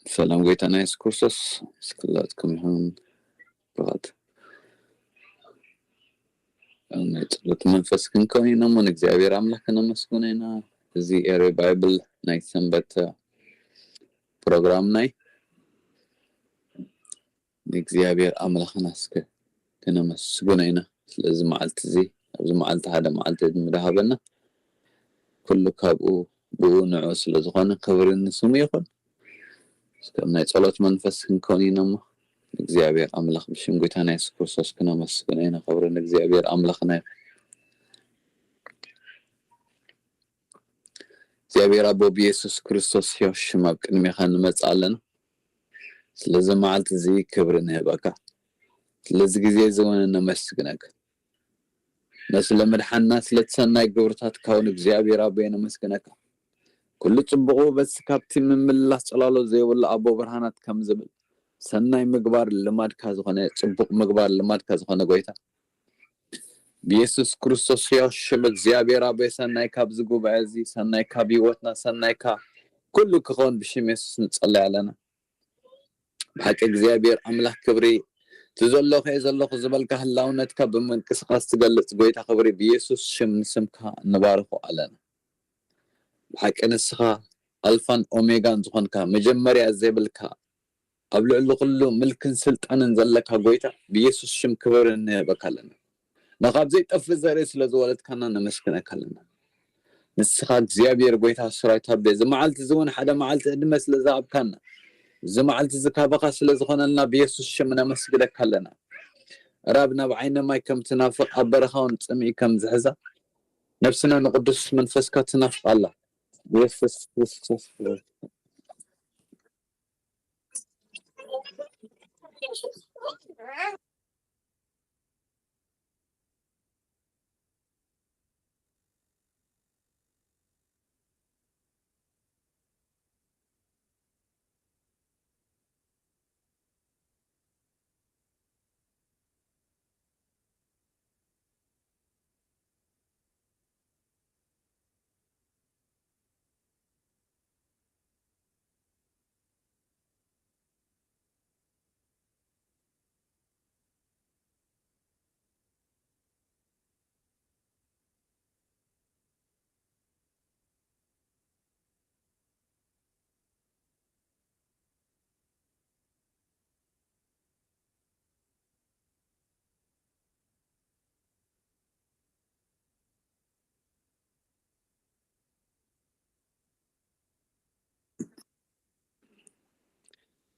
ሰላም ጎይታና የሱስ ክርስቶስ ምስ ኩላትኩም ይኹን። ብቕዓት ናይ ጸሎት መንፈስ ክንከውን ኢና እሞ ንእግዚኣብሔር ኣምላኽ ከነመስግኖ ኢና። እዚ ኤሪ ባይብል ናይ ሰንበት ፕሮግራምና እዩ። ንእግዚኣብሔር ኣምላኽና እስከ ክነመስግኖ ኢና ስለዚ መዓልቲ እዚ፣ ኣብዚ መዓልቲ ሓደ መዓልቲ ዕድመ ዝሃበና ኩሉ ካብኡ ብኡ ንዑ ስለ ዝኾነ ክብሪ ንስሙ ይኹን። እስከ ናይ ጸሎት መንፈስ ክንከውን ኢና እሞ እግዚኣብሔር ኣምላኽ ብሽም ጎይታና የሱስ ክርስቶስ ክነመስግኖ ኢና። ክብሪ ንእግዚኣብሔር ኣምላኽና ይኹን። እግዚኣብሔር ኣቦ ብየሱስ ክርስቶስ ሕያው ሽም ኣብ ቅድሜኻ ንመጽእ ኣለና። ስለዚ መዓልቲ እዚ ክብሪ ንህበካ። ስለዚ ግዜ እዚ እውን ነመስግነካ። ነስለ ምድሓንና ስለቲ ሰናይ ግብርታትካ እውን እግዚኣብሔር ኣቦ ነመስግነካ። ኩሉ ጽቡቕ ውበት ካብቲ ምምላስ ጽላሎት ዘይብሉ ኣቦ ብርሃናት ከም ዝብል ሰናይ ምግባር ልማድካ ዝኾነ ጽቡቕ ምግባር ልማድካ ዝኾነ ጎይታ ብየሱስ ክርስቶስ ሕያው ሽም እግዚኣብሔር ኣቦ ሰናይ ካብዚ ጉባኤ እዚ ሰናይ ካብ ህይወትና ሰናይ ካብ ኩሉ ክኸውን ብሽም የሱስ ንጸለይ ኣለና። ብሓቂ እግዚኣብሔር ኣምላኽ ክብሪ እቲ ዘለኹ እየ ዘለኹ ዝበልካ ህላውነትካ ብምንቅስቃስ ትገልጽ ጎይታ ክብሪ ብየሱስ ሽም ንስምካ ንባርኾ ኣለና። ብሓቂ ንስኻ ኣልፋን ኦሜጋን ዝኾንካ መጀመርያ ዘይብልካ ኣብ ልዕሊ ኩሉ ምልክን ስልጣንን ዘለካ ጎይታ ብየሱስ ሽም ክብሪ ንህበካ ኣለና። ንኻብ ዘይጠፍእ ዘርኢ ስለ ዝወለድካና ነመስግነካ ኣለና። ንስኻ እግዚኣብሔር ጎይታ ሰራዊት ኣቤ እዚ መዓልቲ እዚ እውን ሓደ መዓልቲ ዕድመ ስለ ዝሃብካና እዚ መዓልቲ እዚ ካባኻ ስለ ዝኾነልና ብየሱስ ሽም ነመስግነካ ኣለና። ራብ ናብ ዓይነ ማይ ከም ትናፍቕ ኣብ በረኻ እውን ጽምኢ ከም ዝሕዛ ነፍስና ንቅዱስ መንፈስካ ትናፍቕ ኣላ። ብየሱስ ክርስቶስ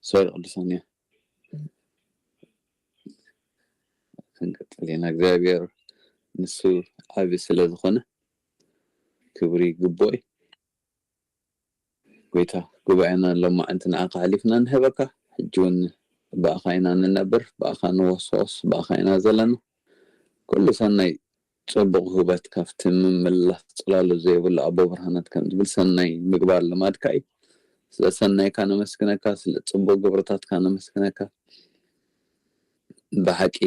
ሶሪ ቅዱሳን እያ ክንቀጥል ኢና። እግዚኣብሔር ንሱ ዓቢ ስለ ዝኾነ ክብሪ ይግብኦ እዩ። ጎይታ ጉባኤና ሎማዓንቲ ንዓኻ ኣሕሊፍና ንህበካ። ሕጂ እውን ብኣኻ ኢና ንነብር፣ ብኣኻ ንወስወስ፣ ብኣኻ ኢና ዘለና። ኩሉ ሰናይ ጽቡቕ ህይወት ካብቲ ምምላስ ጽላሎት ዘይብሉ ኣቦ ብርሃናት ከም ዝብል ሰናይ ምግባር ልማድካ እዩ። ስለ ሰናይካ ነመስግነካ፣ ስለ ጽቡቕ ግብርታትካ ነመስግነካ። ብሓቂ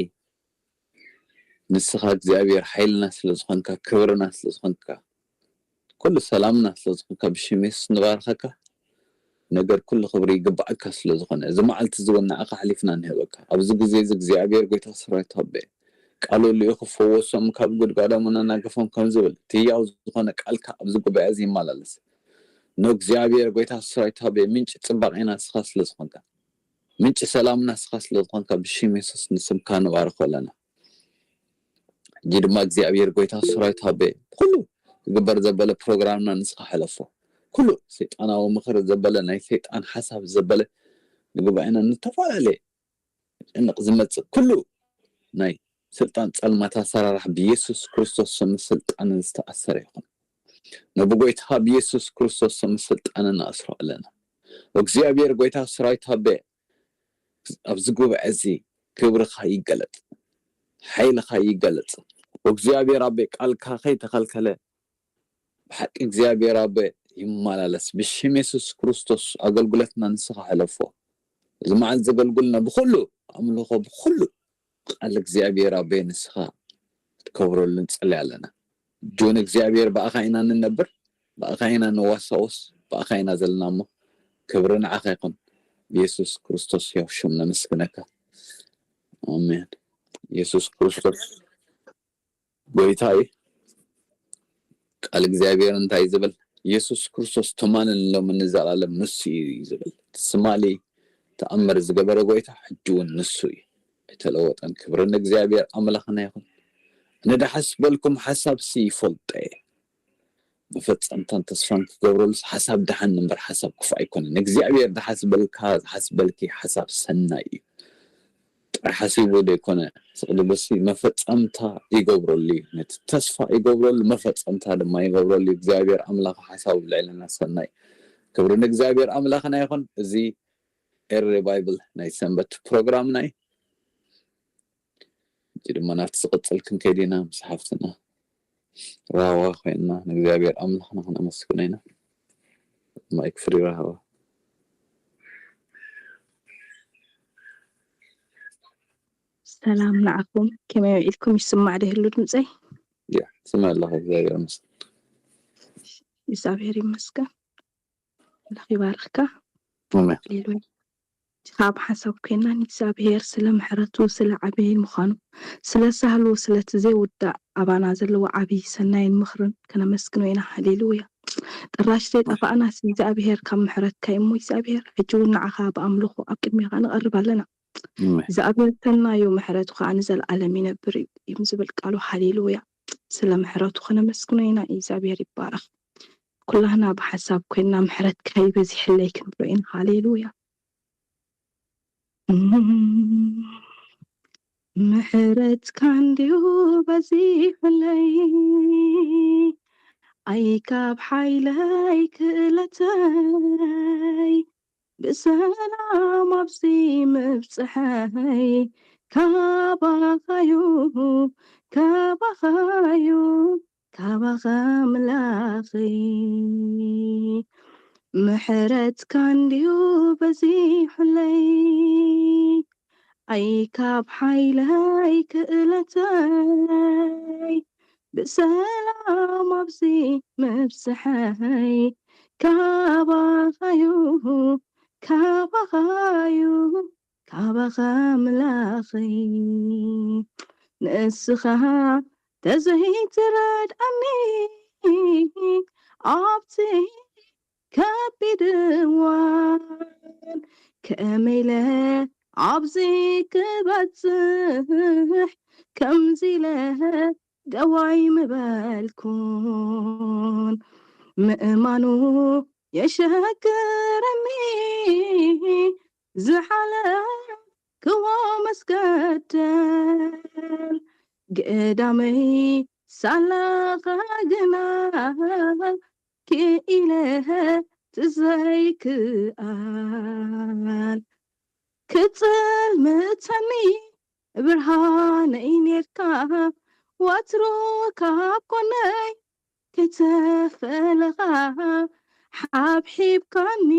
ንስኻ እግዚኣብሔር ሓይልና ስለ ዝኾንካ፣ ክብርና ስለ ዝኾንካ፣ ኩሉ ሰላምና ስለ ዝኾንካ ብሽም የሱስ ንባርኸካ። ነገር ኩሉ ክብሪ ይግባኣካ ስለ ዝኾነ እዚ መዓልቲ እዚ እውን ንዓኻ ኣሕሊፍና ንህበካ። ኣብዚ ግዜ እዚ እግዚኣብሔር ጎይታ ሰራዊት ኣበየ ቃሉ ልኢኹ ፈወሶም ካብ ጉድጓዶም እውን ኣናገፎም ከም ዝብል እቲ ህያው ዝኾነ ቃልካ ኣብዚ ጉባኤ እዚ ይመላለስ። ንእግዚኣብሔር ጎይታ ሰራዊት ኣበየ ምንጪ ጽባቄና ንስኻ ስለ ዝኾንካ ምንጪ ሰላምና ንስኻ ስለ ዝኾንካ ብሽም የሱስ ንስምካ ንባርኾ ኣለና። ሕጂ ድማ እግዚኣብሔር ጎይታ ሰራዊት ኣበየ ኩሉ ዝግበር ዘበለ ፕሮግራምና ንስኻ ሕለፎ። ኩሉ ሰይጣናዊ ምኽሪ ዘበለ ናይ ሰይጣን ሓሳብ ዘበለ ንጉባኤና ንተፈላለየ ጭንቕ ዝመጽእ ኩሉ ናይ ስልጣን ጸልማት ኣሰራርሓ ብየሱስ ክርስቶስ ስም ስልጣንን ዝተኣሰረ ይኹን። ነብጎይታ ብየሱስ ክርስቶስ ስም ስልጣንን ንኣስሮ ኣለና። እግዚኣብሔር ጎይታ ሰራዊት ኣበየ ኣብዚ ጉባኤ እዚ ክብርኻ ይገለጥ፣ ሓይልኻ ይገለጽ። እግዚኣብሔር ኣበየ ቃልካ ከይተኸልከለ ብሓቂ እግዚኣብሔር ኣበየ ይመላለስ። ብሽም የሱስ ክርስቶስ ኣገልግሎትና ንስኻ ሕለፎ። እዚ መዓልቲ ዘገልግልና ብኹሉ ኣምልኾ ብኹሉ ቃል እግዚኣብሔር ኣበየ ንስኻ ክትከብረሉ ንጸሊ ኣለና። ጆን እግዚኣብሔር ብኣኻ ኢና ንነብር፣ ብኣኻ ኢና ንዋሳወስ፣ ብኣኻ ኢና ዘለና እሞ ክብሪ ንዓኻ ይኹን። ብየሱስ ክርስቶስ ሕያው ሽም ነመስግነካ። ኣሜን። የሱስ ክርስቶስ ጎይታ እዩ። ቃል እግዚኣብሔር እንታይ ዝብል? የሱስ ክርስቶስ ትማልን ሎምን ንዘላለም ንሱ እዩ ዝብል። ትማሊ ተኣምር ዝገበረ ጎይታ ሕጂ እውን ንሱ እዩ። ኣይተለወጠን። ክብሪ ንእግዚኣብሔር ኣምላኽና ይኹን። ንድሓስበልኩም ሓሳብሲ ይፈልጦ እየ። መፈጸምታን ተስፋን ክገብረሉስ ሓሳብ ደሓን እምበር ሓሳብ ክፉእ ኣይኮነን። እግዚኣብሔር ዝሓስበልካ ዝሓስበልኪ ሓሳብ ሰናይ እዩ። ጥራሕ ሓሲቡ ዘይኮነ ዝቕልልሲ መፈጸምታ ይገብረሉ እዩ። ነቲ ተስፋ ይገብረሉ፣ መፈጸምታ ድማ ይገብረሉ። እግዚኣብሔር ኣምላኽ ሓሳቡ ልዕልና ሰናይ። ክብሪ ንእግዚኣብሔር ኣምላኽና ይኹን። እዚ ኤሪ ባይብል ናይ ሰንበት ፕሮግራምና እዩ። ሕጂ ድማ ናብቲ ዝቕጽል ክንከይድ ኢና። ምስ ሓፍትና ራህዋ ኮይንና ንእግዚኣብሔር ኣምላኽና ክነመስግኖ ኢና። ማይክ ፍሪ ራህዋ። ሰላም ንዓኹም፣ ከመይ ውዒልኩም? ይስማዕ ዶ ይህሉ ድምፀይ? ያ ስማዕ ኣለኻ። እግዚኣብሔር ይመስገን። እግዚኣብሔር ይመስገን። ኣምላኽ ይባርኽካ። ኣሜን። ሃሌሉያ። ካብ ሓሳብ ኮይና ንእግዚኣብሔር ስለ ምሕረቱ ስለ ዓብይ ምዃኑ ስለ ሳህሉ ስለቲ ዘይውዳእ ኣባና ዘለዎ ዓብይ ሰናይን ምኽርን ከነመስግኖ ኢና። ሃሌሉያ። ጥራሽ ዘይጠፋእናስ እግዚኣብሔር ካብ ምሕረትካ እዩ እሞ እግዚኣብሔር ሕጂ እውን ንዓኻ ብኣምልኾ ኣብ ቅድሜኻ ንቐርብ ኣለና። ኣሜን። እግዚኣብሔር ሰናዩ ምሕረቱ ከዓ ንዘለኣለም ይነብር እዩ ዝብል ቃሉ። ሃሌሉያ። ስለ ምሕረቱ ከነመስግኖ ኢና። እግዚኣብሔር ይባረኽ። ኩላህና ብሓሳብ ኮይንና ምሕረትካ ይበዚሕለይ ክንብሎ ኢና። ሃሌሉያ። ምሕረትካ እንዲዩ በዚሕለይ፣ ኣይ ካብ ሓይለይ ክእለተይ፣ ብሰላም ኣብዚ ምብፅሐይ ካባኻዩ፣ ካባኻዩ፣ ካባኻ ኣምላኸይ። ምሕረትካ እንዲዩ በዚሑለይ፣ ኣይ ካብ ሓይለይ ክእለተይ፣ ብሰላም ኣብዚ ምብፅሐይ ካባኻዩ፣ ካባኻዩ፣ ካባኻ ኣምላኸይ። ንስኻ ተዘይትረድኣኒ ኣብቲ ከቢድ እዋን፣ ከመይ ኢለ ኣብዚ ክበጽሕ፣ ከምዚ ኢለ ደዋይ ምበልኩን። ምእማኑ የሸግረኒ ዝሓለፍክዎ መስገደል፣ ግዳመይ ሳላኻ ግና ክኢለ ትዘይክኣል። ክጽልምተኒ ብርሃነይ ኔርካ፣ ወትሩ ካብ ጎነይ ከይተፈለኻ፣ ሓብሒብካኒ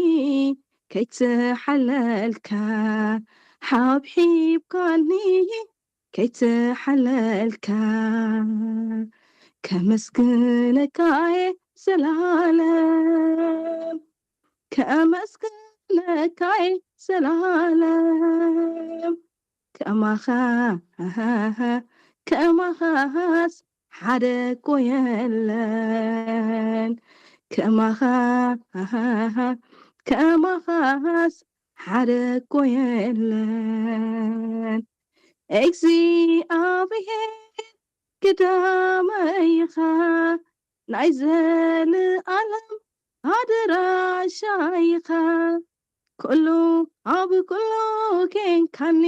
ከይተሓለልካ፣ ሓብሒብካኒ ከይተሓለልካ፣ ከመስግነካ እየ ዘላለም፣ ከመስግነካ እየ ዘላለም። ከማኻ ከማኻስ ሓደ እኮ የለን፣ ከማኻ ከማኻስ ሓደ እኮ የለን። እግዚኣብሔር ግዳመይኻ፣ ናይ ዘለኣለም ኣድራሻይኻ፣ ኩሉ ኣብ ኩሉ ኬንካኒ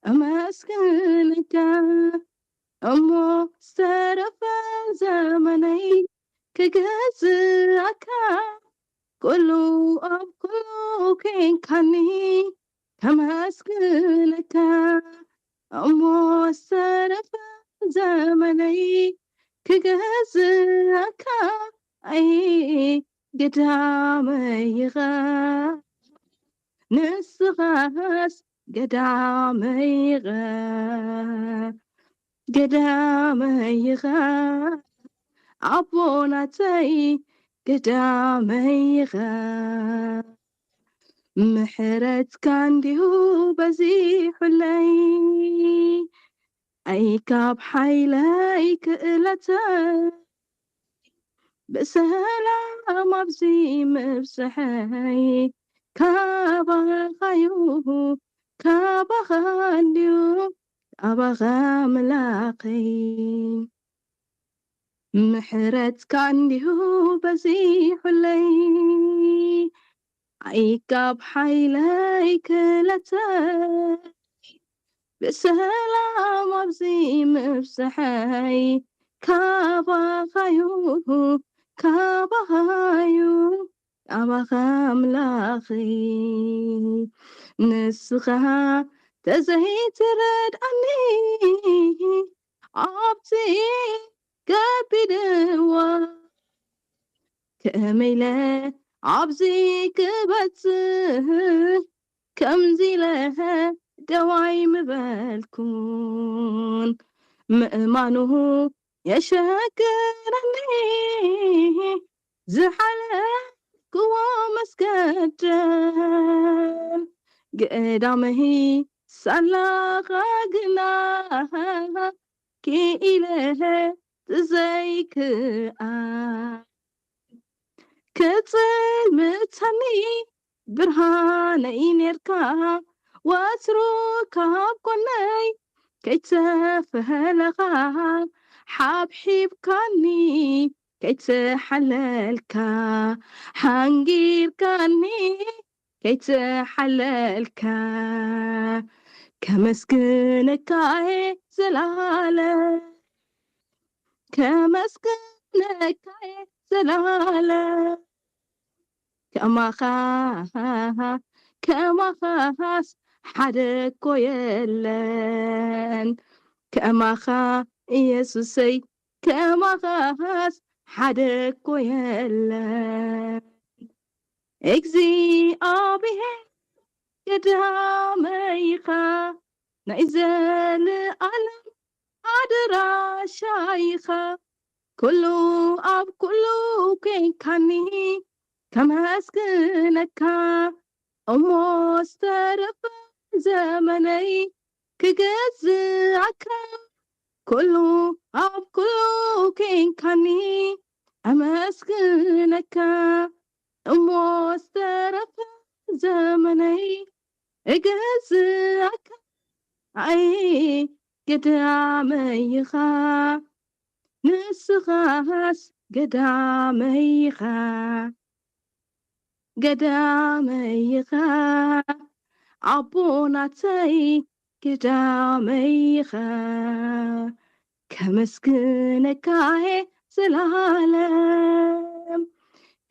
እመስግንካ፣ እሞ ዝተረፈ ዘመነይ ክገዝኣካ፣ ኩሉ ኣብ ኩሉ ኬንካኒ ከመስግነካ፣ እሞ ዝተረፈ ዘመነይ ክገዝኣካ፣ ኣይ ግዳመይ ኢኻ፣ ንስኻስ ግዳመይ ኢኻ፣ ግዳመይ ኢኻ፣ ኣቦ ናተይ ግዳመይ ኢኻ። ምሕረትካ እንዲሁ በዚሑለይ፣ ኣይ ካብ ሓይለይ ክእለተይ፣ ብሰላም ኣብዚ ምብጽሐይ፣ ካባኻዩ፣ ካባኻ እንድዩ፣ ካባኻ ኣምላኸይ። ምሕረትካ እንዲሁ በዚሑለይ፣ ኣይ ካብ ሓይለይ ክእለተይ፣ ብሰላም ኣብዚ ምብጽሐይ፣ ካባኻዩ፣ ካባኻዩ፣ ካባኻ ኣምላኸይ። ንስኻ ተዘይትረድኣኒ፣ ኣብቲ ከቢድ እዋን፣ ከመይ ኢለ ኣብዚ ክበጽሕ፣ ከምዚ ኢለ ደው ኣይምበልኩን። ምእማኑ የሸግረኒ፣ ዝሓለፍክዎ መስገደል፣ ገዳመይ ሳላኻ ግና፣ ክኢለ ዘይክኣል፣ ክጽልምተኒ ብርሃነይ ኔርካ፣ ወትሩ ካብ ጎነይ ከይተፈለኻ፣ ሓብሒብካኒ ከይተሓለልካ፣ ሓንጊርካኒ ከይተሓለልካ፣ ከመስግነካ እየ ዘላለም፣ ከመስግነካ እየ ዘላለም። ከማኻ፣ ከማኻስ ሓደ እኮ የለን። ከማኻ ኢየሱሰይ፣ ከማኻስ ሓደ እኮ የለን። እግዚኣብሔር ገዳመይኻ፣ ናይ ዘለኣለም ኣድራሻይኻ፣ ኩሉ ኣብ ኩሉ ኬንካኒ ከመስግነካ፣ እሞ ዝተረፈ ዘመነይ ክገዝኣካ፣ ኩሉ ኣብ ኩሉ ኬንካኒ ኣመስግነካ፣ እሞ ዝተረፈ ዘመነይ እገዝኣካ። ኣይ ገዳመይኻ፣ ንስኻስ ገዳመይኻ፣ ገዳመይኻ፣ ኣቦ ናተይ ገዳመይኻ። ከመስግነካ እየ ዘላለም፣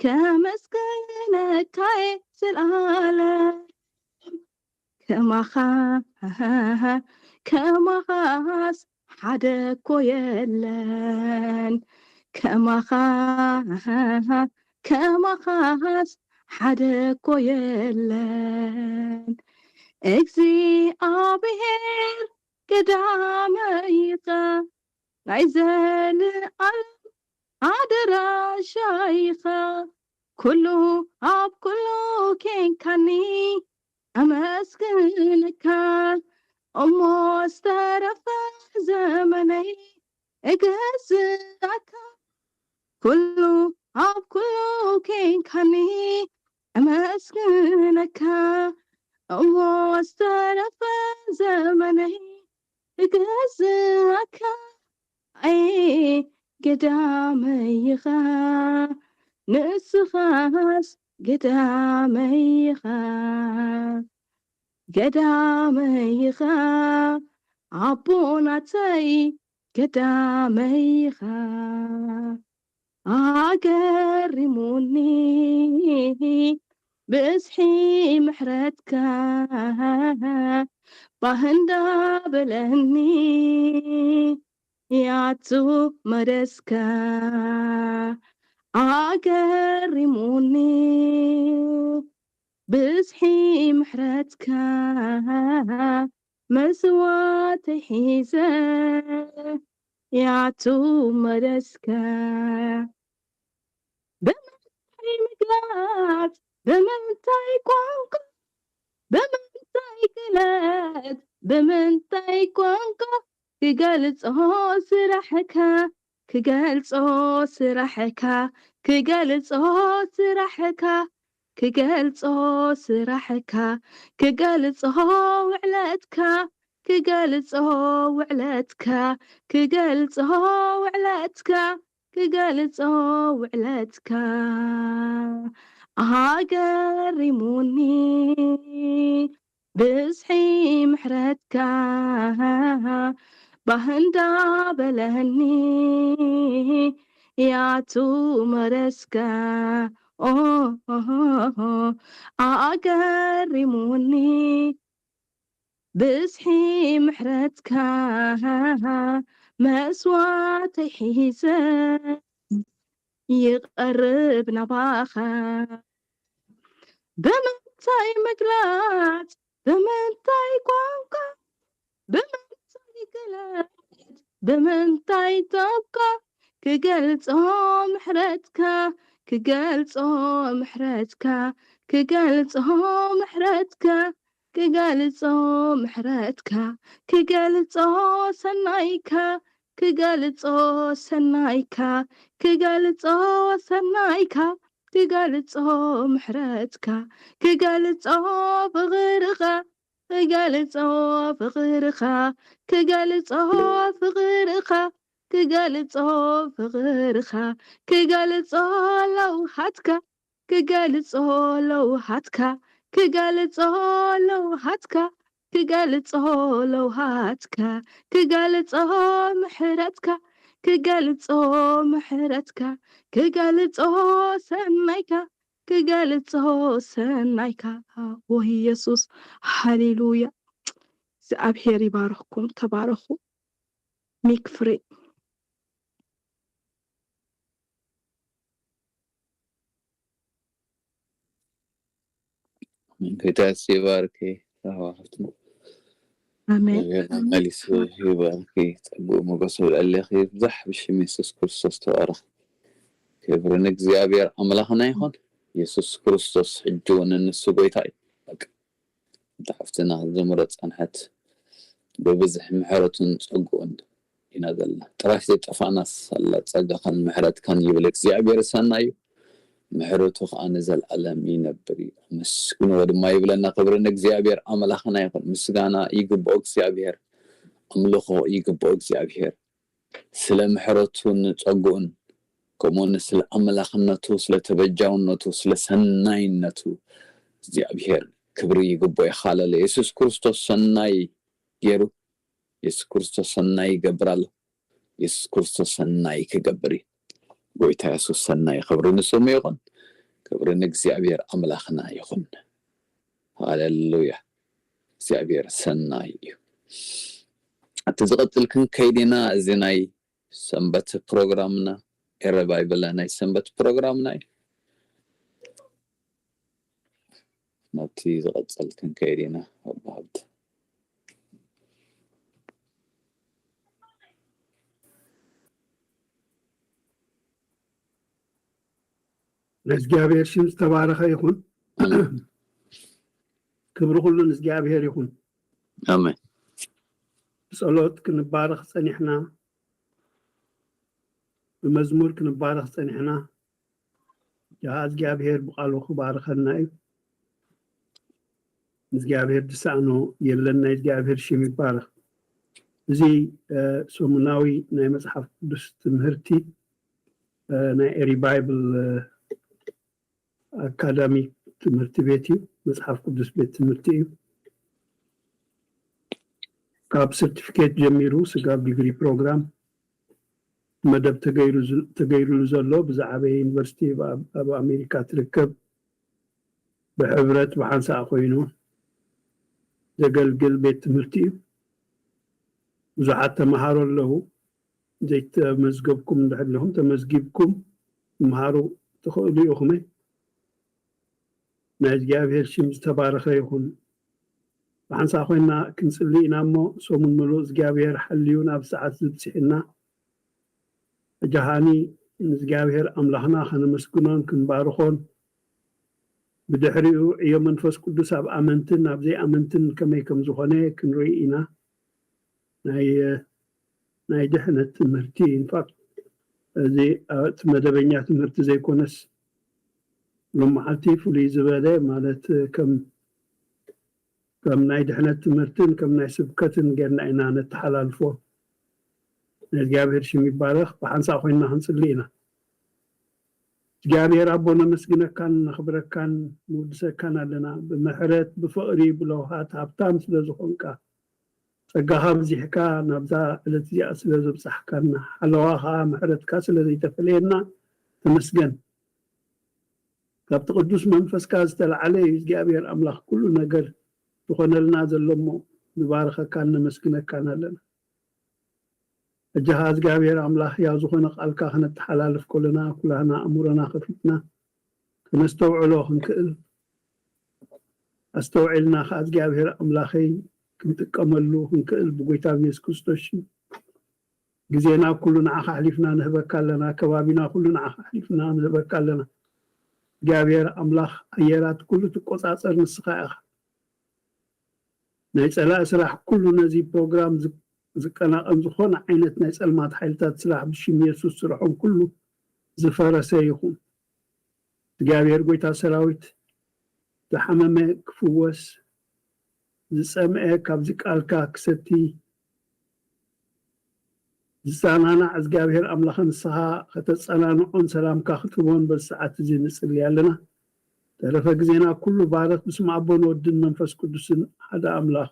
ከመስግነካ እየ ዘላለም። ከማኻ፣ ከማኻስ ሓደ እኮ የለን። ከማኻ፣ ከማኻስ ሓደ እኮ የለን። እግዚኣብሔር ገዳመይኻ፣ ናይ ዘለኣለም ኣድራሻይኻ፣ ኩሉ ኣብ ኩሉ ኬንካኒ ኣመስግነካ፣ እሞ ዝተረፈ ዘመነይ እገዝኣካ። ኩሉ ኣብ ኩሉ ኬንካኒ ኣመስግነካ፣ እሞ ዝተረፈ ዘመነይ እገዝኣካ። ኣይ ገዳመይኻ፣ ንስኻስ ገዳመይኻ፣ ገዳመይኻ፣ ኣቦ ናተይ ገዳመይኻ። ኣገሪሙኒ ብዝሒ ምሕረትካ፣ ባህ እንዳበለኒ ያቱ መደስካ። ኣገሪሙኒ ብዝሒ ምሕረትካ፣ መስዋእተይ ሒዘ ያቱ መደስካ። ብምንታይ ምግላጽ፣ ብምንታይ ቋንቋ ብምንታይ ቋንቋ ክገልጾ ስራሕካ፣ ክገልጾ ስራሕካ፣ ክገልጾ ስራሕካ፣ ክገልጾ ስራሕካ፣ ክገልጾ ውዕለትካ፣ ክገልጾ ውዕለትካ፣ ክገልጾ ውዕለትካ፣ ክገልጾ ውዕለትካ ኣገሪሙኒ ብዝሒ ምሕረትካ። ባህ እንዳበለኒ ያቱ መረስካ ኣገሪሙኒ ብዝሒ ምሕረትካ። መስዋዕተይ ሒዘ ይቐርብ ናባኻ። ብምንታይ ምግላጽ፣ ብምንታይ ቋንቋ፣ ብምንታይ ገለጽ፣ ብምንታይ ጠብቃ ክገልጾ ምሕረትካ፣ ክገልጾ ምሕረትካ፣ ክገልጾ ምሕረትካ፣ ክገልጾ ምሕረትካ፣ ክገልጾ ሰናይካ፣ ክገልጾ ሰናይካ፣ ክገልጾ ሰናይካ፣ ክገልጾ ምሕረትካ፣ ክገልጾ ፍቕርኻ፣ ክገልጾ ፍቕርኻ፣ ክገልጾ ፍቕርኻ፣ ክገልጾ ፍቕርኻ፣ ክገልጾ ለውሃትካ፣ ክገልጾ ለውሃትካ፣ ክገልጾ ለውሃትካ፣ ክገልጾ ለውሃትካ፣ ክገልጾ ምሕረትካ፣ ክገልጾ ምሕረትካ፣ ክገልጾ ሰናይካ፣ ክገልጾ ሰናይካ። ወይ የሱስ፣ ሃሌሉያ። እግዚኣብሔር ይባርኽኩም፣ ተባረኹ። ሚክ ፍሬ። ጎይታ የሱስ ይባርኪ። ራህዋ ሃብትና ኣሜን። እግዚኣብሔር መሊሱ ይባርኪ። ጸግኡ ሞገሱ ልዕሌኺ ይብዛሕ ብሽም የሱስ ክርስቶስ ተባረኺ። ክብሪ ንእግዚኣብሔር ኣምላኽና ይኹን። የሱስ ክርስቶስ ሕጂ እውን ንሱ ጎይታ እዩ። በቃ እታ ሓፍትና ክትዘምሮ ዝጸንሐት ብብዝሒ ምሕረቱን ጸግኡን ኢና ዘለና። ጥራይ ዘይጠፋእናስ ኣላ ጸጋኻን ምሕረትካን ይብል እግዚኣብሔር ሰናይ እዩ። ምሕረቱ ኸኣ ንዘለኣለም ይነብር እዩ። ኣመስግንዎ ድማ ይብለና። ክብሪ ንእግዚኣብሔር ኣምላኽና ይኹን። ምስጋና ይግብኦ እግዚኣብሔር። ኣምልኾ ይግብኦ እግዚኣብሔር። ስለ ምሕረቱን ጸግኡን ከምኡውን ስለ ኣምላኽነቱ፣ ስለ ተበጃውነቱ፣ ስለ ሰናይነቱ እግዚኣብሔር ክብሪ ይግብኦ። ይኻለለ የሱስ ክርስቶስ ሰናይ ገይሩ የሱስ ክርስቶስ ሰናይ ይገብር ኣሎ። የሱስ ክርስቶስ ሰናይ ክገብር እዩ። ጎይታ የሱስ ሰናይ ክብሪ ንስሙ ይኹን። ክብሪ ንእግዚኣብሔር ኣምላኽና ይኹን። ሃሌሉያ። እግዚኣብሔር ሰናይ እዩ። እቲ ዝቐጽል ክንከይድ ኢና። እዚ ናይ ሰንበት ፕሮግራምና ኤረ ባይብለ ናይ ሰንበት ፕሮግራምና እዩ። ናብቲ ዝቐጽል ክንከይድ ኢና። ኣቦ ሃብቲ ንእግዚኣብሔር ሽም ዝተባረኸ ይኹን። ክብሪ ኩሉ ንእግዚኣብሔር ይኹን። ኣሜን። ብጸሎት ክንባረኽ ጸኒሕና፣ ብመዝሙር ክንባረኽ ጸኒሕና። ያ እግዚኣብሔር ብቃሉ ክባርኸና እዩ። እግዚኣብሔር ዝሰኣኖ የለን። ናይ እግዚኣብሔር ሽም ይባረኽ። እዚ ሰሙናዊ ናይ መጽሓፍ ቅዱስ ትምህርቲ ናይ ኤሪ ባይብል ኣካዳሚ ትምህርቲ ቤት እዩ። መጽሓፍ ቅዱስ ቤት ትምህርቲ እዩ። ካብ ሰርቲፊኬት ጀሚሩ ስጋብ ዲግሪ ፕሮግራም መደብ ተገይሩሉ ዘሎ ብዝዓበየ ዩኒቨርሲቲ ኣብ ኣሜሪካ ትርከብ ብሕብረት ብሓንሳእ ኮይኑ ዘገልግል ቤት ትምህርቲ እዩ። ብዙሓት ተምሃሮ ኣለዉ። ዘይተመዝገብኩም እንድሕር ኣለኹም ተመዝጊብኩም ትምሃሩ ትኽእሉ ኢኹም። ናይ እግዚኣብሔር ሽም ዝተባረኸ ይኹን። ብሓንሳእ ኮይና ክንጽሊ ኢና እሞ ሰሙን ምሉእ እግዚኣብሔር ሓልዩ ናብ ሰዓት ዝብጽሕና ሕጂ ኸኣኒ ንእግዚኣብሔር ኣምላኽና ከነመስግኖን ክንባርኾን ብድሕሪኡ ዕዮ መንፈስ ቅዱስ ኣብ ኣመንትን ኣብ ዘይኣመንትን ከመይ ከም ዝኾነ ክንርኢ ኢና። ናይ ናይ ድሕነት ትምህርቲ ኢንፋክት እዚ እቲ መደበኛ ትምህርቲ ዘይኮነስ ሎም መዓልቲ ፍሉይ ዝበለ ማለት ከም ከም ናይ ድሕነት ትምህርትን ከም ናይ ስብከትን ጌርና ኢና ነተሓላልፎ። ናይ እግዚኣብሔር ሽም ይባረኽ። ብሓንሳእ ኮይንና ክንጽሊ ኢና። እግዚኣብሔር ኣቦ ነመስግነካን ነኽብረካን ንውድሰካን ኣለና። ብምሕረት ብፍቕሪ ብለውሃት ሃብታም ስለ ዝኾንካ ጸጋኻ ብዚሕካ ናብዛ ዕለት እዚኣ ስለ ዘብጻሕካና ሓለዋ ኸዓ ምሕረትካ ስለ ዘይተፈለየና ተመስገን። ካብቲ ቅዱስ መንፈስካ ዝተላዓለ እዩ እግዚኣብሔር ኣምላኽ ኩሉ ነገር ዝኾነልና ዘሎ እሞ ንባርኸካን ነመስግነካን ኣለና። እጃኻ እግዚኣብሔር ኣምላኽ ያው ዝኾነ ቃልካ ክነተሓላልፍ ከለና ኩላህና ኣእምሮና ከፊትና ክነስተውዕሎ ክንክእል ኣስተውዒልና ከዓ እግዚኣብሔር ኣምላኸይ ክንጥቀመሉ ክንክእል ብጎይታ ብየሱስ ክርስቶስ ሽም ግዜና ኩሉ ንዓኻ ኣሕሊፍና ንህበካ ኣለና። ከባቢና ኩሉ ንዓኻ ኣሕሊፍና ንህበካ ኣለና። እግዚኣብሔር ኣምላኽ ኣየራት ኩሉ ትቆጻጸር ንስኻ ኢኻ። ናይ ጸላኢ ስራሕ ኩሉ ነዚ ፕሮግራም ዝቀናቐን ዝኾነ ዓይነት ናይ ጸልማት ሓይልታት ስራሕ ብሽም የሱስ ስርሖም ኩሉ ዝፈረሰ ይኹን። እግዚኣብሔር ጎይታ ሰራዊት ዝሓመመ ክፍወስ ዝጸምአ ካብዚ ቃልካ ክሰቲ ዝጸናናዕ እግዚኣብሔር ኣምላኸ ንስኻ ከተጸናንዖን ሰላምካ ክትህቦን በዚ ሰዓት እዚ ንጽሊ ኣለና። ተረፈ ግዜና ኩሉ ባረኽ ብስም ኣቦን ወድን መንፈስ ቅዱስን ሓደ ኣምላኽ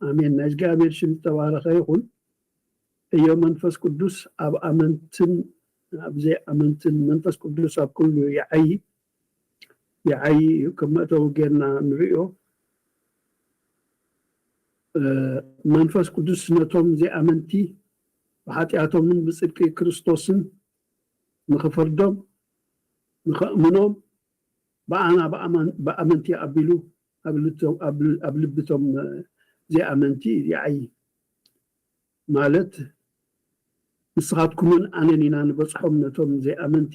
ኣሜን። ናይ እግዚኣብሔር ሽም ዝተባረኸ ይኹን። እዮ መንፈስ ቅዱስ ኣብ ኣመንትን ኣብ ዘይኣመንትን መንፈስ ቅዱስ ኣብ ኩሉ ይዓይ ይዓይ እዩ። ከም መእተዊ ጌርና ንርእዮ። መንፈስ ቅዱስ ነቶም ዘይኣመንቲ ብሓጢኣቶምን ብጽድቂ ክርስቶስን ንኽፈርዶም ንኸእምኖም ብኣና ብኣመንቲ ኣቢሉ ኣብ ልብቶም ዘይኣመንቲ ይዓይ ማለት ንስኻትኩምን ኣነን ኢና ንበጽሖም ነቶም ዘይኣመንቲ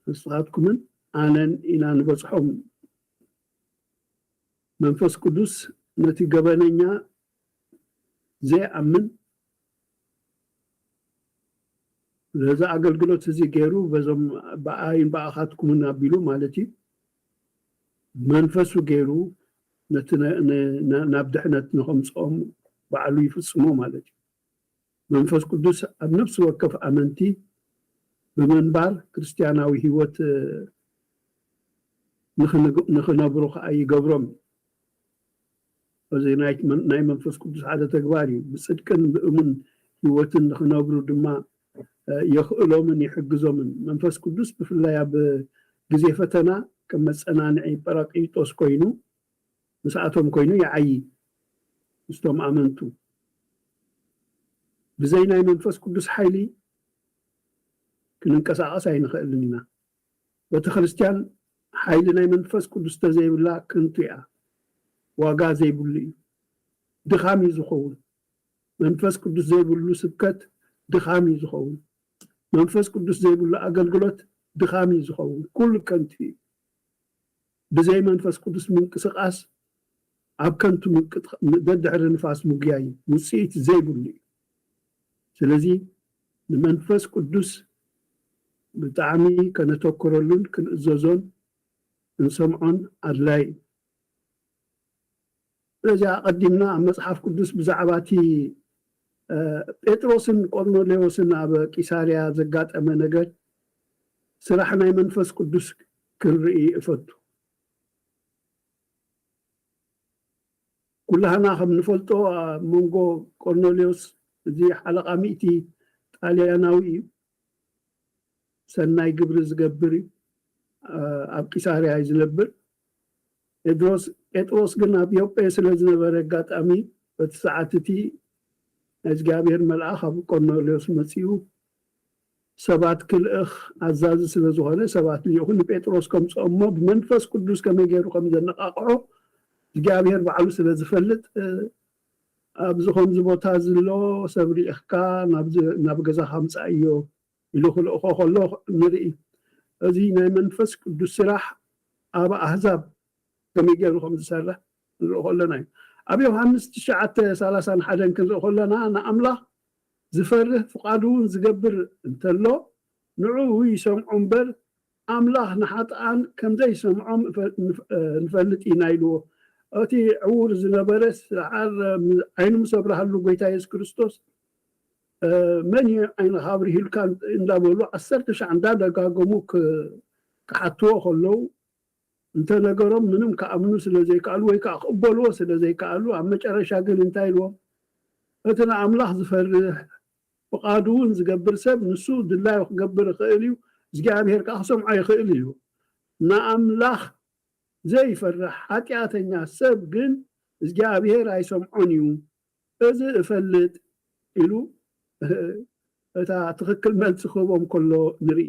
ንስኻትኩምን ኣነን ኢና ንበጽሖም መንፈስ ቅዱስ ነቲ ገበነኛ ዘይኣምን ነዚ ኣገልግሎት እዚ ገይሩ በዞም ብኣይን ብኣኻትኩምን ኣቢሉ ማለት እዩ መንፈሱ ገይሩ ነቲ ናብ ድሕነት ንኸምፅኦም ባዕሉ ይፍፅሞ ማለት እዩ። መንፈስ ቅዱስ ኣብ ነፍሲ ወከፍ ኣመንቲ ብምንባር ክርስትያናዊ ህይወት ንኽነብሩ ከዓ ይገብሮም። እዚ ናይ መንፈስ ቅዱስ ሓደ ተግባር እዩ። ብፅድቅን ብእሙን ህይወትን ንኽነብሩ ድማ የኽእሎምን ይሕግዞምን። መንፈስ ቅዱስ ብፍላይ ኣብ ግዜ ፈተና ከም መፀናንዒ ጳራቅሊጦስ ኮይኑ ምስኣቶም ኮይኑ ይዓዪ ምስቶም ኣመንቱ። ብዘይ ናይ መንፈስ ቅዱስ ሓይሊ ክንንቀሳቐስ ኣይንኽእልን ኢና። ቤተ ክርስቲያን ሓይሊ ናይ መንፈስ ቅዱስ ተዘይብላ ከንቱ እያ፣ ዋጋ ዘይብሉ እዩ፣ ድኻም እዩ ዝኸውን። መንፈስ ቅዱስ ዘይብሉ ስብከት ድኻም እዩ ዝኸውን። መንፈስ ቅዱስ ዘይብሉ ኣገልግሎት ድኻም እዩ ዝኸውን፣ ኩሉ ከንቱ እዩ። ብዘይ መንፈስ ቅዱስ ምንቅስቃስ ኣብ ከንቱ ደድሕሪ ንፋስ ምጉያይ ውፅኢት ዘይብሉ እዩ። ስለዚ ንመንፈስ ቅዱስ ብጣዕሚ ከነተኩረሉን ክንእዘዞን ክንሰምዖን ኣድላይ እዩ። ስለዚ ኣቐዲምና ኣብ መፅሓፍ ቅዱስ ብዛዕባ እቲ ጴጥሮስን ቆርኔሌዎስን ኣብ ቂሳርያ ዘጋጠመ ነገር ስራሕ ናይ መንፈስ ቅዱስ ክንርኢ እፈቱ። ኩላህና ከም ንፈልጦ ኣብ መንጎ ቆርኔሌዎስ እዚ ሓለቓ ሚእቲ ጣልያናዊ እዩ። ሰናይ ግብሪ ዝገብር እዩ። ኣብ ቂሳርያ እዩ ዝነብር። ጴጥሮስ ጴጥሮስ ግን ኣብ ዮጴ ስለ ዝነበረ ኣጋጣሚ በቲ ሰዓት እቲ ናይ እግዚኣብሔር መልኣኽ ኣብ ቆርኔሌዎስ መጺኡ ሰባት ክልእኽ ኣዛዚ ስለ ዝኾነ ሰባት ልኢኹ ንጴጥሮስ ከምፅኦ እሞ ብመንፈስ ቅዱስ ከመይ ገይሩ ከም ዘነቃቅዖ እግዚኣብሔር ባዕሉ ስለ ዝፈልጥ ኣብዚ ከምዚ ቦታ ዘሎ ሰብ ሪእኽካ ናብ ገዛኻ ምፃእዮ ኢሉ ክልእኾ ከሎ ንርኢ። እዚ ናይ መንፈስ ቅዱስ ስራሕ ኣብ ኣህዛብ ከመይ ገይሩ ከም ዝሰርሕ ንርኢ ከለና እዩ። ኣብ ዮሃንስ ትሽዓተ ሰላሳን ሓደን ክንርኢ ከለና ንኣምላኽ ዝፈርህ ፍቓዱ እውን ዝገብር እንተሎ ንዕኡ ይሰምዖ እምበር ኣምላኽ ንሓጥኣን ከም ዘይሰምዖም ንፈልጥ ኢና ኢልዎ። እቲ ዕዉር ዝነበረ ሰዓር ዓይኑ ምስ ኣብርሃሉ ጎይታ የሱስ ክርስቶስ መን እዩ ዓይንኻ ኣብርሂልካ እንዳበሉ ዓሰርተ ሻዕ እንዳደጋገሙ ክሓትዎ ከለዉ እንተነገሮም ምንም ክኣምኑ ስለ ዘይከኣሉ ወይ ከዓ ክቕበልዎ ስለ ዘይከኣሉ ኣብ መጨረሻ ግን እንታይ ኢልዎም? እቲ ንኣምላኽ ዝፈርህ ፍቓዱ እውን ዝገብር ሰብ ንሱ ድላዩ ክገብር ይኽእል እዩ፣ እግዚኣብሔር ከዓ ክሰምዖ ይኽእል እዩ። ንኣምላኽ ዘይፈርህ ሓጢኣተኛ ሰብ ግን እግዚኣብሔር ኣይሰምዖን እዩ። እዚ እፈልጥ ኢሉ እታ ትኽክል መልሲ ክህቦም ከሎ ንርኢ።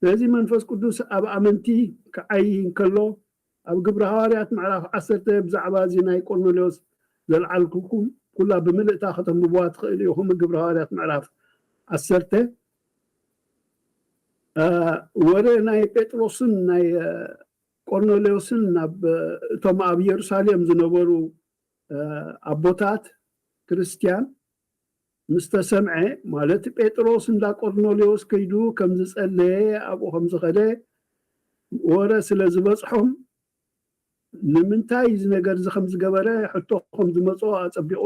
ስለዚ መንፈስ ቅዱስ ኣብ ኣመንቲ ክዓይ እንከሎ ኣብ ግብሪ ሃዋርያት ምዕራፍ ዓሰርተ ብዛዕባ እዚ ናይ ቆርኔሌዎስ ዘልዓልኩኩም ኩላ ብምልእታ ከተንብብዋ ትኽእሉ ኢኹም። ግብሪ ሃዋርያት ምዕራፍ ዓሰርተ ወረ ናይ ጴጥሮስን ናይ ቆርኔሌዎስን ናብ እቶም ኣብ ኢየሩሳሌም ዝነበሩ ኣቦታት ክርስትያን ምስ ተሰምዐ ማለት ጴጥሮስ እንዳ ቆርኔሌዎስ ከይዱ ከም ዝጸለየ ኣብኡ ከም ዝኸደ ወረ ስለ ዝበጽሖም ንምንታይ እዚ ነገር እዚ ከም ዝገበረ ሕቶ ከም ዝመጽኦ ኣጸቢቑ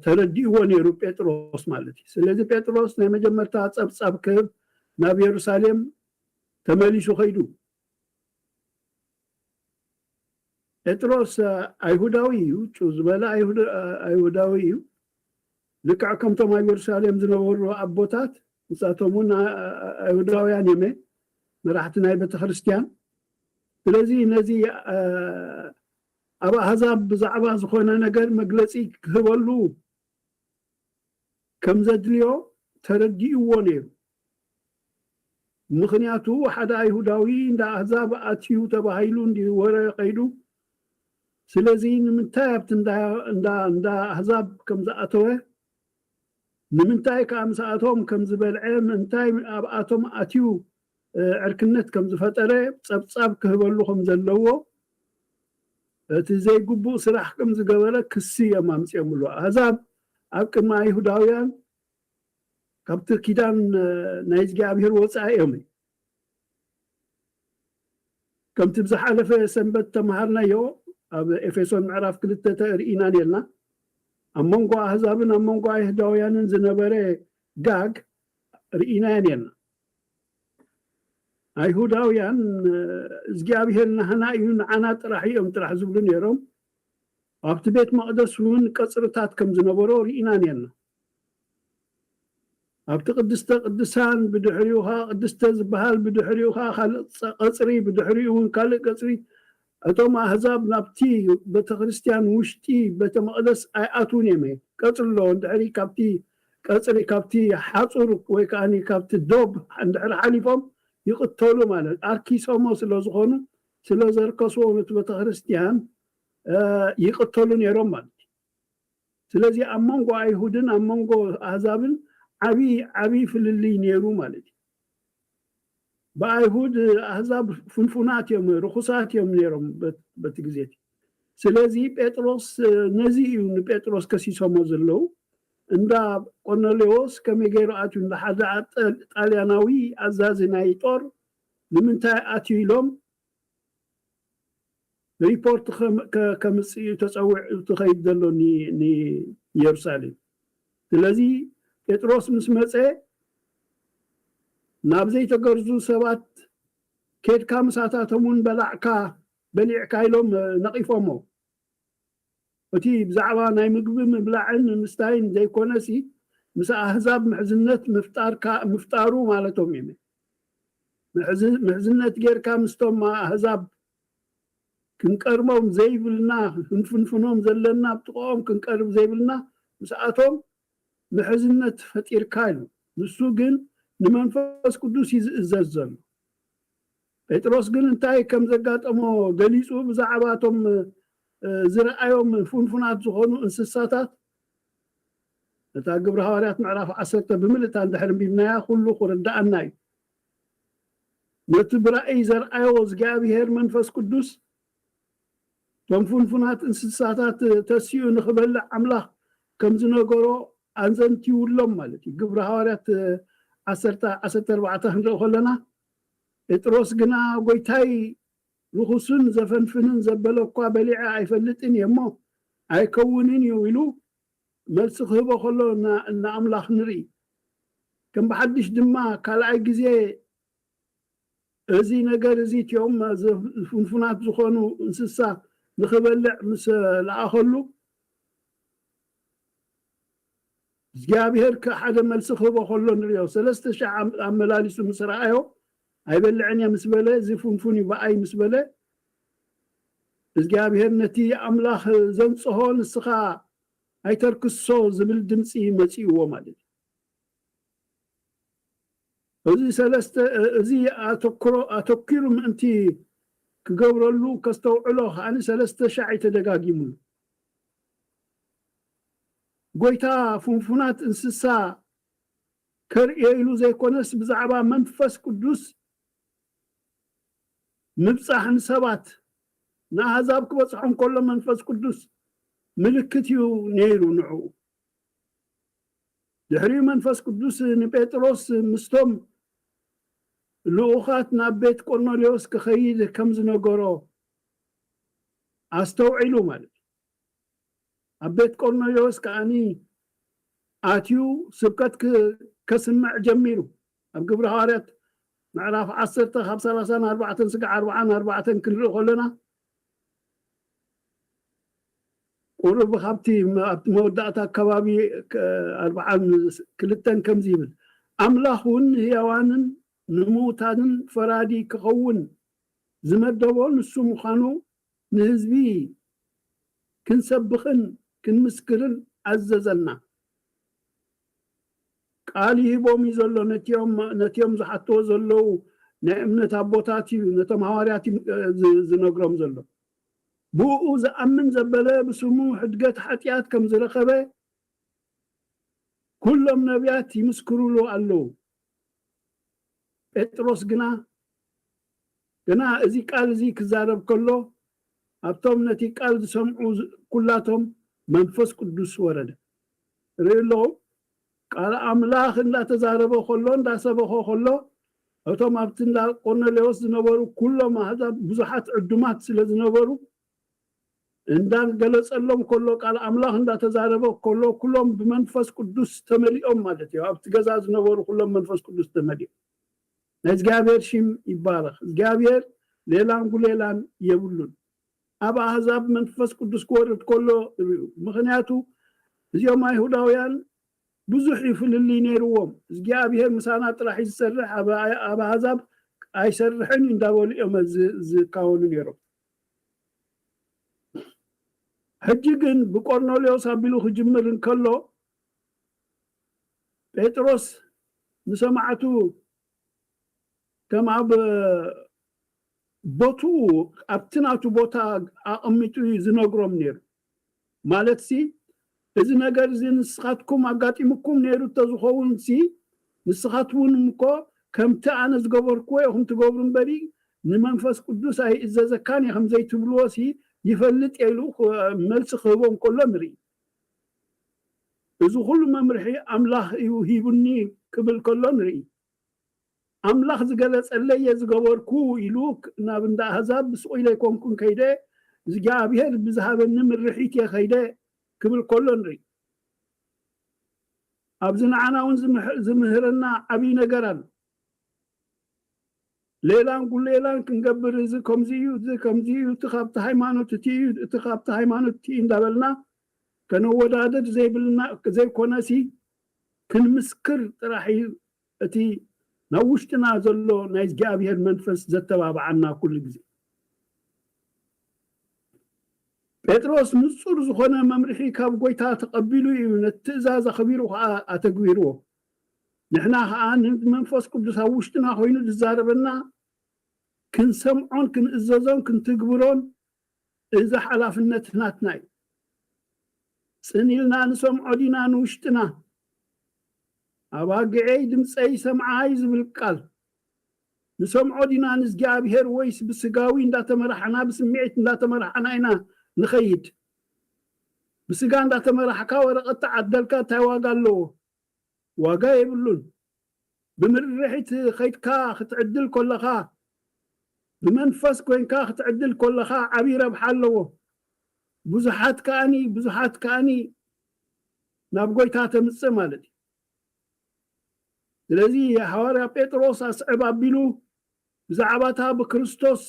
ተረዲእዎ ነይሩ ጴጥሮስ ማለት እዩ። ስለዚ ጴጥሮስ ናይ መጀመርታ ጸብጻብ ክህብ ናብ የሩሳሌም ተመሊሱ ከይዱ። ጴጥሮስ ኣይሁዳዊ እዩ፣ ጭው ዝበለ ኣይሁዳዊ እዩ። ልክዕ ከምቶም ኣብ የሩሳሌም ዝነበሩ ኣቦታት ንሳቶም እውን ኣይሁዳውያን እዮም፣ መራሕቲ ናይ ቤተ ክርስቲያን። ስለዚ ነዚ ኣብ ኣህዛብ ብዛዕባ ዝኾነ ነገር መግለጺ ክህበሉ ከም ዘድልዮ ተረዲእዎ ነይሩ። ምኽንያቱ ሓደ ኣይሁዳዊ እንዳ ኣህዛብ ኣትዩ ተባሂሉ እንዲ ወረ ከይዱ። ስለዚ ንምንታይ ኣብቲ እንዳ ኣህዛብ ከም ዝኣተወ፣ ንምንታይ ከዓ ምስኣቶም ከም ዝበልዐ፣ ምንታይ ኣብኣቶም ኣትዩ ዕርክነት ከም ዝፈጠረ ጸብጻብ ክህበሉ ከም ዘለዎ፣ እቲ ዘይግቡእ ስራሕ ከም ዝገበረ ክሲ እዮም ኣምጺኦምሉ። ኣህዛብ ኣብ ቅድሚ ኣይሁዳውያን ካብቲ ኪዳን ናይ እግዚኣብሔር ወፃኢ እዮም። ከምቲ ብዝሓለፈ ሰንበት ተምሃርናዮ ኣብ ኤፌሶን ምዕራፍ ክልተ ተርእይና ነርና። ኣብ መንጎ ኣህዛብን ኣብ መንጎ ኣይሁዳውያንን ዝነበረ ጋግ ርኢናዮ ነርና። ኣይሁዳውያን እግዚኣብሔር ናህና እዩ፣ ንዓና ጥራሕ እዮም ጥራሕ ዝብሉ ነይሮም። ኣብቲ ቤት መቕደስ እውን ቀፅርታት ከም ዝነበሮ ርኢና ነርና። ኣብቲ ቅድስተ ቅዱሳን ብድሕሪኡ ከዓ ቅድስተ ዝበሃል ብድሕሪኡ ከዓ ካልእ ቀፅሪ ብድሕሪኡ እውን ካልእ ቀፅሪ እቶም ኣህዛብ ናብቲ ቤተክርስትያን ውሽጢ ቤተ መቕደስ ኣይኣትውን እዮም። ቀፅሪ ኣለዎ። እንድሕሪ ካብቲ ቀፅሪ ካብቲ ሓፁር ወይ ከዓ ካብቲ ዶብ እንድሕሪ ሓሊፎም ይቕተሉ ማለት ኣርኪሶሞ ስለ ዝኾኑ ስለ ዘርከስዎም እቲ ቤተክርስትያን ይቕተሉ ነይሮም ማለት እዩ። ስለዚ ኣብ መንጎ ኣይሁድን ኣብ መንጎ ኣህዛብን ዓብዪ ዓብዪ ፍልልይ ነይሩ ማለት እዩ። ብኣይሁድ ኣህዛብ ፍንፉናት እዮም፣ ርኹሳት እዮም ነይሮም በቲ ግዜ እቲ። ስለዚ ጴጥሮስ ነዚ እዩ ንጴጥሮስ ከሲሶሞ ዘለዉ። እንዳ ቆርኔሌዎስ ከመይ ገይሩ ኣትዩ? እንዳ ሓደ ጣልያናዊ ኣዛዚ ናይ ጦር ንምንታይ ኣትዩ ኢሎም ሪፖርት ከምፅእ እዩ ተፀዊዑ ትኸይድ ዘሎ ንኢየሩሳሌም። ስለዚ ጴጥሮስ ምስ መፀ ናብ ዘይተገርዙ ሰባት ኬድካ ምሳታቶም እውን በላዕካ በሊዕካ ኢሎም ነቒፎሞ። እቲ ብዛዕባ ናይ ምግቢ ምብላዕን ምስታይን ዘይኮነሲ ምስ ኣህዛብ ምሕዝነት ምፍጣሩ ማለቶም እዩ። ምሕዝነት ጌርካ ምስቶም ኣህዛብ ክንቀርቦም ዘይብልና ክንፍንፍኖም ዘለና ኣብ ጥቕኦም ክንቀርብ ዘይብልና ምስኣቶም ምሕዝነት ፈጢርካ ኢሉ። ንሱ ግን ንመንፈስ ቅዱስ እዩ ዝእዘዝ ዘሎ። ጴጥሮስ ግን እንታይ ከም ዘጋጠሞ ገሊጹ ብዛዕባ እቶም ዝረኣዮም ፍንፉናት ዝኾኑ እንስሳታት እታ ግብሪ ሃዋርያት ምዕራፍ ዓሰርተ ብምልእታ እንድሕር ኣንቢብናያ ኩሉ ክርድኣና እዩ። ነቲ ብራእይ ዘርኣዮ እግዚኣብሔር መንፈስ ቅዱስ፣ እቶም ፍንፉናት እንስሳታት ተሲኡ ንኽበልዕ ኣምላኽ ከም ዝነገሮ ኣዘንቲውሎም ማለት እዩ። ግብሪ ሃዋርያት ዓሰርተ፣ ዓሰርተ ኣርባዕተ ክንርኢ ከለና፣ ጴጥሮስ ግና፣ "ጐይታይ፣ ርኹስን ዘፈንፍንን ዘበለ እኳ በሊዐ ኣይፈልጥን እየ እሞ፣ ኣይከውንን እዩ" ኢሉ መልሲ ክህቦ ከሎ ን-፣ ንኣምላኽ ንርኢ። ከም ብሓድሽ ድማ ካልኣይ ግዜ እዚ ነገር እዚ እቲኦም ዝ-፣ ፍንፉናት ዝኾኑ እንስሳ ንኽበልዕ ምስ ለኣኸሉ፣ እግዚኣብሔር ከ ሓደ መልሲ ክህቦ ከሎ ንሪኦ። ሰለስተ ሻዕ ኣም-፣ ኣመላሊሱ ምስ ረኣዮ፣ "ኣይበልዕን እየ" ምስ በለ፣ "እዚ ፍንፉን እዩ ብኣይ" ምስ በለ፣ እግዚኣብሔር ነቲ ኣምላኽ ዘንጽሆ "ንስኻ ኣይተርክሶ" ዝብል ድምጺ መጺእዎ ማለት እዩ። እዚ ሰለስተ፣ እዚ ኣተኩሮ፣ ኣተኪሩ ምእንቲ ክገብረሉ ከስተውዕሎ ከኣ ሰለስተ ሻዕ እዩ ተደጋጊሙሉ። ጐይታ ፍንፉናት እንስሳ ከርእዮ ኢሉ ዘይኮነስ፣ ብዛዕባ መንፈስ ቅዱስ ምብጻሕ ንሰባት፣ ንኣህዛብ ክበጽሖም ከሎ መንፈስ ቅዱስ ምልክት እዩ ነይሩ ንዕኡ። ድሕሪኡ መንፈስ ቅዱስ ንጴጥሮስ ምስቶም ልኡኻት ናብ ቤት ቆርኔሌዎስ ክኸይድ ከም ዝነገሮ ኣስተውዒሉ ማለት እዩ። ኣብ ቤት ቆርኔሌዎስ ከኣኒ ኣትዩ ስብከት ክ-፣ ከስምዕ ጀሚሩ። ኣብ ግብሪ ሃዋርያት ምዕራፍ ዓሰርተ ካብ ሰላሳን ኣርባዕተን ስጋዕ ኣርባዓን ኣርባዕተን ክንርኢ ከለና፣ ቁሩብ ካብቲ መ-፣ ኣብቲ መወዳእታ ኣከባቢ ከ-፣ ኣርባዓን ክልተን ከምዚ ይብል፣ "ኣምላኽ እውን ንህያዋንን ንምዉታንን ፈራዲ ክኸውን ዝመደቦ ንሱ ምዃኑ ንህዝቢ ክንሰብኽን ክንምስክርን ኣዘዘና።" ቃል ይህቦም እዩ ዘሎ፣ ነቲኦም፣ ነቲኦም ዝሓትዎ ዘለዉ ናይ እምነት ኣቦታት እዩ፣ ነቶም ሃዋርያት እዩ፣ እ፣ ዝ-፣ ዝነግሮም ዘሎ። ብኡ ዝኣምን ዘበለ ብስሙ ሕድገት ሓጢኣት ከም ዝረኸበ ኩሎም ነቢያት ይምስክሩሉ ኣለዉ። ጴጥሮስ ግና፣ ግና እዚ ቃል እዚ ክዛረብ ከሎ፣ ኣብቶም ነቲ ቃል ዝሰምዑ ዝ-፣ ኩላቶም መንፈስ ቅዱስ ወረደ። ርእዩ ኣለኹም? ቃል ኣምላኽ እንዳተዛረበ ከሎ፣ እንዳሰበኸ ከሎ፣ እቶም ኣብቲ እንዳ ቆርኔሌዎስ ዝነበሩ ኩሎም ኣህዛብ ብዙሓት ዕዱማት ስለ ዝነበሩ፣ እንዳገለጸሎም ከሎ፣ ቃል ኣምላኽ እንዳተዛረበ ከሎ፣ ኩሎም ብመንፈስ ቅዱስ ተመሊኦም ማለት እዩ። ኣብቲ ገዛ ዝነበሩ ኩሎም መንፈስ ቅዱስ ተመሊኦም። ናይ እግዚኣብሔር ሽም ይባረኽ። እግዚኣብሔር ሌላን ጉሌላን የብሉን። ኣብ ኣህዛብ መንፈስ ቅዱስ ክወርድ ከሎ ርእዩ። ምኽንያቱ እዚኦም ኣይሁዳውያን ብዙሕ እዩ ፍልልይ ነይርዎም። እግዚኣብሔር ምሳና ጥራሕ እዩ ዝሰርሕ፣ ኣብ፣ ኣብ ኣህዛብ ኣይሰርሕን እዩ እንዳበሉ እዮም ዝ-፣ ዝካወሉ ነይሮም። ሕጂ ግን ብቆርኔሌዎስ ኣቢሉ ክጅምር እንከሎ፣ ጴጥሮስ ንሰማዕቱ ከም ኣብ ቦትኡ፣ ኣብቲ ናቱ ቦታ ኣቐሚጡ እዩ ዝነግሮም ነይሩ። ማለትሲ፣ እዚ ነገር እዚ ንስኻትኩም ኣጋጢሙኩም ነይሩ እንተዝኸውን ሲ፣ ንስኻትኩም እኮ ከምቲ ኣነ ዝገበርክዎ ኢኹም ትገብሩ እምበሪ፣ ንመንፈስ ቅዱስ ኣይእዘዘካን እየ ከም ዘይትብልዎ ሲ ይፈልጥ እየ ኢሉ ክ-፣ መልሲ ክህቦም ከሎ ንርኢ። እዚ ኩሉ መምርሒ ኣምላኽ እዩ ሂቡኒ ክብል ከሎ ንርኢ። ኣምላኽ ዝገለጸለይ እየ ዝገበርኩ ኢሉ ክ-፣ ናብ እንዳ ኣህዛብ ብስቑኢለ ኣይኮንኩን ከይደ፣ እግዚኣብሔር ብዝሃበኒ ምርሒት እየ ከይደ ክብል ከሎ ንርኢ። ኣብዚ ንዓና እውን ዝምሕ-፣ ዝምህረና ዓብዪ ነገር ኣሎ። ሌላን ጉሌላን ክንገብር፣ እዚ ከምዚ እዩ፣ እዚ ከምዚ እዩ፣ እቲ ካብቲ ሃይማኖት እቲ እዩ፣ እቲ ካብቲ ሃይማኖት እቲ እዩ እንዳበልና ከነወዳድር ዘይብልና ዘይኮነሲ፣ ክንምስክር ጥራሕ እዩ እቲ ናብ ውሽጥና ዘሎ ናይ እግዚኣብሔር መንፈስ ዘተባብዓና ኩሉ ግዜ። ጴጥሮስ ንጹር ዝኾነ መምርሒ ካብ ጐይታ ተቐቢሉ እዩ፣ ነቲ ትእዛዝ ኣኽቢሩ ኸኣ ኣተግቢርዎ። ንሕና ኸኣ ነቲ መንፈስ ቅዱስ ኣብ ውሽጥና ኾይኑ ዝዛረበና ክንሰምዖን ክንእዘዞን ክንትግብሮን እዚ ሓላፍነት ናትና እዩ። ጽን ኢልና ንሰምዖ ዲና ንውሽጥና? "ኣባግዔይ ድምጸይ ይሰምዓ" እዩ ዝብል ቃል። ንሰምዖ ዲና ንእግዚኣብሔር፣ ወይስ ብስጋዊ እንዳተመራሕና፣ ብስምዒት እንዳተመራሕና ኢና ንኸይድ? ብስጋ እንዳተመራሕካ ወረቐት ተዓደልካ እንታይ ዋጋ ኣለዎ? ዋጋ የብሉን። ብምርሒት ኸይድካ ክትዕድል ከለኻ፣ ብመንፈስ ኮይንካ ክትዕድል ከለኻ ዓብዪ ረብሓ ኣለዎ። ብዙሓት ከኣኒ ብዙሓት ከኣኒ ናብ ጎይታ ተምጽእ ማለት እዩ። ስለዚ ሃዋርያ ጴጥሮስ ኣስዕብ ኣቢሉ ብዛዕባታ ብክርስቶስ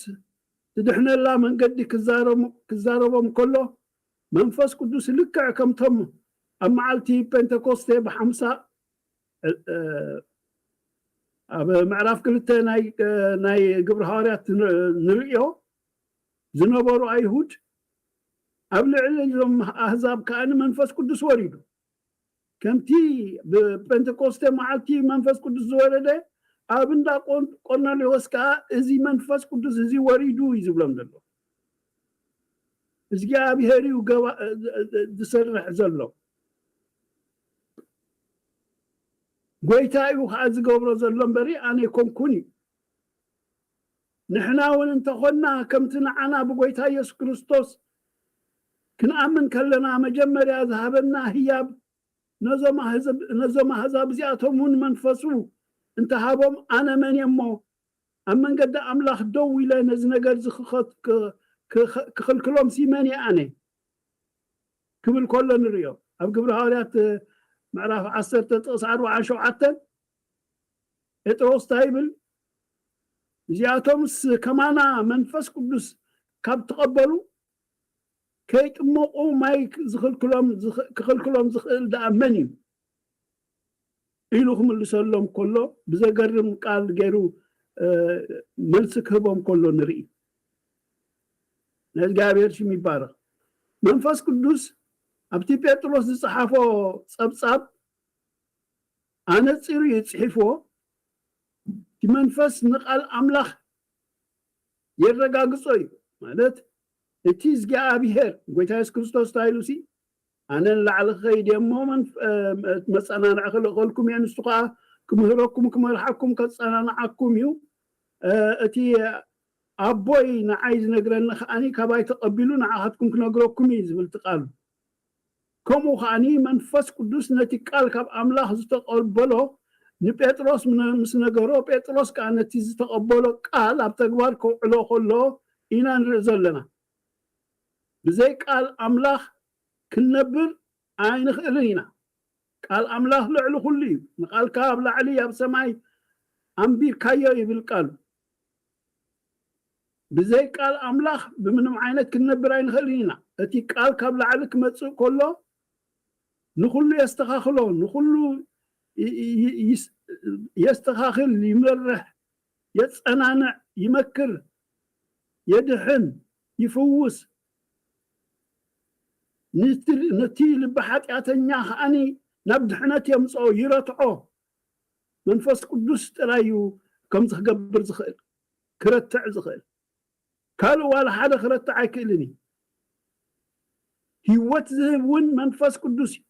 ትድሕነላ መንገዲ ክዛረሙ- ክዛረቦም ከሎ፣ መንፈስ ቅዱስ ልክዕ ከምቶም ኣብ መዓልቲ ፔንተኮስቴ ብሓምሳ እ- እ- ኣብ ምዕራፍ ክልተ ናይ ናይ ግብሪ ሃዋርያት ን- ንርእዮ ዝነበሩ ኣይሁድ፣ ኣብ ልዕሊ እዞም ኣህዛብ ከኣ መንፈስ ቅዱስ ወሪዱ። ከምቲ ብጴንጠቆስቴ መዓልቲ መንፈስ ቅዱስ ዝወረደ፣ ኣብ እንዳ ቆን- ቆርኔሌዎስ ከኣ እዚ መንፈስ ቅዱስ እዚ ወሪዱ እዩ ዝብሎም ዘሎ። እግዚኣብሔር እዩ ገባ- ዝሰርሕ ዘሎ። ጎይታ እዩ ከዓ ዝገብሮ ዘሎ እምበሪ ኣነ ኣይኮንኩን እዩ። ንሕና እውን እንተኾንና ከምቲ ንዓና ብጎይታ ኢየሱስ ክርስቶስ ክንኣምን ከለና መጀመርያ ዝሃበና ህያብ ነዞም ኣህዛብ- ነዞም ኣህዛብ እዚኣቶም እውን መንፈሱ እንተሃቦም ኣነ መን እየ እሞ ኣብ መንገዲ ኣምላኽ ደው ኢለ ነዚ ነገር እዚ ክኸት- ክ- ክኸ- ክኽልክሎም ሲ መን እየ ኣነ ክብል ከሎ ንርእዮ። ኣብ ግብሪ ሃዋርያት ምዕራፍ ዓሰርተ ጥቕሲ ኣርብዓን ሸውዓተን ጴጥሮስ እንታይ ይብል? እዚኣቶምስ ከማና መንፈስ ቅዱስ ካብ ትቐበሉ ከይጥመቑ ማይ ዝኽልክሎም ዝኽ- ክኽልክሎም ዝኽእል ደኣ መን እዩ? ኢሉ ክምልሰሎም ከሎ ብዘገርም ቃል ገይሩ እ፣ መልሲ ክህቦም ከሎ ንርኢ። ናይ እግዚኣብሔር ሽም ይባረኽ። መንፈስ ቅዱስ ኣብቲ ጴጥሮስ ዝጸሓፎ ጸብጻብ ኣነጺሩ እዩ ጽሒፍዎ። እቲ መንፈስ ንቃል ኣምላኽ የረጋግጾ እዩ። ማለት እቲ እግዚኣብሔር ጎይታ የሱስ ክርስቶስ እንታይ ኢሉ ሲ ኣነ ንላዕሊ ክኸይድ እየ እሞ መንፍ- እ፣ መጸናንዒ ክልእኸልኩም እየ፣ ንሱ ኸዓ ክምህረኩም ክመርሓኩም ከጸናንዓኩም እዩ። እ፣ እቲ ኣቦይ ንዓይ ዝነግረኒ ከዓኒ ካባይ ተቐቢሉ ንዓኻትኩም ክነግረኩም እዩ ዝብል እቲ ቃሉ። ከምኡ ከዓኒ መንፈስ ቅዱስ ነቲ ቃል ካብ ኣምላኽ ዝተቐበሎ ንጴጥሮስ ምነ- ምስ ነገሮ፣ ጴጥሮስ ከኣ ነቲ ዝተቐበሎ ቃል ኣብ ተግባር ከውዕሎ ከሎ ኢና ንርኢ ዘለና። ብዘይ ቃል ኣምላኽ ክንነብር ኣይንኽእልን ኢና። ቃል ኣምላኽ ልዕሊ ኩሉ እዩ። ንቃልካ ኣብ ላዕሊ ኣብ ሰማይ ኣንቢርካዮ ይብል ቃሉ። ብዘይ ቃል ኣምላኽ ብምንም ዓይነት ክንነብር ኣይንኽእልን ኢና። እቲ ቃል ካብ ላዕሊ ክመጽእ ከሎ ንኹሉ የስተኻኽሎ፣ ንኹሉ ይ- ይ- ይስ- የስተኻኽል፣ ይመርሕ፣ የጸናንዕ፣ ይመክር፣ የድሕን፣ ይፍውስ። ነቲ- ነቲ ልቢ ሓጢኣተኛ ከዓኒ ናብ ድሕነት የምጽኦ፣ ይረትዖ። መንፈስ ቅዱስ ጥራይ እዩ ከምዚ ክገብር ዝኽእል፣ ክረትዕ ዝኽእል። ካልእ ዋላ ሓደ ክረትዕ ኣይክእልን እዩ። ህይወት ዝህብ እውን መንፈስ ቅዱስ እዩ።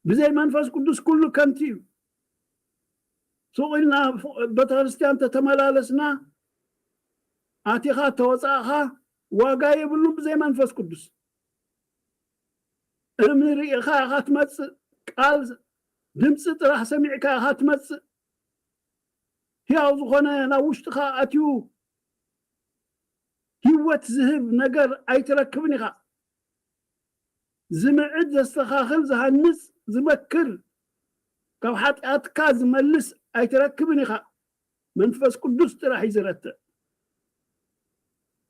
ብዘይ መንፈስ ቅዱስ ኩሉ ከንቲ እዩ። ሱቕ ኢልና ፎ- ቤተክርስትያን ተተመላለስና፣ ኣቲኻ ተወፃእኻ፣ ዋጋ የብሉን ብዘይ መንፈስ ቅዱስ። እምኒ ርኢኻ ኢኻ ትመፅእ፣ ቃል ድምፂ ጥራሕ ሰሚዕካ ኢኻ ትመፅእ። ህያው ዝኾነ ናብ ውሽጥኻ ኣትዩ ህይወት ዝህብ ነገር ኣይትረክብን ኢኻ። ዝምዕድ፣ ዘስተኻኽል፣ ዝሃንጽ፣ ዝመክር፣ ካብ ሓጢኣትካ ዝመልስ ኣይትረክብን ኢኻ። መንፈስ ቅዱስ ጥራሕ እዩ ዝረትዕ።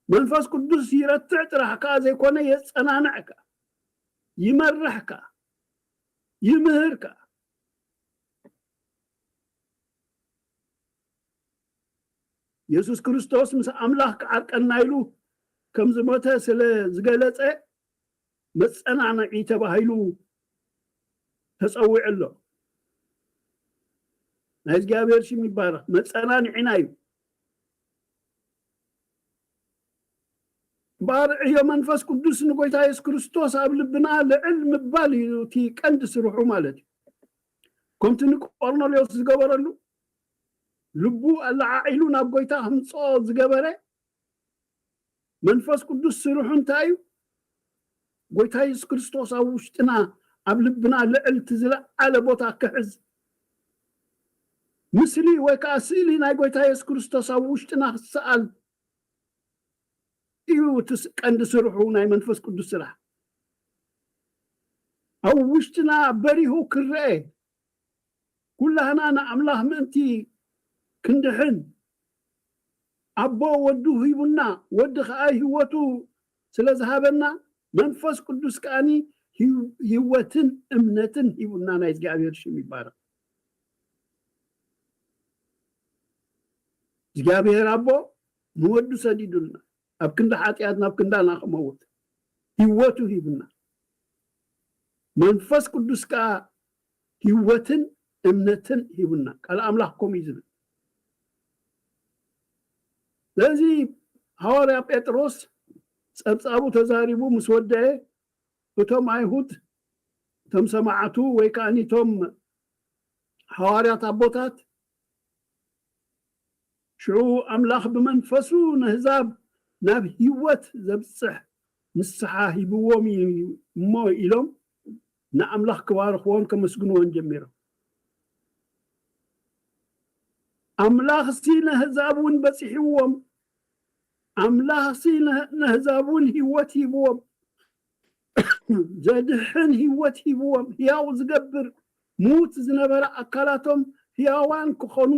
መንፈስ ቅዱስ ይረትዕ ጥራሕ ከኣ ዘይኮነ የጸናንዕካ፣ ይመርሕካ፣ ይምህርካ። የሱስ ክርስቶስ ምስ ኣምላኽ ክዓርቀና ኢሉ ከም ዝሞተ ስለ ዝገለጸ መጸናንዒ ተባሂሉ ተጸዊዑ ኣሎ። ናይ እግዚኣብሔር ሽም ይባረኽ። መጸናንዒና እዩ። ባርዕዮ መንፈስ ቅዱስ ንጎይታ የሱስ ክርስቶስ ኣብ ልብና ልዕል ምባል እዩ እቲ ቀንዲ ስርሑ ማለት እዩ። ከምቲ ንቆርኔሌዎስ ዝገበረሉ ልቡ ኣለዓዒሉ ናብ ጎይታ ክምፅኦ ዝገበረ መንፈስ ቅዱስ ስርሑ እንታይ እዩ? ጎይታ የሱስ ክርስቶስ ኣብ ውሽጥና፣ ኣብ ልብና ልዕልቲ ዝለዓለ ቦታ ክሕዝ፣ ምስሊ ወይ ከዓ ስእሊ ናይ ጎይታ የሱስ ክርስቶስ ኣብ ውሽጥና ክሰኣል እዩ። እቲ ስ- ቀንዲ ስርሑ ናይ መንፈስ ቅዱስ ስራሕ ኣብ ውሽጥና በሪሁ ክረአ፣ ኩላህና ንኣምላኽ ምእንቲ ክንድሕን ኣቦ ወዱ ሂቡና፣ ወዲ ከዓ ህይወቱ ስለ ዝሃበና መንፈስ ቅዱስ ከዓኒ ህይወትን እምነትን ሂቡና። ናይ እግዚኣብሔር ሽም ይባረክ። እግዚኣብሔር ኣቦ ንወዱ ሰዲዱልና፣ ኣብ ክንዲ ሓጢኣት ናብ ክንዳና ክመውት ህይወቱ ሂቡና። መንፈስ ቅዱስ ከዓ ህይወትን እምነትን ሂቡና። ቃል ኣምላኽ ከምኡ እዩ ዝብል። ስለዚ ሃዋርያ ጴጥሮስ ጸብጻቡ ተዛሪቡ ምስ ወደአ፣ እቶም ኣይሁድ፣ እቶም ሰማዕቱ ወይ ከዓ እቶም ሃዋርያት ኣቦታት፣ ሽዑ ኣምላኽ ብመንፈሱ ነህዛብ ናብ ህይወት ዘብጽሕ ንስሓ ሂብዎም እዩ እሞ ኢሎም ንኣምላኽ ክባርኽዎን ከመስግንዎን ጀሚሮም። ኣምላኽሲ ነህዛብ እውን በጺሕዎም፣ ኣምላኽሲ ነህዛብ እውን ህይወት ሂብዎም፣ ዘድሕን ህይወት ሂብዎም፣ ህያው ዝገብር፣ ምዉት ዝነበረ ኣካላቶም ህያዋን ክኾኑ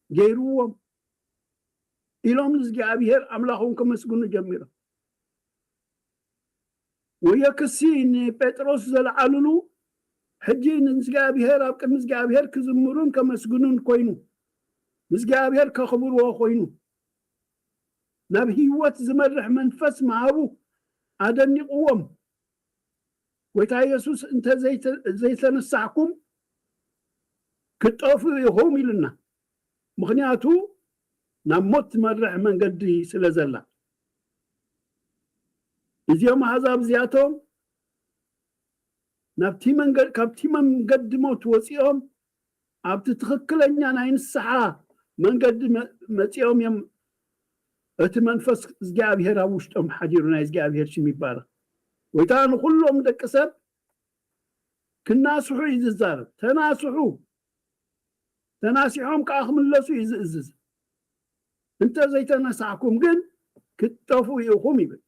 ገይርዎም ኢሎም ንእግዚኣብሔር ኣምላኾም ከመስግኑ ጀሚሮም። ወየክሲ ንጴጥሮስ ዘልዓልሉ ሕጂ ንእግዚኣብሔር ኣብ ቅድሚ እግዚኣብሔር ክዝምሩን ከመስግኑን ኮይኑ፣ ንእግዚኣብሔር ከኽብርዎ ኮይኑ፣ ናብ ህይወት ዝመርሕ መንፈስ ምሃቡ ኣደኒቕዎም። ጎይታ የሱስ እንተ ዘይተ- ዘይተነሳሕኩም ክትጠፍኡ ኢኹም ኢሉና። ምኽንያቱ ናብ ሞት ትመርሕ መንገዲ ስለ ዘላ። እዚኦም ኣሕዛብ እዚኣቶም ናብቲ መንገዲ ካብቲ መንገዲ ሞት ወፂኦም ኣብቲ ትኽክለኛ ናይ ንስሓ መንገዲ መ- መፂኦም እዮም። እቲ መንፈስ እግዚኣብሔር ኣብ ውሽጦም ሓዲሩ ናይ እግዚኣብሔር ሽም ይባረኽ። ጎይታ ንኹሎም ደቂ ሰብ ክናስሑ እዩ ዝዛረብ። ተናስሑ፣ ተናሲሖም ከዓ ክምለሱ እዩ ዝእዝዝ። እንተ ዘይተነሳሕኩም ግን ክትጠፍኡ ኢኹም ይብል።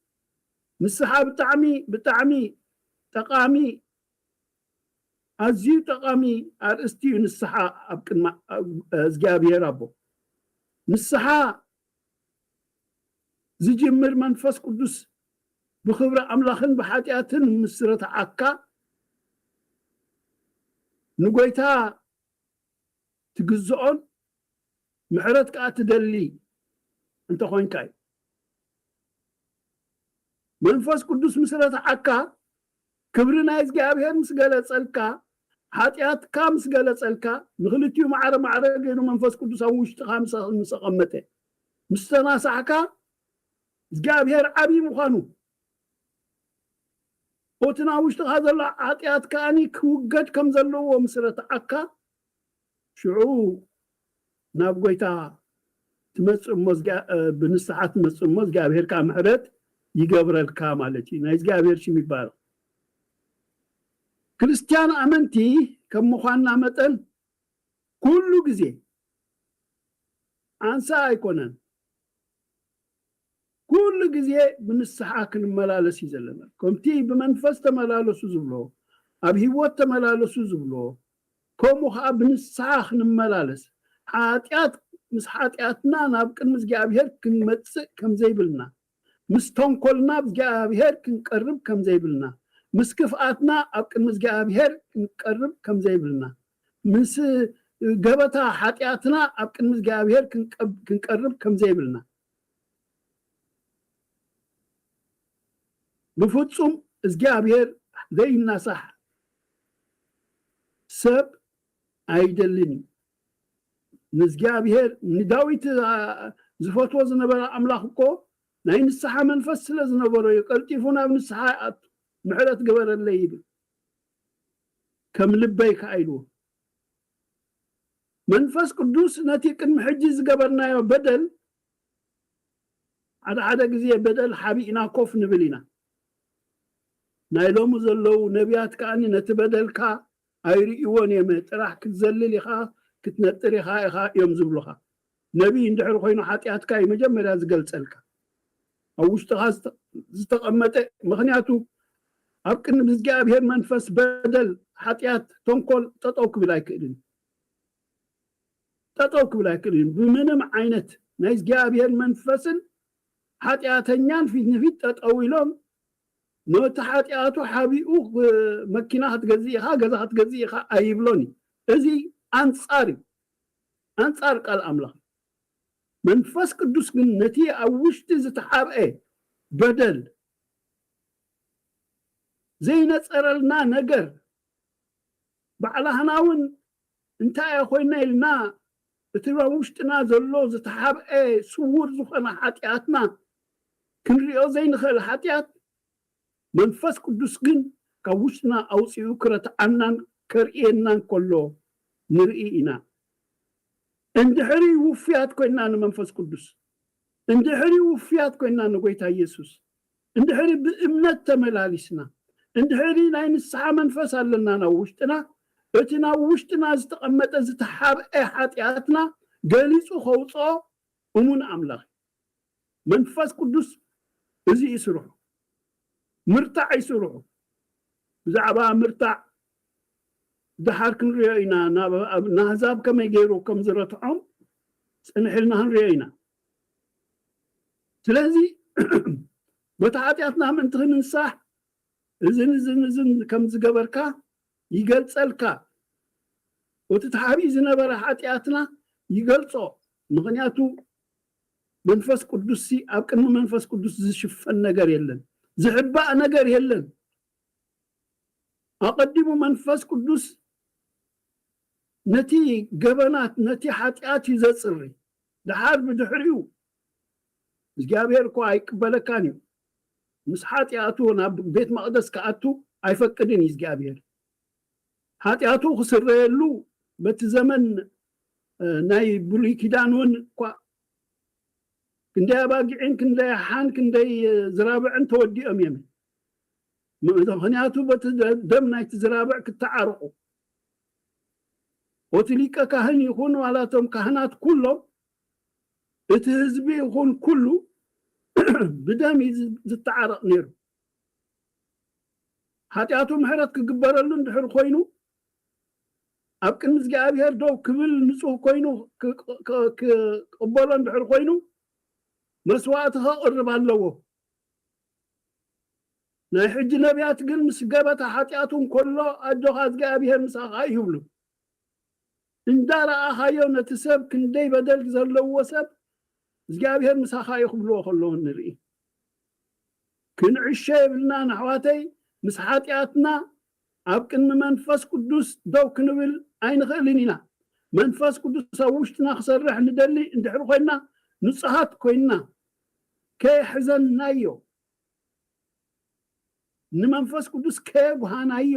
ንስሓ ብጣዕሚ ብጣዕሚ ጠቓሚ ኣዝዩ ጠቓሚ ኣርእስቲ እዩ። ንስሓ ኣብ ቅድሚ እግዚኣብሔር ኣቦ ንስሓ ዝጅምር መንፈስ ቅዱስ ብኽብሪ ኣምላኽን ብሓጢኣትን ምስ ረትዓካ ንጎይታ ትግዝኦን ምሕረት ከዓ ትደሊ እንተኾይንካ እዩ። መንፈስ ቅዱስ ምስ ረትዓካ ክብሪ ናይ እግዚኣብሔር ምስ ገለጸልካ ሓጢኣትካ ምስ ገለጸልካ ንክልቲኡ ማዕረ ማዕረ ገይሩ መንፈስ ቅዱስ ኣብ ውሽጥኻ ምስ ምስ ኣቐመጠ ምስ ተናሳሕካ እግዚኣብሔር ዓብዪ ምዃኑ እቲ ናብ ውሽጥኻ ዘሎ ሓጢኣት ከኣኒ ክውገድ ከም ዘለዎ ምስ ረትዓካ ሽዑ ናብ ጎይታ ትመጽእ እሞ ብንስሓ ትመጽእ እሞ እግዚኣብሔር ከዓ ምሕረት ይገብረልካ ማለት እዩ። ናይ እግዚኣብሔር ሽም ይባረክ። ክርስትያን ኣመንቲ ከም ምዃንና መጠን ኩሉ ግዜ ኣንሳ ኣይኮነን። ኩሉ ግዜ ብንስሓ ክንመላለስ እዩ ዘለና። ከምቲ ብመንፈስ ተመላለሱ ዝብሎ ኣብ ህይወት ተመላለሱ ዝብሎ ከምኡ ከዓ ብንስሓ ክንመላለስ ሓጢኣት ምስ ሓጢኣትና ናብ ቅድሚ እግዚኣብሔር ክንመፅእ ከምዘይብልና ምስ ተንኮልና እግዚኣብሔር ክንቀርብ ከምዘይብልና ምስ ክፍኣትና ኣብ ቅድሚ እግዚኣብሔር ክንቀርብ ከምዘይብልና ምስ ገበታ ሓጢኣትና ኣብ ቅድሚ እግዚኣብሔር ክንቀርብ ከምዘይብልና ብፍጹም እግዚኣብሔር ዘይናሳሕ ሰብ ኣይደልን እዩ። ንእግዚኣብሔር ንዳዊት ዝፈትዎ ዝነበረ ኣምላኽ እኮ ናይ ንስሓ መንፈስ ስለ ዝነበሮ እዩ ቀልጢፉ ናብ ንስሓ ይኣቱ። ምሕረት ግበረለይ ይብል። ከም ልበይ ከዓ ኢልዎ። መንፈስ ቅዱስ ነቲ ቅድሚ ሕጂ ዝገበርናዮ በደል፣ ሓደ ሓደ ግዜ በደል ሓቢእና ኮፍ ንብል ኢና። ናይ ሎሚ ዘለዉ ነቢያት ከኣኒ ነቲ በደልካ ኣይርእይዎን እዮም፣ ጥራሕ ክትዘልል ኢኻ፣ ክትነጥር ኢኻ ኢኻ እዮም ዝብሉኻ። ነቢይ እንድሕር ኮይኑ ሓጢኣትካ እዩ መጀመርያ ዝገልጸልካ። ኣብ ውሽጥኻ ዝተ-፣ ዝተቐመጠ፣ ምኽንያቱ ኣብ ቅድሚ እግዚኣብሔር መንፈስ በደል፣ ሓጢኣት፣ ተንኮል ጠጠው ክብል ኣይክእልን። ጠጠው ክብል ኣይክእልን። ብምንም ዓይነት ናይ እግዚኣብሔር መንፈስን ሓጢኣተኛን ፊት ንፊት ጠጠው ኢሎም ነቲ ሓጢኣቱ ሓቢኡ፣ እ፣ መኪና ክትገዝእ ኢኻ፣ ገዛ ክትገዝእ ኢኻ ኣይብሎን እዩ። እዚ ኣንጻር እዩ። ኣንጻር ቃል ኣምላኽ። መንፈስ ቅዱስ ግን ነቲ ኣብ ውሽጢ ዝተሓብአ በደል፣ ዘይነጸረልና ነገር፣ ባዕላህና እውን እንታይ እየ ኮይና ኢልና እቲ ኣብ ውሽጥና ዘሎ ዝተሓብአ ስዉር ዝኾነ ሓጢኣትና ክንሪኦ ዘይንኽእል ሓጢኣት፣ መንፈስ ቅዱስ ግን ካብ ውሽጥና ኣውጺኡ ክረትዓናን ከርእየናን ከሎ ንርኢ ኢና። እንድሕሪ ውፉያት ኮይና ንመንፈስ ቅዱስ፣ እንድሕሪ ውፉያት ኮይና ንጎይታ ኢየሱስ፣ እንድሕሪ ብእምነት ተመላሊስና፣ እንድሕሪ ናይ ንስሓ መንፈስ ኣለና ናብ ውሽጥና፣ እቲ ናብ ውሽጥና ዝተቐመጠ ዝተሓብአ ሓጢኣትና ገሊጹ ከውጽኦ እሙን ኣምላኽ እዩ። መንፈስ ቅዱስ እዚ እዩ ስርሑ። ምርታዕ እዩ ስርሑ። ብዛዕባ ምርታዕ ደሓር ክንሪኦ ኢና። ናብ፣ ኣብ፣ ንኣህዛብ ከመይ ገይሩ ከም ዝረትዖም ጽንሕ ኢልና ክንሪኦ ኢና። ስለዚ በቲ ሓጢኣትና ምእንቲ ክንንሳሕ እዝን እዝን እዝን ከም ዝገበርካ ይገልጸልካ። እቲ ተሓቢኡ ዝነበረ ሓጢኣትና ይገልጾ። ምኽንያቱ መንፈስ ቅዱስሲ፣ ኣብ ቅድሚ መንፈስ ቅዱስ ዝሽፈን ነገር የለን፣ ዝሕባእ ነገር የለን። ኣቐዲሙ መንፈስ ቅዱስ ነቲ ገበናት፣ ነቲ ሓጢኣት እዩ ዘጽሪ። ደሓር ብድሕሪኡ እግዚኣብሔር እኮ ኣይቅበለካን እዩ። ምስ ሓጢኣቱ ናብ ቤት መቕደስ ክኣቱ ኣይፈቅድን እዩ እግዚኣብሔር። ሓጢኣቱ ክስረየሉ በቲ ዘመን፣ እ፣ ናይ ብሉይ ኪዳን እውን እኳ ክንደይ ኣባጊዕን ክንደይ ሓን ክንደይ፣ እ፣ ዝራብዕን ተወዲኦም እዮም። ም-፣ ምኽንያቱ በቲ ደ-፣ ደም ናይቲ ዝራብዕ ክተዓረቑ። እቲ ሊቀ ካህን ይኹን ዋላ እቶም ካህናት ኩሎም፣ እቲ ህዝቢ ይኹን ኩሉ ብደም እዩ ዝ-፣ ዝተዓረቕ ነይሩ። ሓጢኣቱ ምሕረት ክግበረሉ እንድሕር ኮይኑ፣ ኣብ ቅድሚ እግዚኣብሔር ደው ክብል ንጹህ ኮይኑ ክ-፣ ክ-፣ ክ-፣ ክቕበሎ እንድሕር ኮይኑ፣ መስዋእቲ ከቕርብ ኣለዎ። ናይ ሕጂ ነቢያት ግን ምስ ገበታ ሓጢኣቱ እንከሎ፣ "ኣጆኻ እግዚኣብሔር ምሳኻ እዩ" ይብሉ። እንዳረኣኻዮ ነቲ ሰብ ክንደይ በደል ዘለዎ ሰብ፣ "እግዚኣብሔር ምሳኻ እዩ" ክብልዎ ከለዉ ንርኢ። ክንዕሾ የብልናን ኣሕዋተይ፣ ምስ ሓጢኣትና ኣብ ቅድሚ መንፈስ ቅዱስ ደው ክንብል ኣይንኽእልን ኢና። መንፈስ ቅዱስ ኣብ ውሽጥና ክሰርሕ ንደሊ እንድሕር ኮይንና፣ ንጹሃት ኮይንና፣ ከየሕዘንናዮ፣ ንመንፈስ ቅዱስ ከየጉሃናዮ፣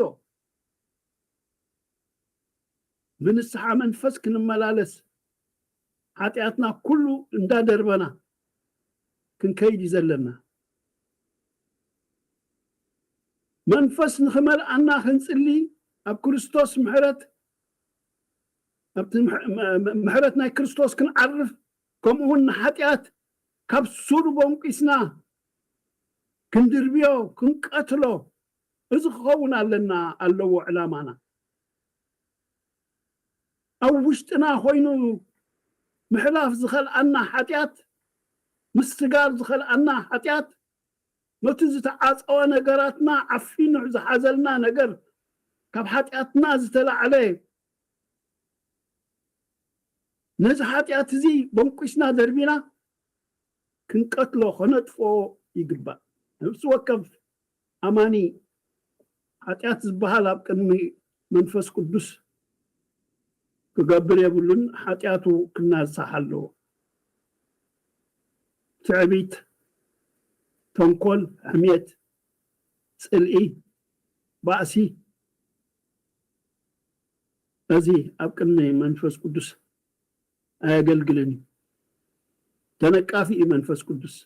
ብንስሓ መንፈስ ክንመላለስ፣ ሓጢኣትና ኩሉ እንዳደርበና ክንከይድ እዩ ዘለና። መንፈስ ንኽመልኣና ክንጽሊ፣ ኣብ ክርስቶስ ምሕረት፣ ኣብቲ ምሕ-፣ ም-፣ ም-፣ ምሕረት ናይ ክርስቶስ ክንዓርፍ፣ ከምኡ እውን ንሓጢኣት ካብ ሱሩ ቦንቂስና ክንድርብዮ፣ ክንቀትሎ፣ እዚ ክኸውን ኣለና፣ ኣለዎ ዕላማና። ኣብ ውሽጥና ኮይኑ ምሕላፍ ዝኸልኣና ሓጢኣት፣ ምስጋር ዝኸልኣና ሓጢኣት፣ ነቲ ዝተዓጸወ ነገራትና ዓፊኑ ዝሓዘልና ነገር፣ ካብ ሓጢኣትና ዝተላዕለ፣ ነዚ ሓጢኣት እዚ በንቂስና ደርቢና ክንቀትሎ፣ ከነጥፍኦ ይግባእ። ነፍሲ ወከፍ ኣማኒ ሓጢኣት ዝበሃል ኣብ ቅድሚ መንፈስ ቅዱስ ክገብር የብሉን፣ ሓጢኣቱ ክናሳሕ ኣለዎ። ትዕቢት፣ ተንኮል፣ ሕሜት፣ ጽልኢ፣ ባእሲ፣ እዚ ኣብ ቅድሚ መንፈስ ቅዱስ ኣየገልግልን እዩ። ተነቃፊ እዩ መንፈስ ቅዱስ።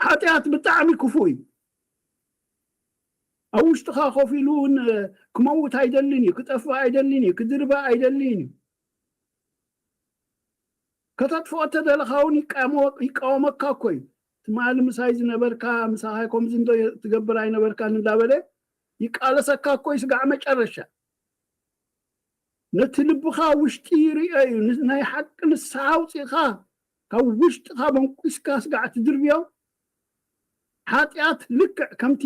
ሓጢኣት ብጣዕሚ ክፉእ እዩ። ኣብ ውሽጥኻ ኮፍ ኢሉ እውን ክመውት ኣይደልን እዩ፣ ክጠፍእ ኣይደልን እዩ፣ ክድርበ ኣይደልን እዩ። ከተጥፍኦ ተደለኻ እውን ይቃወመካ እኮ እዩ። ትማሊ ምሳይ ዝነበርካ፣ ምሳኻ ከምዚ እንዶ ትገብር ኣይነበርካን እንዳበለ ይቃለሰካ እኮ እዩ ስጋዕ መጨረሻ። ነቲ ልብኻ ውሽጢ ይርእዮ እዩ። ናይ ሓቂ ንስሓ ኣውፂእኻ ካብ ውሽጥኻ መንቁስካ ስጋዕ ትድርብዮ። ሓጢኣት ልክዕ ከምቲ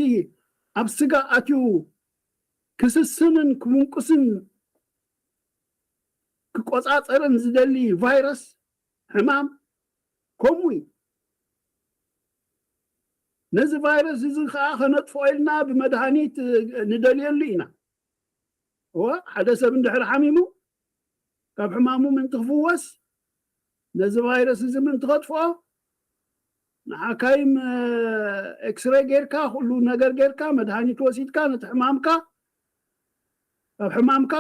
ኣብ ስጋ ኣትዩ ክስስንን ክምንቁስን ክቆፃፀርን ዝደሊ ቫይረስ ሕማም ከምኡ እዩ። ነዚ ቫይረስ እዚ ከዓ ከነጥፍኦ ኢልና ብመድሃኒት ንደልየሉ ኢና። እወ፣ ሓደ ሰብ እንድሕር ሓሚሙ ካብ ሕማሙ ምእንቲ ክፍወስ ነዚ ቫይረስ እዚ ምእንቲ ከጥፍኦ ንሓካይም ኤክስሬ ጌርካ ኩሉ ነገር ጌርካ መድሃኒት ወሲድካ ነቲ ሕማምካ ካብ ሕማምካ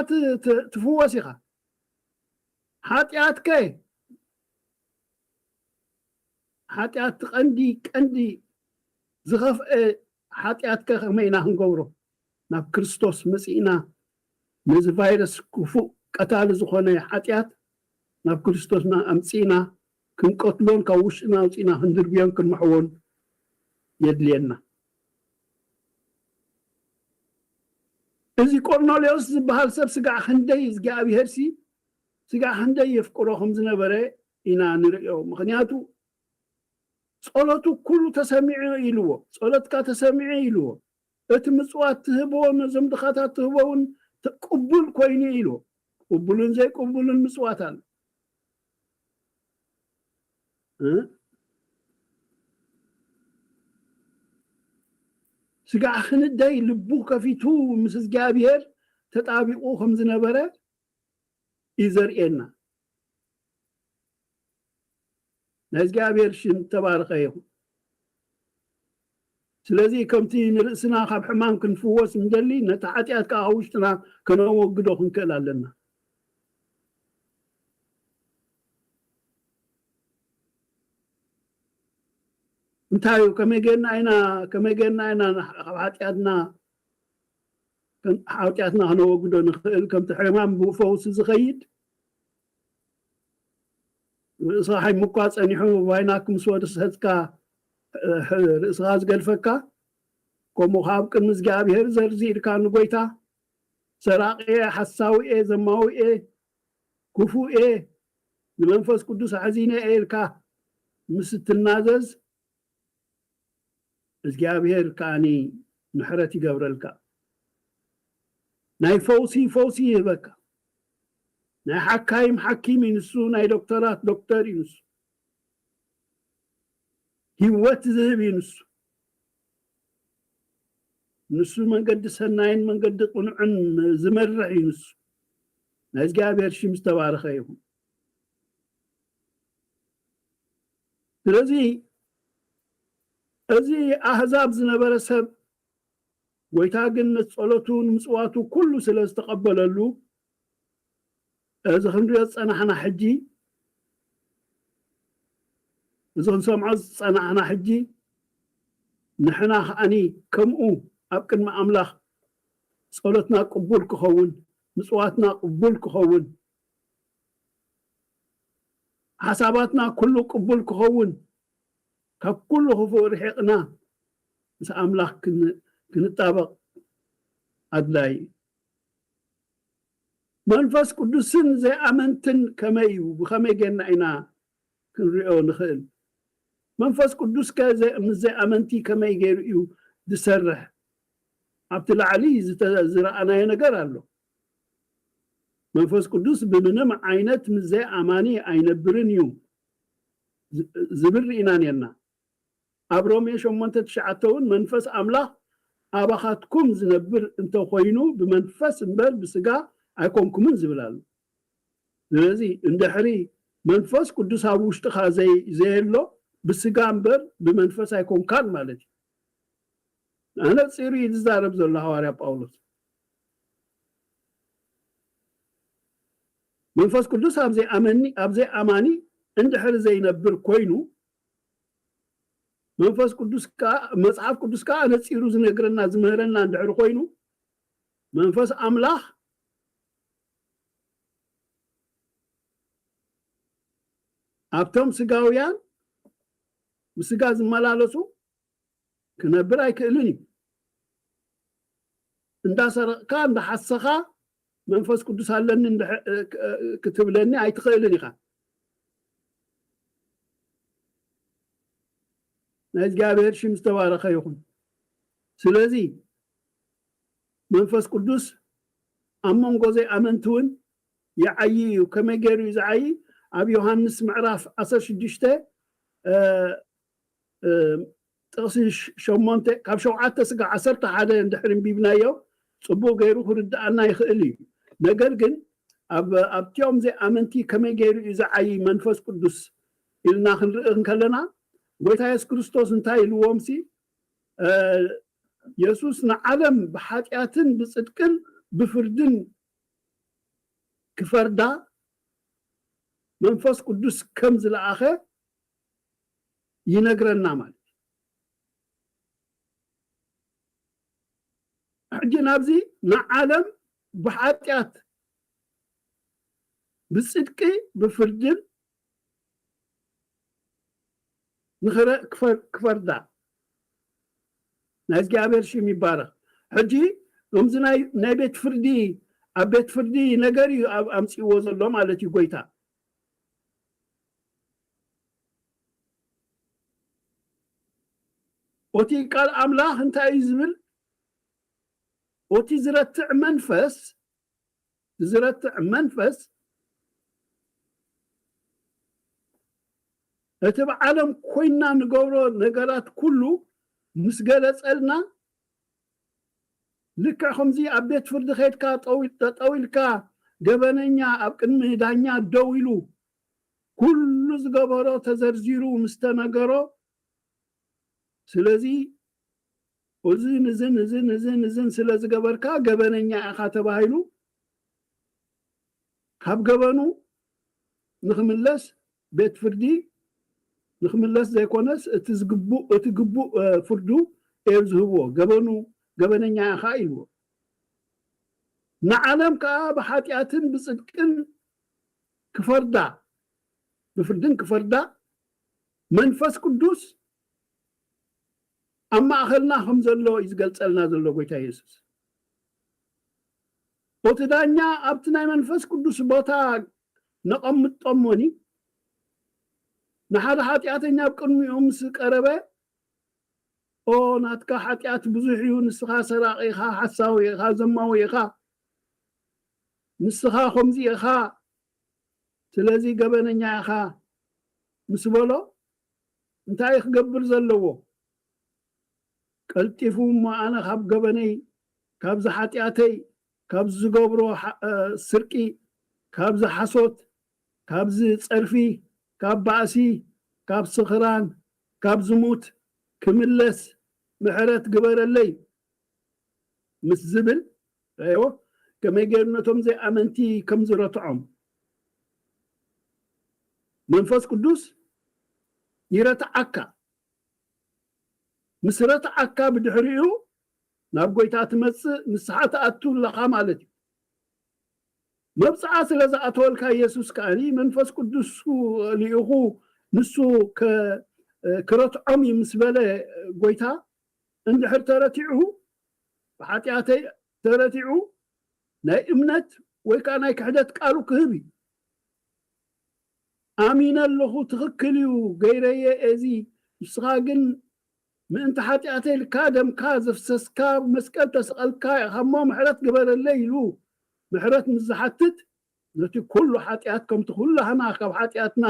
ትፍወስ ኢኻ። ሓጢኣትከ ሓጢኣት ቀንዲ ቀንዲ ዝኸፍአ ሓጢኣትከ ከመይ ኢና ክንገብሮ? ናብ ክርስቶስ መፂእና ነዚ ቫይረስ ክፉእ ቀታሊ ዝኾነ ሓጢኣት ናብ ክርስቶስና ኣምፂእና ክንቀትሎን ካብ ውሽጥና ኣውፂእና ክንድርብዮን ክንምሕዎን የድልየና። እዚ ቆርኔሌዎስ ዝበሃል ሰብ ስጋዕ ክንደይ እግዚኣብሄርሲ ስጋዕ ክንደይ የፍቅሮ ከም ዝነበረ ኢና ንርእዮ። ምኽንያቱ ጸሎቱ ኩሉ ተሰሚዑ ኢልዎ፣ ጸሎትካ ተሰሚዑ ኢልዎ። እቲ ምጽዋት ትህቦ ነዞም ድኻታት ትህቦ እውን ቅቡል ኮይኑ ኢልዎ። ቅቡልን ዘይቅቡልን ምጽዋት ኣሎ። ስጋዕ ክንደይ ልቡ ከፊቱ ምስ እግዚኣብሔር ተጣቢቑ ከም ዝነበረ እዩ ዘርእየና። ናይ እግዚኣብሔር ሽም ተባረኸ ይኹን። ስለዚ ከምቲ ንርእስና ካብ ሕማም ክንፍወስ እንደሊ ነቲ ሓጢኣት ከዓ ውሽጥና ከነወግዶ ክንክእል ኣለና። እንታይ እዩ? ከመይ ጌርና ኢና ከመይ ጌርና ኢና ካብ ሓጢኣትና ሓጢኣትና ከነወግዶ ንኽእል? ከምቲ ሕማም ብፈውሲ ዝኸይድ ርእስኻ ሓይሙ እኳ ጸኒሑ፣ ዋይናክ ምስ ወሰድካ ርእስኻ ዝገድፈካ፣ ከምኡ ከኣ ኣብ ቅድሚ እግዚኣብሔር ዘርዚርካ ንጎይታ፣ ሰራቂ እየ፣ ሓሳዊ እየ፣ ዘማዊ እየ፣ ክፉእ እየ፣ ንመንፈስ ቅዱስ ኣሕዚነ እየ ኢልካ ምስ እትናዘዝ፣ እግዚኣብሔር ከኣኒ ምሕረት ይገብረልካ። ናይ ፈውሲ ፈውሲ ይህበካ። ናይ ሓካይም ሓኪም እዩ ንሱ፣ ናይ ዶክተራት ዶክተር እዩ ንሱ። ህይወት ዝህብ እዩ ንሱ። ንሱ መንገዲ ሰናይን መንገዲ ቅኑዕን ዝመርሕ እዩ ንሱ። ናይ እግዚኣብሔር ሽም ዝተባረኸ ይኹን። ስለዚ እዚ ኣህዛብ ዝነበረ ሰብ ጎይታ ግን ነቲ ጸሎቱ ንምጽዋቱ ኩሉ ስለ ዝተቐበለሉ፣ እዚ ክንሪኦ ዝጸናሕና ሕጂ፣ እዚ ክንሰምዖ ዝጸናሕና ሕጂ፣ ንሕና ከኣኒ ከምኡ ኣብ ቅድሚ ኣምላኽ ጸሎትና ቅቡል ክኸውን፣ ምጽዋትና ቅቡል ክኸውን፣ ሓሳባትና ኩሉ ቅቡል ክኸውን፣ ካብ ኩሉ ክፉእ ርሒቕና ምስ ኣምላኽ ክን-፣ ክንጣበቕ ኣድላይ እዩ። መንፈስ ቅዱስን ዘይኣመንትን ከመይ እዩ? ብኸመይ ጌርና ኢና ክንሪኦ ንኽእል? መንፈስ ቅዱስ ከ ዘ-፣ ምስ ዘይኣመንቲ ከመይ ገይሩ እዩ ዝሰርሕ? ኣብቲ ላዕሊ ዝተ-፣ ዝረኣናዮ ነገር ኣሎ። መንፈስ ቅዱስ ብምንም ዓይነት ምስ ዘይኣማኒ ኣይነብርን እዩ ዝ-፣ ዝብል ርኢና ኔርና። ኣብ ሮሜ ሸሞንተ ትሽዓተ እውን መንፈስ ኣምላኽ ኣባኻትኩም ዝነብር እንተኾይኑ ብመንፈስ እምበር ብስጋ ኣይኮንኩምን ዝብል ኣሎ። ስለዚ እንድሕሪ መንፈስ ቅዱስ ኣብ ውሽጥኻ ዘይ-፣ ዘየሎ ብስጋ እምበር ብመንፈስ ኣይኮንካን ማለት እዩ። ኣነጺሩ እዩ ዝዛረብ ዘሎ ሃዋርያ ጳውሎስ። መንፈስ ቅዱስ ኣብ ዘይኣመኒ ኣብ ዘይኣማኒ እንድሕር ዘይነብር ኮይኑ፣ መንፈስ ቅዱስ ከኣ መጽሓፍ ቅዱስ ከኣ ነጺሩ ዝነግረና ዝምህረና እንድሕር ኮይኑ፣ መንፈስ ኣምላኽ ኣብቶም ስጋውያን ብስጋ ዝመላለሱ ክነብር ኣይክእልን እዩ። እንዳሰረቕካ እንዳሓሰኻ መንፈስ ቅዱስ ኣለኒ እንድሕ- ክትብለኒ ኣይትኽእልን ኢኻ። ናይ እግዚኣብሔር ሽም ዝተባረኸ ይኹን። ስለዚ መንፈስ ቅዱስ ኣብ መንጎ ዘይኣመንቲ እውን ይዓዪ እዩ። ከመይ ገይሩ እዩ ዝዓዪ? ኣብ ዮሃንስ ምዕራፍ ዓሰርተ ሽዱሽተ ጥቕሲ ሸሞንተ ካብ ሸውዓተ ስጋ ዓሰርተ ሓደ እንድሕር እንቢብናዮ ጽቡቕ ገይሩ ክርድኣና ይኽእል እዩ። ነገር ግን ኣብ ኣብቲኦም ዘይኣመንቲ ከመይ ገይሩ እዩ ዝዓዪ መንፈስ ቅዱስ ኢልና ክንርኢ እንከለና፣ ጎይታ የሱስ ክርስቶስ እንታይ ኢልዎም ሲ የሱስ ንዓለም ብሓጢኣትን ብጽድቅን ብፍርድን ክፈርዳ መንፈስ ቅዱስ ከም ዝለኣኸ ይነግረና ማለት እዩ። ሕጂ ናብዚ ንዓለም ብሓጢኣት ብጽድቂ ብፍርድን ንኽረ- ክፈር- ክፈርዳ ናይ እግዚኣብሔር ሽም ይባረኽ። ሕጂ ከምዚ ናይ ናይ ቤት ፍርዲ ኣብ ቤት ፍርዲ ነገር እዩ ኣብ ኣምፅእዎ ዘሎ ማለት እዩ ጎይታ። ኦቲ ቃል ኣምላኽ እንታይ እዩ ዝብል? ኦቲ ዝረትዕ መንፈስ ዝረትዕ መንፈስ እቲ ብዓለም ኮይና ንገብሮ ነገራት ኩሉ ምስ ገለጸልና፣ ልክዕ ከምዚ ኣብ ቤት ፍርዲ ከይድካ ጠጠው ኢልካ ገበነኛ ኣብ ቅድሚ ዳኛ ደው ኢሉ ኩሉ ዝገበሮ ተዘርዚሩ ምስ ተነገሮ፣ ስለዚ እዝን እዝን እዝን እዝን እዝን ስለ ዝገበርካ ገበነኛ ኢኻ ተባሂሉ ካብ ገበኑ ንኽምለስ ቤት ፍርዲ ንኽምለስ ዘይኮነስ እቲ ዝግቡእ እቲ ግቡእ ፍርዱ እዮም ዝህብዎ። ገበኑ ገበነኛ ኢኻ ኢልዎ። ንዓለም ከዓ ብሓጢኣትን ብፅድቅን ክፈርዳ ብፍርድን ክፈርዳ መንፈስ ቅዱስ ኣብ ማእኸልና ከም ዘሎ እዩ ዝገልፀልና ዘሎ ጎይታ የሱስ። እቲ ዳኛ ኣብቲ ናይ መንፈስ ቅዱስ ቦታ ነቐምጦሞኒ ንሓደ ሓጢኣተኛ ኣብ ቅድሚኡ ምስ ቀረበ፣ ኦ ናትካ ሓጢኣት ብዙሕ እዩ፣ ንስኻ ሰራቒ ኢኻ፣ ሓሳዊ ኢኻ፣ ዘማዊ ኢኻ፣ ንስኻ ከምዚ ኢኻ፣ ስለዚ ገበነኛ ኢኻ ምስ በሎ እንታይ ክገብር ዘለዎ? ቀልጢፉ እሞ ኣነ ካብ ገበነይ ካብዚ ሓጢኣተይ ካብዚ ዝገብሮ ስርቂ ካብዚ ሓሶት ካብዚ ፀርፊ ካብ ባእሲ ካብ ስኽራን ካብ ዝሙት ክምለስ ምሕረት ግበረለይ ምስ ዝብል ረእዎ ከመይ ገይሩ ነቶም ዘይኣመንቲ ከም ዝረትዖም መንፈስ ቅዱስ ይረትዓካ። ምስ ረትዓካ ብድሕሪኡ ናብ ጎይታ ትመፅእ ንስሓ ትኣቱ ኣለኻ ማለት እዩ። መብፅዓ ስለ ዝኣተወልካ የሱስ ከኣኒ መንፈስ ቅዱስ ልኢኹ ንሱ ክረትዖም እዩ ምስ በለ ጎይታ እንድሕር ተረቲዑ ብሓጢኣተይ ተረቲዑ ናይ እምነት ወይ ከዓ ናይ ክሕደት ቃሉ ክህብ እዩ። ኣሚነ ኣለኹ ትኽክል እዩ ገይረየ እዚ ንስኻ ግን ምእንቲ ሓጢኣተይ ኢልካ ደምካ ዘፍሰስካ መስቀል ተሰቐልካ ኢኻ እሞ ምሕረት ግበረለይ ኢሉ ምሕረት ምስ ዝሓትት ነቲ ኩሉ ሓጢኣት ከምቲ ኩላህና ካብ ሓጢኣትና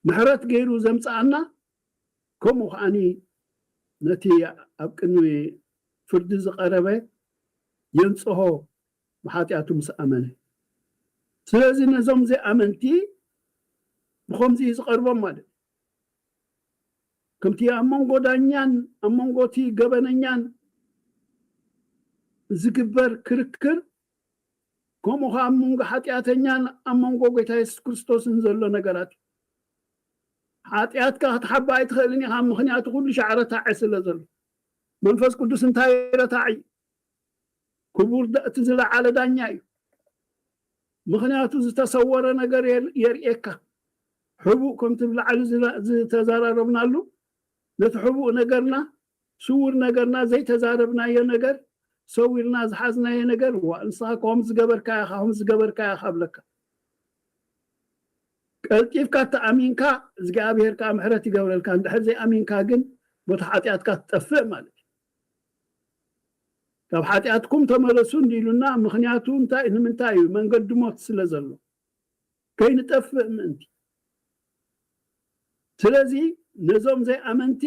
ምሕረት ገይሩ ዘምፅኣና ከምኡ ከዓኒ ነቲ ኣብ ቅድሚ ፍርዲ ዝቐረበ የንፅሆ ብሓጢኣቱ ምስ ኣመነ። ስለዚ ነዞም ዘይኣመንቲ ብኸምዚ እዩ ዝቐርቦም ማለት እዩ። ከምቲ ኣብ መንጎ ዳኛን ኣብ መንጎ እቲ ገበነኛን ዝግበር ክርክር ከምኡ ኸዓ ኣብ መንጎ ሓጢኣተኛን ኣብ መንጎ ጎይታ የሱስ ክርስቶስን ዘሎ ነገራት እዩ። ሓጢኣትካ ክትሓባ ኣይትኽእልን ኢኻ፣ ምኽንያቱ ኩሉ ሻዕረታዒ ስለ ዘሎ። መንፈስ ቅዱስ እንታይ ረታዒ? ክቡር ዳ-፣ እቲ ዝለዓለ ዳኛ እዩ። ምኽንያቱ ዝተሰወረ ነገር የር-፣ የርእየካ። ሕቡእ ከምቲ ብላዕሊ ዝላ-፣ ዝተዘራረብናሉ፣ ነቲ ሕቡእ ነገርና፣ ስውር ነገርና፣ ዘይተዛረብናዮ ነገር፣ ሰዊርና ዝሓዝናዮ ነገር፣ "ዋ፣ ንስኻ ከምዚ ዝገበርካ ኢኻ፣ ከምዚ ዝገበርካ ኢኻ" ብለካ። ቀልጢፍካ ተኣሚንካ፣ እግዚኣብሔር ከኣ ምሕረት ይገብረልካ። እንድሕር ዘይኣሚንካ ግን፣ ቦታ ሓጢኣትካ ትጠፍእ ማለት እዩ። "ካብ ሓጢኣትኩም ተመለሱ" እንዲሉና፣ ምኽንያቱ እንታይ፣ ንምንታይ እዩ? መንገዲ ሞት ስለ ዘሎ። ከይንጠፍእ ምእንቲ። ስለዚ ነዞም ዘይኣመንቲ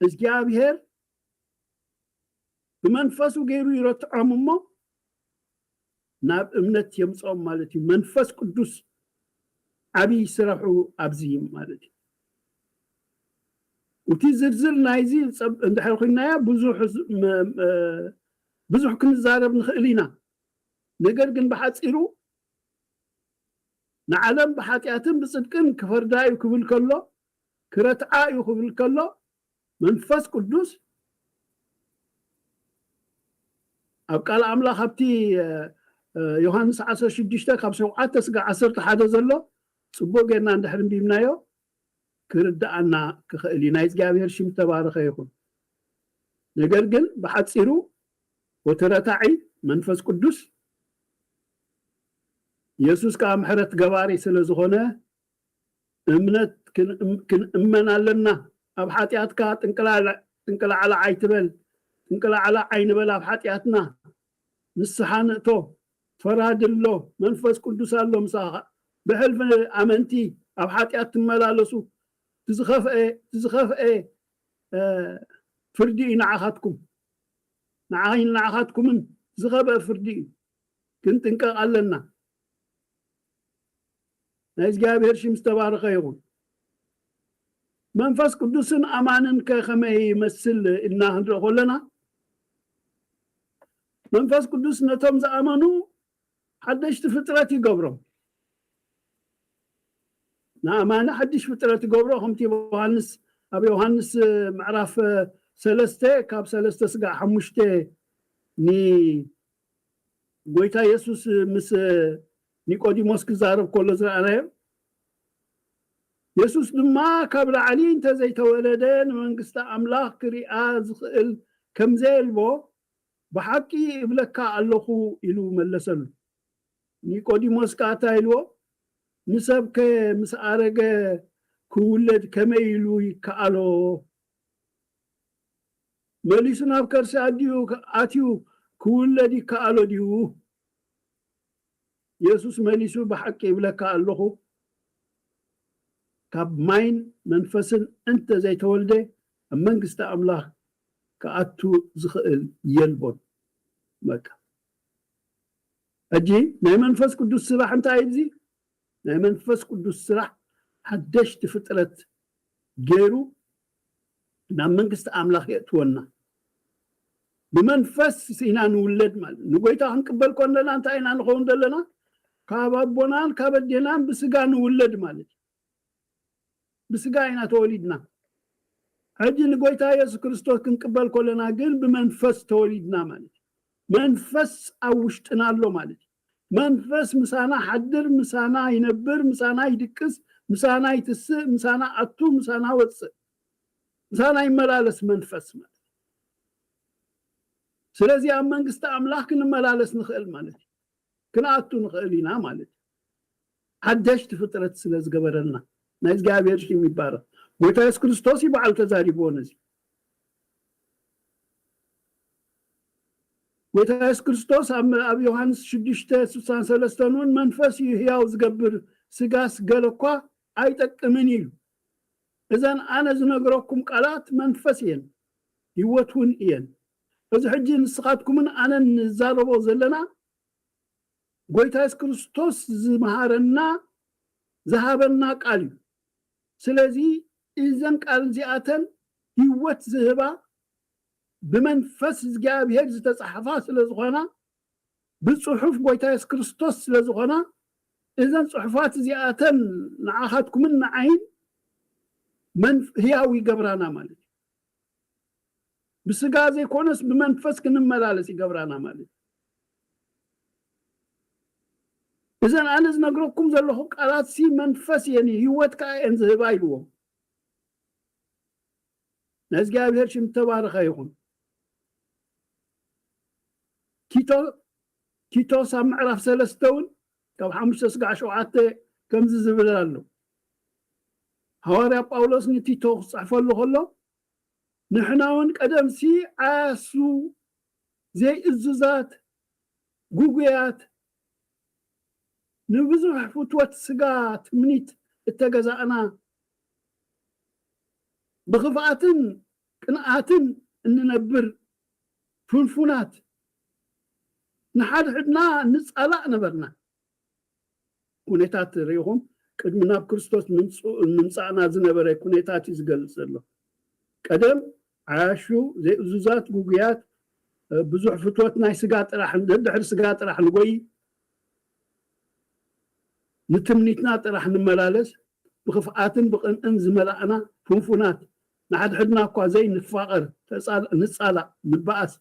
እግዚኣብሔር ብመንፈሱ ገይሩ ይረትዖም እሞ ናብ እምነት የምፅኦም ማለት እዩ። መንፈስ ቅዱስ ዓብይ ስራሑ ኣብዚ ማለት እዩ። እቲ ዝርዝር ናይዚ ጸብ-፣ እንድሕር ኮይናያ ብዙሕ ዝ-፣ መ-፣ መ-፣ ብዙሕ ክንዛረብ ንኽእል ኢና። ነገር ግን ብሓጺሩ ንዓለም ብሓጢኣትን ብጽድቅን ክፈርዳ እዩ ክብል ከሎ፣ ክረትዓ እዩ ክብል ከሎ፣ መንፈስ ቅዱስ ኣብ ቃል ኣምላኽ ኣብቲ፣ እ፣ ዮሃንስ ዓሰርተ ሽዱሽተ ካብ ሸውዓተ ስጋዕ ዓሰርተ ሓደ ዘሎ ጽቡቕ ጌርና እንድሕር እንቢብናዮ ክርድኣና ክኽእል እዩ። ናይ እግዚኣብሔር ሽም ተባረኸ ይኹን። ነገር ግን ብሓጺሩ ወተረታዒ መንፈስ ቅዱስ፣ የሱስ ከኣ ምሕረት ገባሪ ስለ ዝኾነ፣ እምነት ክን-፣ ክንእመን ኣለና። ኣብ ሓጢኣትካ ጥንቅላዕ-፣ ጥንቅላዕላዕ ኣይትበል። ጥንቅላዕላዕ ኣይንበል ኣብ ሓጢኣትና። ንስሓ ንእቶ። ፈራዲ ኣሎ። መንፈስ ቅዱስ ኣሎ ምሳኻ። ብሕልፊ ኣመንቲ ኣብ ሓጢኣት ትመላለሱ፣ ትዝኸፍአ፣ ትዝኸፍአ፣ እ፣ ፍርዲ እዩ ንዓኻትኩም። ንዓይን ንዓኻትኩምን ዝኸብአ ፍርዲ እዩ። ክንጥንቀቕ ኣለና። ናይ እግዚኣብሔር ሽም ዝተባረኸ ይኹን። መንፈስ ቅዱስን ኣማንን ከ ከመይ ይመስል ኢልና ክንርኢ ከለና፣ መንፈስ ቅዱስ ነቶም ዝኣመኑ ሓደሽቲ ፍጥረት ይገብሮም። ንኣማኒ ሓድሽ ፍጥረት ይገብሮ፣ ከምቲ ዮሃንስ፣ ኣብ ዮሃንስ ምዕራፍ ሰለስተ ካብ ሰለስተ ስጋዕ ሓሙሽተ ን-፣ ጎይታ የሱስ ምስ ኒቆዲሞስ ክዛረብ ከሎ ዝረኣናዮ፣ የሱስ ድማ ካብ ላዕሊ እንተዘይተወለደ ንመንግስቲ ኣምላኽ ክሪኣ ዝኽእል ከምዘየልቦ ብሓቂ እብለካ ኣለኹ ኢሉ መለሰሉ። ኒቆዲሞስ ከኣ እንታይ ኢልዎ? ንሰብከ ምስ ኣረገ ክውለድ ከመይ ኢሉ ይከኣሎ? መሊሱ ናብ ከርሲ ኣዲኡ ኣትዩ ክውለድ ይከኣሎ ድዩ? የሱስ መሊሱ፣ ብሓቂ ይብለካ ኣለኹ፣ ካብ ማይን መንፈስን እንተ ዘይተወልደ ኣብ መንግስቲ ኣምላኽ ክኣቱ ዝኽእል የልቦን። በቃ። ሕጂ ናይ መንፈስ ቅዱስ ስራሕ እንታይ እዩ? እዚ ናይ መንፈስ ቅዱስ ስራሕ ሓደሽቲ ፍጥረት ገይሩ ናብ መንግስቲ ኣምላኽ የእትወና። ብመንፈስ ኢና ንውለድ ማለት። ንጎይታ ክንቅበል ከለና እንታይ ኢና ንኸውን ዘለና? ካብ ኣቦናን ካብ ኣዴናን ብስጋ ንውለድ ማለት እዩ። ብስጋ ኢና ተወሊድና። ሕጂ ንጎይታ የሱስ ክርስቶስ ክንቅበል ከለና ግን ብመንፈስ ተወሊድና ማለት እዩ። መንፈስ ኣብ ውሽጥና ኣሎ ማለት እዩ። መንፈስ ምሳና ሓድር፣ ምሳና ይነብር፣ ምሳና ይድቅስ፣ ምሳና ይትስእ፣ ምሳና ኣቱ፣ ምሳና ወፅእ፣ ምሳና ይመላለስ መንፈስ ማለት እዩ። ስለዚ ኣብ መንግስቲ ኣምላኽ ክንመላለስ ንኽእል ማለት እዩ። ክንኣቱ ንኽእል ኢና ማለት እዩ። ሓደሽቲ ፍጥረት ስለ ዝገበረና ናይ እግዚኣብሔር ሽም ይባረኽ። ጎይታ የሱስ ክርስቶስ እዩ በዓል ተዛሪብዎ ነዚ። ጎይታ የሱስ ክርስቶስ ኣብ፣ ኣብ ዮሃንስ ሽዱሽተ ስሳን ሰለስተን እውን መንፈስ እዩ ህያው ዝገብር፣ ስጋስ ገለ እኳ ኣይጠቅምን እዩ። እዘን ኣነ ዝነግረኩም ቃላት መንፈስ እየን፣ ህይወት እውን እየን። እዚ ሕጂ ንስኻትኩምን ኣነን ንዛረቦ ዘለና ጎይታ የሱስ ክርስቶስ ዝመሃረና፣ ዝሃበና ቃል እዩ። ስለዚ እዘን ቃል እዚኣተን ህይወት ዝህባ ብመንፈስ እግዚኣብሔር ዝተጻሕፋ ስለ ዝኾና ብጽሑፍ ጎይታ የሱስ ክርስቶስ ስለ ዝኾና፣ እዘን ጽሑፋት እዚኣተን ንዓኻትኩምን ንዓይን መን-፣ ህያው ይገብራና ማለት እዩ። ብስጋ ዘይኮነስ ብመንፈስ ክንመላለስ ይገብራና ማለት እዩ። እዘን ኣነ ዝነግረኩም ዘለኹ ቃላት ሲ መንፈስ እየን፣ ህይወት ከኣ እየን ዝህባ ኢልዎም። ናይ እግዚኣብሔር ሽም ተባረኸ ይኹን። ቲቶ-፣ ቲቶስ ኣብ ምዕራፍ ሰለስተ እውን ካብ ሓሙሽተ ስጋዕ ሸውዓተ ከምዚ ዝብል ኣሎ። ሃዋርያ ጳውሎስ ንቲቶ ክጽሕፈሉ ከሎ፣ ንሕና እውን ቀደምሲ ዓያሱ፣ ዘይእዙዛት፣ ጉጉያት፣ ንብዙሕ ፍትወት ስጋ ትምኒት እተገዛእና፣ ብኽፍኣትን ቅንኣትን እንነብር ፍንፉናት፣ ንሓድሕድና ንጻላእ ነበርና። ኩነታት ርኢኹም፣ ቅድሚ ናብ ክርስቶስ ምምጽኡ-፣ ምምጻእና ዝነበረ ኩነታት እዩ ዝገልጽ ዘሎ። ቀደም ዓያሹ፣ ዘይእዙዛት፣ ጉጉያት፣ እ፣ ብዙሕ ፍትወት ናይ ስጋ ጥራሕ፣ ደድሕሪ ስጋ ጥራሕ ንጎይ፣ ንትምኒትና ጥራሕ ንመላለስ፣ ብኽፍኣትን ብቕንእን ዝመላእና ፍንፉናት፣ ንሓድሕድና እኳ ዘይንፋቐር፣ ተጻል-፣ ንጻላእ፣ ንበኣስ፣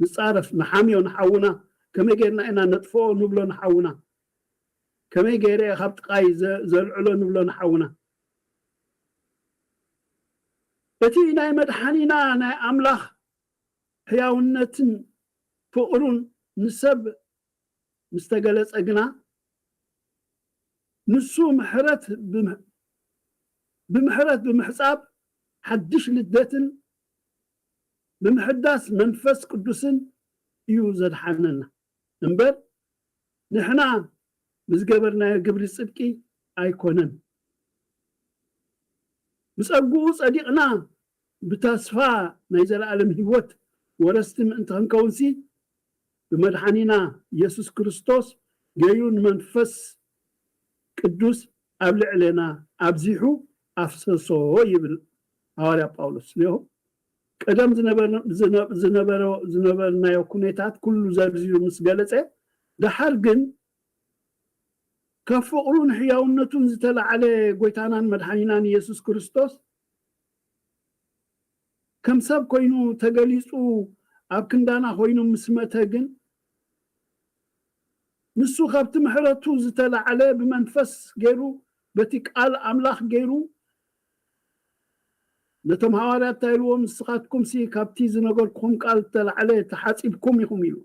ንጻረፍ፣ ንሓምዮ ንሓውና፣ ከመይ ጌርና ኢና ነጥፍኦ ንብሎ ንሓውና፣ ከመይ ገይረ እየ ካብ ጥቓይ ዘ-፣ ዘልዕሎ ንብሎ ንሓውና። እቲ ናይ መድሓኒና ናይ ኣምላኽ ሕያውነትን ፍቕሩን ንሰብ ምስ ተገለጸ ግና፣ ንሱ ምሕረት ብም-፣ ብምሕረት ብምሕጻብ ሓድሽ ልደትን ብምሕዳስ መንፈስ ቅዱስን እዩ ዘድሓነና እምበር፣ ንሕና ብዝገበርናዮ ግብሪ ጽድቂ ኣይኮነን። ብጸግኡ ጸዲቕና ብተስፋ ናይ ዘለኣለም ህይወት ወረስቲ ምእንቲ ክንከውንሲ፣ ብመድሓኒና ኢየሱስ ክርስቶስ ገይሩ ንመንፈስ ቅዱስ ኣብ ልዕሌና ኣብዚሑ ኣፍሰሶ ይብል ሃዋርያ ጳውሎስ። ሪኢኹም? ቀደም ዝነበር-፣ ዝነ-፣ ዝነበረ-፣ ዝነበርናዮ ኩነታት ኩሉ ዘርዚሩ ምስ ገለጸ፣ ደሓር ግን ካብ ፍቕሩን ሕያውነቱን ዝተላዕለ ጎይታናን መድሓኒናን ኢየሱስ ክርስቶስ ከም ሰብ ኮይኑ ተገሊጹ ኣብ ክንዳና ኮይኑ ምስ መተ ግን፣ ንሱ ካብቲ ምሕረቱ ዝተላዕለ ብመንፈስ ገይሩ፣ በቲ ቃል ኣምላኽ ገይሩ፣ ነቶም ሃዋርያት እንታይ ኢልዎም? ንስኻትኩምሲ ካብቲ ዝነገርኩኹም ቃል ዝተላዕለ ተሓጺብኩም ኢኹም ኢሉ።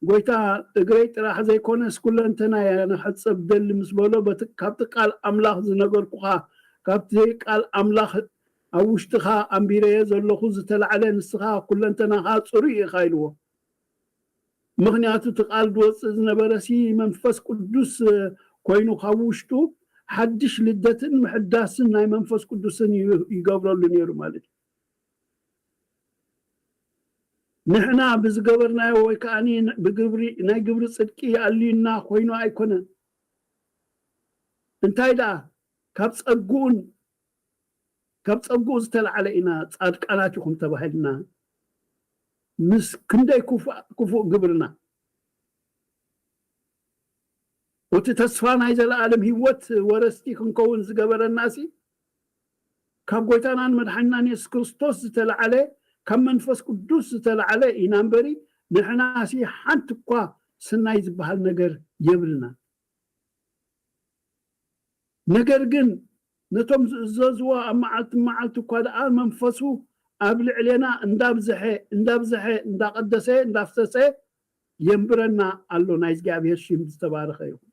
ጎይታ፣ እግረይ ጥራሕ ዘይኮነስ ኩለንተናይ እየ ንሕጸብ ደሊ ምስ በሎ፣ በቲ፣ ካብቲ ቃል ኣምላኽ ዝነገርኩኻ፣ ካብቲ ቃል ኣምላኽ ኣብ ውሽጥኻ ኣንቢረዮ ዘለኹ ዝተላዕለ ንስኻ ኩለንተናኻ ጽሩይ ኢኻ ኢልዎ። ምኽንያቱ እቲ ቃል ዝወጽእ ዝነበረ ሲ መንፈስ ቅዱስ ኮይኑ ካብ ውሽጡ ሓድሽ ልደትን ምሕዳስን ናይ መንፈስ ቅዱስን ዩ-፣ ይገብረሉ ነይሩ ማለት እዩ። ንሕና ብዝገበርናዮ ወይ ከኣ ብግብሪ፣ ናይ ግብሪ ጽድቂ ኣልዩና ኮይኑ ኣይኮነን። እንታይ ደኣ ካብ ጸግኡን ካብ ጸግኡ ዝተላዕለ ኢና ጻድቃናት ኢኹም ተባሂልና። ምስ ክንደይ ክፉእ፣ ክፉእ ግብርና። እቲ ተስፋ ናይ ዘለኣለም ህይወት ወረስቲ ክንከውን ዝገበረናሲ ካብ ጎይታናን መድሓኒናን የሱስ ክርስቶስ ዝተላዕለ፣ ካብ መንፈስ ቅዱስ ዝተላዕለ ኢና እምበሪ፣ ንሕናሲ ሓንቲ እኳ ስናይ ዝበሃል ነገር የብልናን። ነገር ግን ነቶም ዝእዘዝዎ ኣብ መዓልቲ መዓልቲ እኳ ደኣ መንፈሱ ኣብ ልዕሌና እንዳብዝሐ፣ እንዳብዝሐ፣ እንዳቐደሰ፣ እንዳፍሰሰ የንብረና ኣሎ። ናይ እግዚኣብሔር ሽም ዝተባረኸ ይኹን።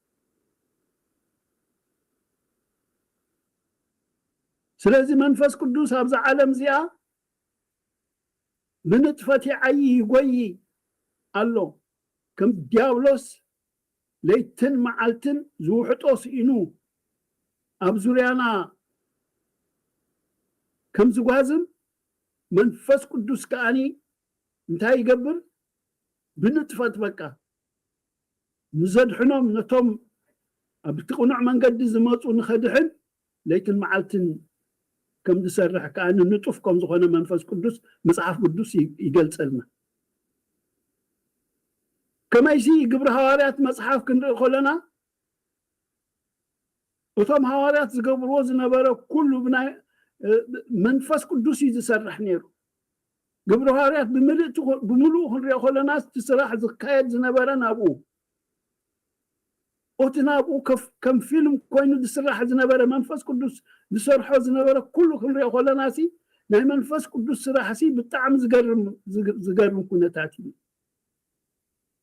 ስለዚ መንፈስ ቅዱስ ኣብዛ ዓለም እዚኣ ብንጥፈት ይዓዪ ይጎዪ ኣሎ። ከም ዲያብሎስ ለይትን መዓልትን ዝውሕጦ ስኢኑ ኣብ ዙርያና ከም ዝጓዝም፣ መንፈስ ቅዱስ ከኣኒ እንታይ ይገብር? ብንጥፈት በቃ ንዘድሕኖም፣ ነቶም ኣብቲ ቅኑዕ መንገዲ ዝመጹ ንኸድሕን ለይትን መዓልትን ከም ዝሰርሕ ከኣ ንጡፍ ከም ዝኾነ መንፈስ ቅዱስ መጽሓፍ ቅዱስ ይ-፣ ይገልጸልና። ከመይሲ ግብሪ ሃዋርያት መጽሓፍ ክንርኢ ከለና እቶም ሃዋርያት ዝገብርዎ ዝነበረ ኩሉ ብናይ መንፈስ ቅዱስ እዩ ዝሰርሕ ነይሩ። ግብሪ ሃዋርያት ብምልእቲ- ብምሉኡ ክንሪኦ ከለና እቲ ስራሕ ዝካየድ ዝነበረ ናብኡ እቲ ናብኡ ከፍ- ከም ፊልም ኮይኑ ዝስራሕ ዝነበረ መንፈስ ቅዱስ ዝሰርሖ ዝነበረ ኩሉ ክንሪኦ ከለና ሲ ናይ መንፈስ ቅዱስ ስራሕ ሲ ብጣዕሚ ዝገርም ዝግ- ዝገርም ኩነታት እዩ።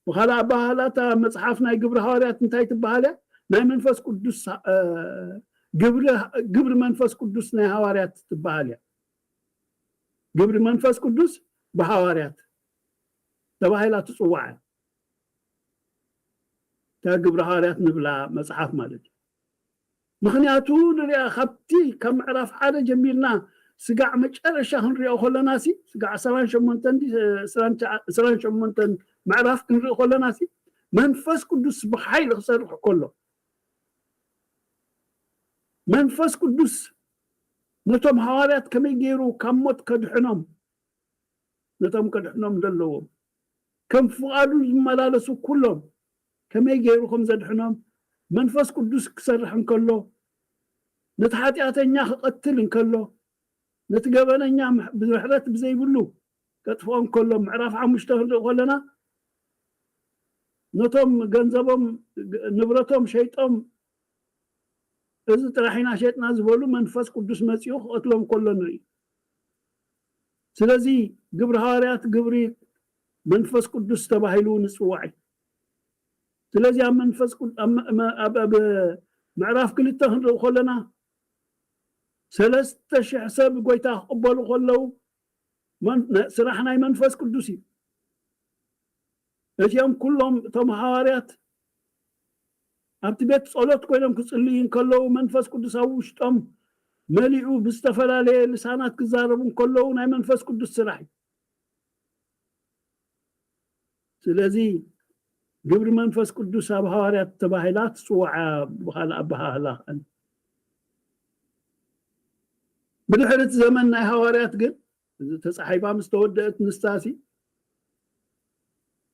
ብኻልእ ኣባህላታ መጽሓፍ ናይ ግብሪ ሃዋርያት እንታይ ትበሃል እያ? ናይ መንፈስ ቅዱስ ግብሪ መንፈስ ቅዱስ ናይ ሃዋርያት ትበሃል እያ። ግብሪ መንፈስ ቅዱስ ብሃዋርያት ተባሂላ ትጽዋዕ እያ። እታ ግብሪ ሃዋርያት ንብላ መጽሓፍ ማለት እዩ። ምክንያቱ ንሪኣ ካብቲ ካብ ምዕራፍ ሓደ ጀሚርና ስጋዕ መጨረሻ ክንሪኦ ከለና ሲ ስጋዕ ዕስራን ሸሞንተን ዲ- ዕስራን ትሽዓን- ዕስራን ሸሞንተን ምዕራፍ ክንርኢ ከለና ሲ መንፈስ ቅዱስ ብሓይሊ ክሰርሕ ከሎ መንፈስ ቅዱስ ነቶም ሃዋርያት ከመይ ገይሩ ካብ ሞት ከድሕኖም ነቶም ከድሕኖም ዘለዎም ከም ፍቓዱ ዝመላለሱ ኩሎም ከመይ ገይሩ ከም ዘድሕኖም መንፈስ ቅዱስ ክሰርሕ እንከሎ ነቲ ሓጢኣተኛ ክቐትል እንከሎ ነቲ ገበነኛ ምሕ- ምሕረት ብዘይብሉ ከጥፍኦ እንከሎ ምዕራፍ ሓሙሽተ ክንርኢ ከለና ነቶም ገንዘቦም ንብረቶም ሸይጦም እዚ ጥራሕ ኢና ሸጥና ዝበሉ መንፈስ ቅዱስ መፂኡ ክቐትሎም ከሎ ንርኢ። ስለዚ ግብሪ ሃዋርያት ግብሪ መንፈስ ቅዱስ ተባሂሉ ንፅዋዕ እዩ። ስለዚ ኣብ መንፈስ ቅዱ- ኣብ መ- መ- ኣብ- ኣብ ምዕራፍ ክልተ ክንርኢ ከለና ሰለስተ ሽሕ ሰብ ጎይታ ክቕበሉ ከለዉ መን- ነ- ስራሕ ናይ መንፈስ ቅዱስ እዩ። እዚኦም ኩሎም እቶም ሃዋርያት ኣብቲ ቤት ጸሎት ኮይኖም ክጽልዩ እንከለዉ መንፈስ ቅዱስ ኣብ ውሽጦም መሊኡ ብዝተፈላለየ ልሳናት ክዛረቡ እንከለዉ ናይ መንፈስ ቅዱስ ስራሕ እዩ። ስለዚ ግብሪ መንፈስ ቅዱስ ኣብ ሃዋርያት ተባሂላ ትጽዋዕ እያ። ብኻልእ ኣበሃህላ ብድሕሪ እቲ ዘመን ናይ ሃዋርያት ግን ተጻሒፋ ምስ ተወደአት ንሳሲ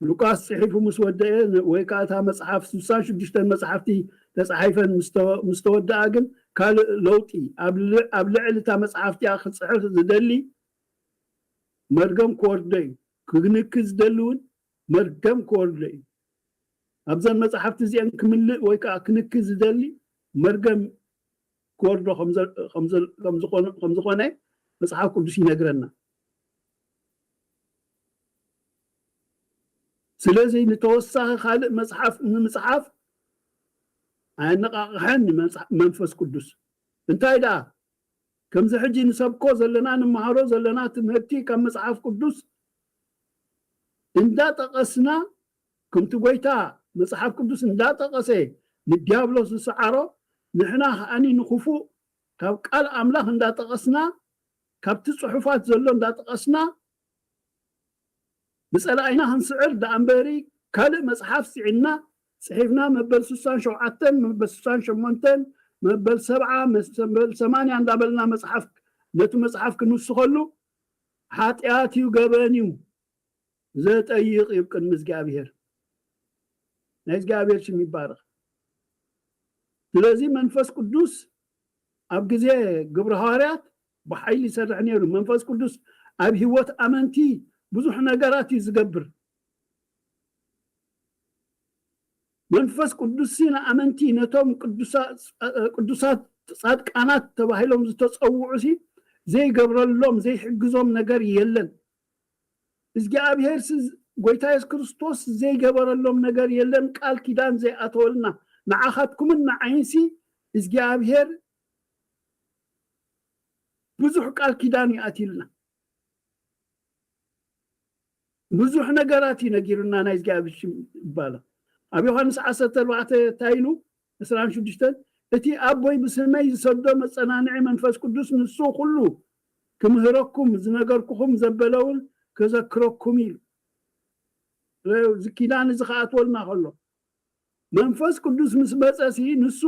ሉቃስ ጽሒፉ ምስ ወደአ ወይ ከዓ እታ መጽሓፍ ስሳን ሽዱሽተን መጽሓፍቲ ተጻሒፈን ምስ ተወደኣ ግን ካልእ ለውጢ ኣብ ልዕሊ እታ መጽሓፍቲ ክጽሕፍ ዝደሊ መርገም ክወርዶ እዩ። ክንኪ ዝደሊ እውን መርገም ክወርዶ እዩ። ኣብዘን መጽሓፍቲ እዚአን ክምልእ ወይ ከዓ ክንኪ ዝደሊ መርገም ክወርዶ ከም ዝኾነ መጽሓፍ ቅዱስ ይነግረና። ስለዚ ንተወሳኺ ካልእ መጽሓፍ ንምጽሓፍ ኣየነቃቕሐን መንፈስ ቅዱስ። እንታይ ደኣ ከምዚ ሕጂ ንሰብኮ ዘለና ንመሃሮ ዘለና ትምህርቲ ካብ መጽሓፍ ቅዱስ እንዳጠቐስና ከምቲ ጎይታ መጽሓፍ ቅዱስ እንዳጠቐሰ ንዲያብሎስ ዝሰዓሮ ንሕና ከዓኒ ንክፉእ ካብ ቃል ኣምላኽ እንዳጠቐስና ካብቲ ጽሑፋት ዘሎ እንዳጠቐስና ንጸላኢና ክንስዕር ደኣ እምበሪ ካልእ መጽሓፍ ስዒልና ጽሒፍና መበል ስሳን ሸውዓተን መበል ስሳን ሸሞንተን መበል ሰብዓ መበል ሰማንያ እንዳበልና መጽሓፍ ነቲ መጽሓፍ ክንውስኸሉ ሓጢኣት እዩ ገበን እዩ ዘጠይቕ እዩ ቅድሚ እግዚኣብሔር ናይ እግዚኣብሔር ሽም ይባረኽ ስለዚ መንፈስ ቅዱስ ኣብ ግዜ ግብረ ሃዋርያት ብሓይሊ ይሰርሕ ነይሩ መንፈስ ቅዱስ ኣብ ህይወት ኣመንቲ ብዙሕ ነገራት እዩ ዝገብር መንፈስ ቅዱስ ንኣመንቲ ነቶም ቅዱሳት ጻድቃናት ተባሂሎም ዝተጸውዑ ሲ ዘይገብረሎም ዘይሕግዞም ነገር የለን እግዚኣብሔር ጎይታ የሱስ ክርስቶስ ዘይገበረሎም ነገር የለን ቃል ኪዳን ዘይኣተወልና ንዓኻትኩምን ንዓይንሲ እግዚኣብሔር ብዙሕ ቃል ኪዳን ይኣትልና ብዙሕ ነገራት እዩ ነጊሩና ናይ እግዚኣብሔር ሽም ይባላል ኣብ ዮሃንስ ዓሰርተ ኣርባዕተ እንታይ ኢሉ ዕስራን ሽዱሽተን እቲ ኣቦይ ብስመይ ዝሰዶ መጸናንዒ መንፈስ ቅዱስ ንሱ ኩሉ ክምህረኩም ዝነገርኩኹም ዘበለውን ከዘክረኩም ኢሉ እዚ ኪዳን እዚ ከኣትወልና ከሎ መንፈስ ቅዱስ ምስ መጸሲ ንሱ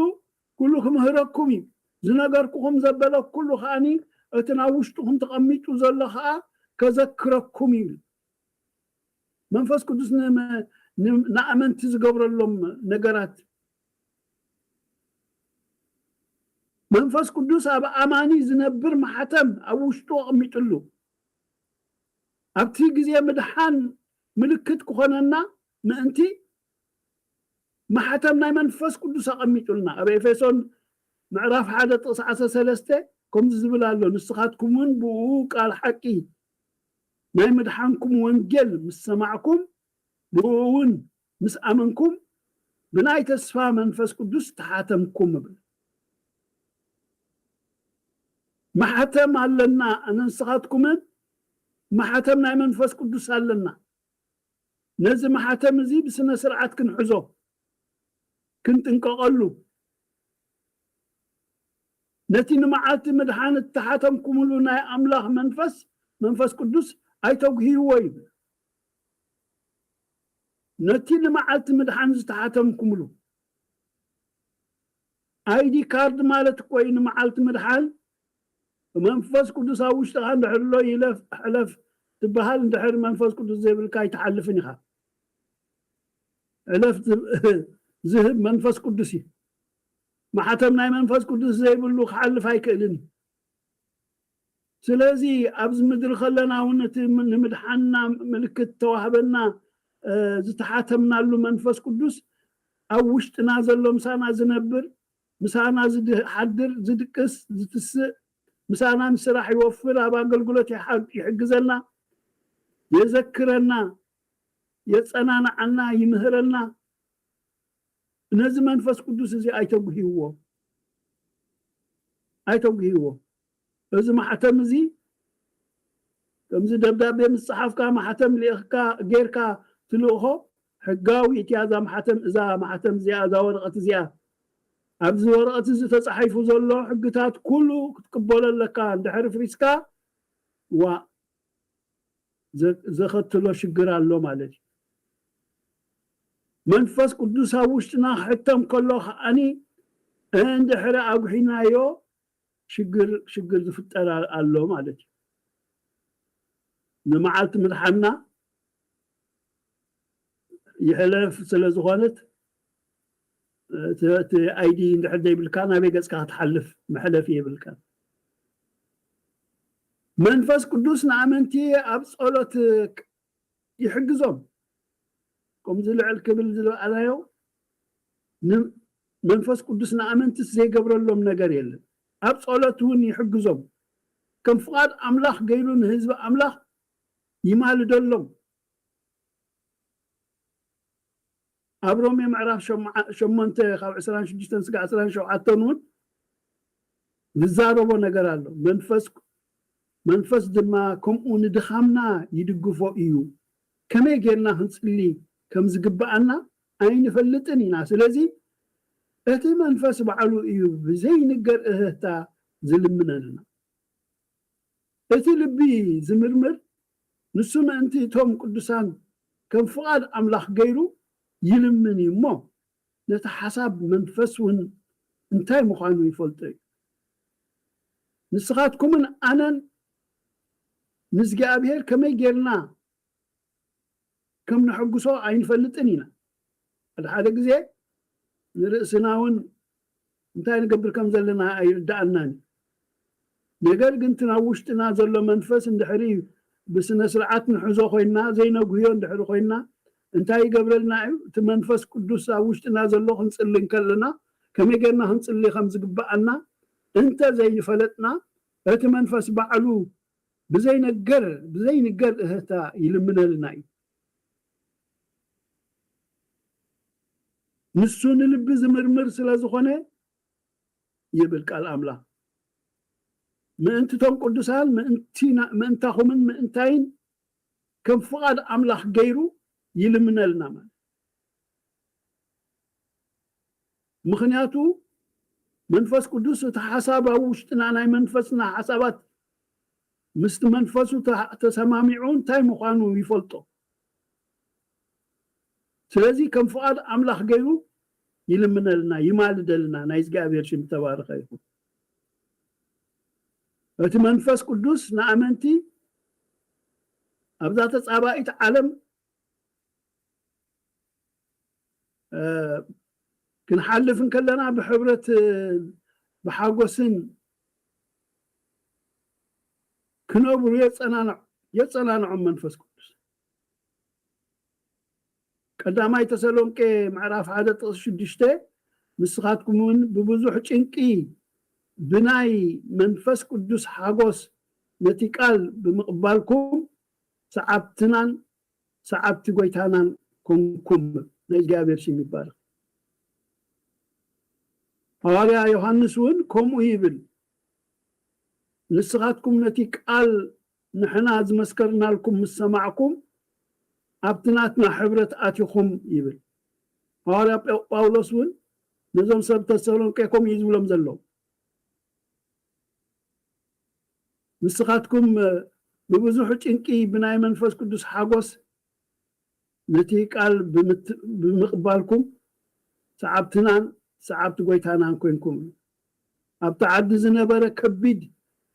ኩሉ ክምህረኩም እዩ ዝነገርኩኹም ዘበለ ኩሉ ከዓኒ እቲ ናብ ውሽጥኹም ተቐሚጡ ዘሎ ከዓ ከዘክረኩም እዩ መንፈስ ቅዱስ ንኣመንቲ ዝገብረሎም ነገራት። መንፈስ ቅዱስ ኣብ ኣማኒ ዝነብር ማሕተም ኣብ ውሽጡ ኣቐሚጥሉ ኣብቲ ግዜ ምድሓን ምልክት ክኾነና ምእንቲ ማሕተም ናይ መንፈስ ቅዱስ ኣቐሚጡልና። ኣብ ኤፌሶን ምዕራፍ ሓደ ጥቕሲ ዓሰርተ ሰለስተ ከምዚ ዝብል ኣሎ፣ ንስኻትኩም እውን ብኡ ቃል ሓቂ ናይ ምድሓንኩም ወንጌል ምስ ሰማዕኩም፣ ብኡ እውን ምስ ኣመንኩም ብናይ ተስፋ መንፈስ ቅዱስ ተሓተምኩም እብል። ማሕተም ኣለና፣ ንስኻትኩምን ማሕተም ናይ መንፈስ ቅዱስ ኣለና። ነዚ ማሕተም እዚ ብስነ ስርዓት ክንሕዞ፣ ክንጥንቀቐሉ፣ ነቲ ንመዓልቲ ምድሓን እተሓተምኩምሉ ናይ ኣምላኽ መንፈስ፣ መንፈስ ቅዱስ ኣይተጉህይዎ ይብል። ነቲ ንመዓልቲ ምድሓን ዝተሓተምኩምሉ። ኣይዲ ካርድ ማለት እኮ እዩ ንመዓልቲ ምድሓን። መንፈስ ቅዱስ ኣብ ውሽጥኻ እንድሕር ኣሎ ይለፍ ሕለፍ ትበሃል፣ እንድሕር መንፈስ ቅዱስ ዘይብልካ ኣይትሓልፍን ኢኻ። ሕለፍ ዝብ-፣ ዝህብ መንፈስ ቅዱስ እዩ። ማሕተም ናይ መንፈስ ቅዱስ ዘይብሉ ክሓልፍ ኣይክእልን እዩ። ስለዚ ኣብዚ ምድሪ ከለና እውን እቲ ም-፣ ንምድሓንና ምልክት ተዋህበና፣ እ፣ ዝተሓተምናሉ መንፈስ ቅዱስ ኣብ ውሽጥና ዘሎ፣ ምሳና ዝነብር፣ ምሳና ዝሓድር፣ ዝድቅስ፣ ዝትስእ፣ ምሳና ንስራሕ ይወፍር፣ ኣብ ኣገልግሎት ይሓ-፣ ይሕግዘና፣ የዘክረና፣ የጸናንዓና፣ ይምህረና። ነዚ መንፈስ ቅዱስ እዚ ኣይተጉህይዎ፣ ኣይተጉህይዎ። እዚ ማሕተም እዚ ከምዚ ደብዳቤ ምስ ጸሓፍካ፣ ማሕተም ልኢኽካ፣ ጌርካ ትልእኾ፣ ሕጋዊት እያ እዛ ማሕተም፣ እዛ ማሕተም እዚኣ፣ እዛ ወረቐት እዚኣ። ኣብዚ ወረቐት እዚ ተጻሒፉ ዘሎ ሕግታት ኩሉ ክትቅበሎ ኣለካ። እንድሕር ፍሪስካ፣ ዋእ፣ ዘ-፣ ዘኸትሎ ሽግር ኣሎ ማለት እዩ። መንፈስ ቅዱስ ኣብ ውሽጥና ክሕተም ከሎ ከዓኒ እንድሕሪ ኣጉሒናዮ ሽግር፣ ሽግር ዝፍጠር ኣሎ ማለት እዩ። ንመዓልቲ ምድሓንና ይሕለፍ ስለ ዝኾነት፣ እቲ፣ እቲ ኣይዲ እንድሕር ዘይብልካ ናበይ ገጽካ ክትሓልፍ መሕለፊ የብልካን። መንፈስ ቅዱስ ንኣመንቲ ኣብ ጸሎት ይሕግዞም። ከምዚ ልዕል ክብል ዝበኣናዮ ን-፣ መንፈስ ቅዱስ ንኣመንትስ ዘይገብረሎም ነገር የለን። ኣብ ጸሎት እውን ይሕግዞም። ከም ፍቓድ ኣምላኽ ገይሩ ንህዝቢ ኣምላኽ ይማልደሎም። ኣብ ሮሜ ምዕራፍ ሸምዓ-፣ ሸሞንተ ካብ ዕስራን ሽዱሽተን ስጋዕ ዕስራን ሸውዓተን እውን ዝዛረቦ ነገር ኣሎ። መንፈስ፣ መንፈስ ድማ ከምኡ ንድኻምና ይድግፎ እዩ። ከመይ ጌርና ክንጽሊ ከም ዝግብኣና ኣይንፈልጥን ኢና። ስለዚ እቲ መንፈስ ባዕሉ እዩ ብዘይንገር እህህታ ዝልምነልና። እቲ ልቢ ዝምርምር ንሱ ምእንቲ እቶም ቅዱሳን ከም ፍቓድ ኣምላኽ ገይሩ ይልምን እዩ እሞ፣ ነቲ ሓሳብ መንፈስ እውን እንታይ ምዃኑ ይፈልጦ እዩ። ንስኻትኩምን ኣነን ንእግዚኣብሔር ከመይ ጌርና ከም ነሐጉሶ ኣይንፈልጥን ኢና። ሓደ ሓደ ግዜ ንርእስና እውን እንታይ ንገብር ከም ዘለና ኣይርድኣናን እዩ። ነገር ግን እቲ ናብ ውሽጥና ዘሎ መንፈስ እንድሕሪ ብስነ ስርዓት ንሕዞ ኮይንና፣ ዘይነጉህዮ እንድሕሪ ኮይንና፣ እንታይ ይገብረልና እዩ? እቲ መንፈስ ቅዱስ ኣብ ውሽጥና ዘሎ ክንጽሊ እንከለና፣ ከመይ ጌርና ክንጽሊ ከም ዝግብኣና እንተ ዘይፈለጥና፣ እቲ መንፈስ ባዕሉ ብዘይነገር፣ ብዘይንገር እህህታ ይልምነልና እዩ። ንሱ ንልቢ ዝምርምር ስለ ዝኾነ ይብል ቃል ኣምላኽ። ምእንቲ እቶም ቅዱሳን፣ ምእንቲና-፣ ምእንታኹምን ምእንታይን ከም ፍቓድ ኣምላኽ ገይሩ ይልምነልና ማለት። ምኽንያቱ መንፈስ ቅዱስ እቲ ሓሳብ ኣብ ውሽጥና፣ ናይ መንፈስና ሓሳባት ምስቲ መንፈሱ ተ-፣ ተሰማሚዑ እንታይ ምዃኑ ይፈልጦ። ስለዚ ከም ፍቓድ ኣምላኽ ገይሩ ይልምነልና፣ ይማልደልና። ናይ እግዚኣብሔር ሽም ተባረኸ ይኹን። እቲ መንፈስ ቅዱስ ንኣመንቲ ኣብዛ ተጻባኢት ዓለም ክንሓልፍ እንከለና ብሕብረት ብሓጎስን ክነብሩ የጸናንዖ የጸናንዖም መንፈስ ቅዱስ። ቀዳማይ ተሰሎንቄ ምዕራፍ ሓደ ጥቕሲ ሽዱሽተ፣ ንስኻትኩም እውን ብብዙሕ ጭንቂ ብናይ መንፈስ ቅዱስ ሓጎስ ነቲ ቃል ብምቕባልኩም ሰዓብትናን ሰዓብቲ ጎይታናን ኮንኩም። ናይ እግዚኣብሔር ሽም ይባረክ። ሃዋርያ ዮሃንስ እውን ከምኡ ይብል፣ ንስኻትኩም ነቲ ቃል ንሕና ዝመስከርናልኩም ምስ ሰማዕኩም ኣብቲ ናትና ሕብረት ኣቲኹም ይብል። ሃዋርያ ጳ- ጳውሎስ እውን ነዞም ሰብ ተሰሎንቄ ከምኡ እዩ ዝብሎም ዘሎ። ንስኻትኩም ብብዙሕ ጭንቂ ብናይ መንፈስ ቅዱስ ሓጎስ ነቲ ቃል ብምት- ብምቕባልኩም ሰዓብትናን ሰዓብቲ ጎይታናን ኮንኩም። ኣብቲ ዓዲ ዝነበረ ከቢድ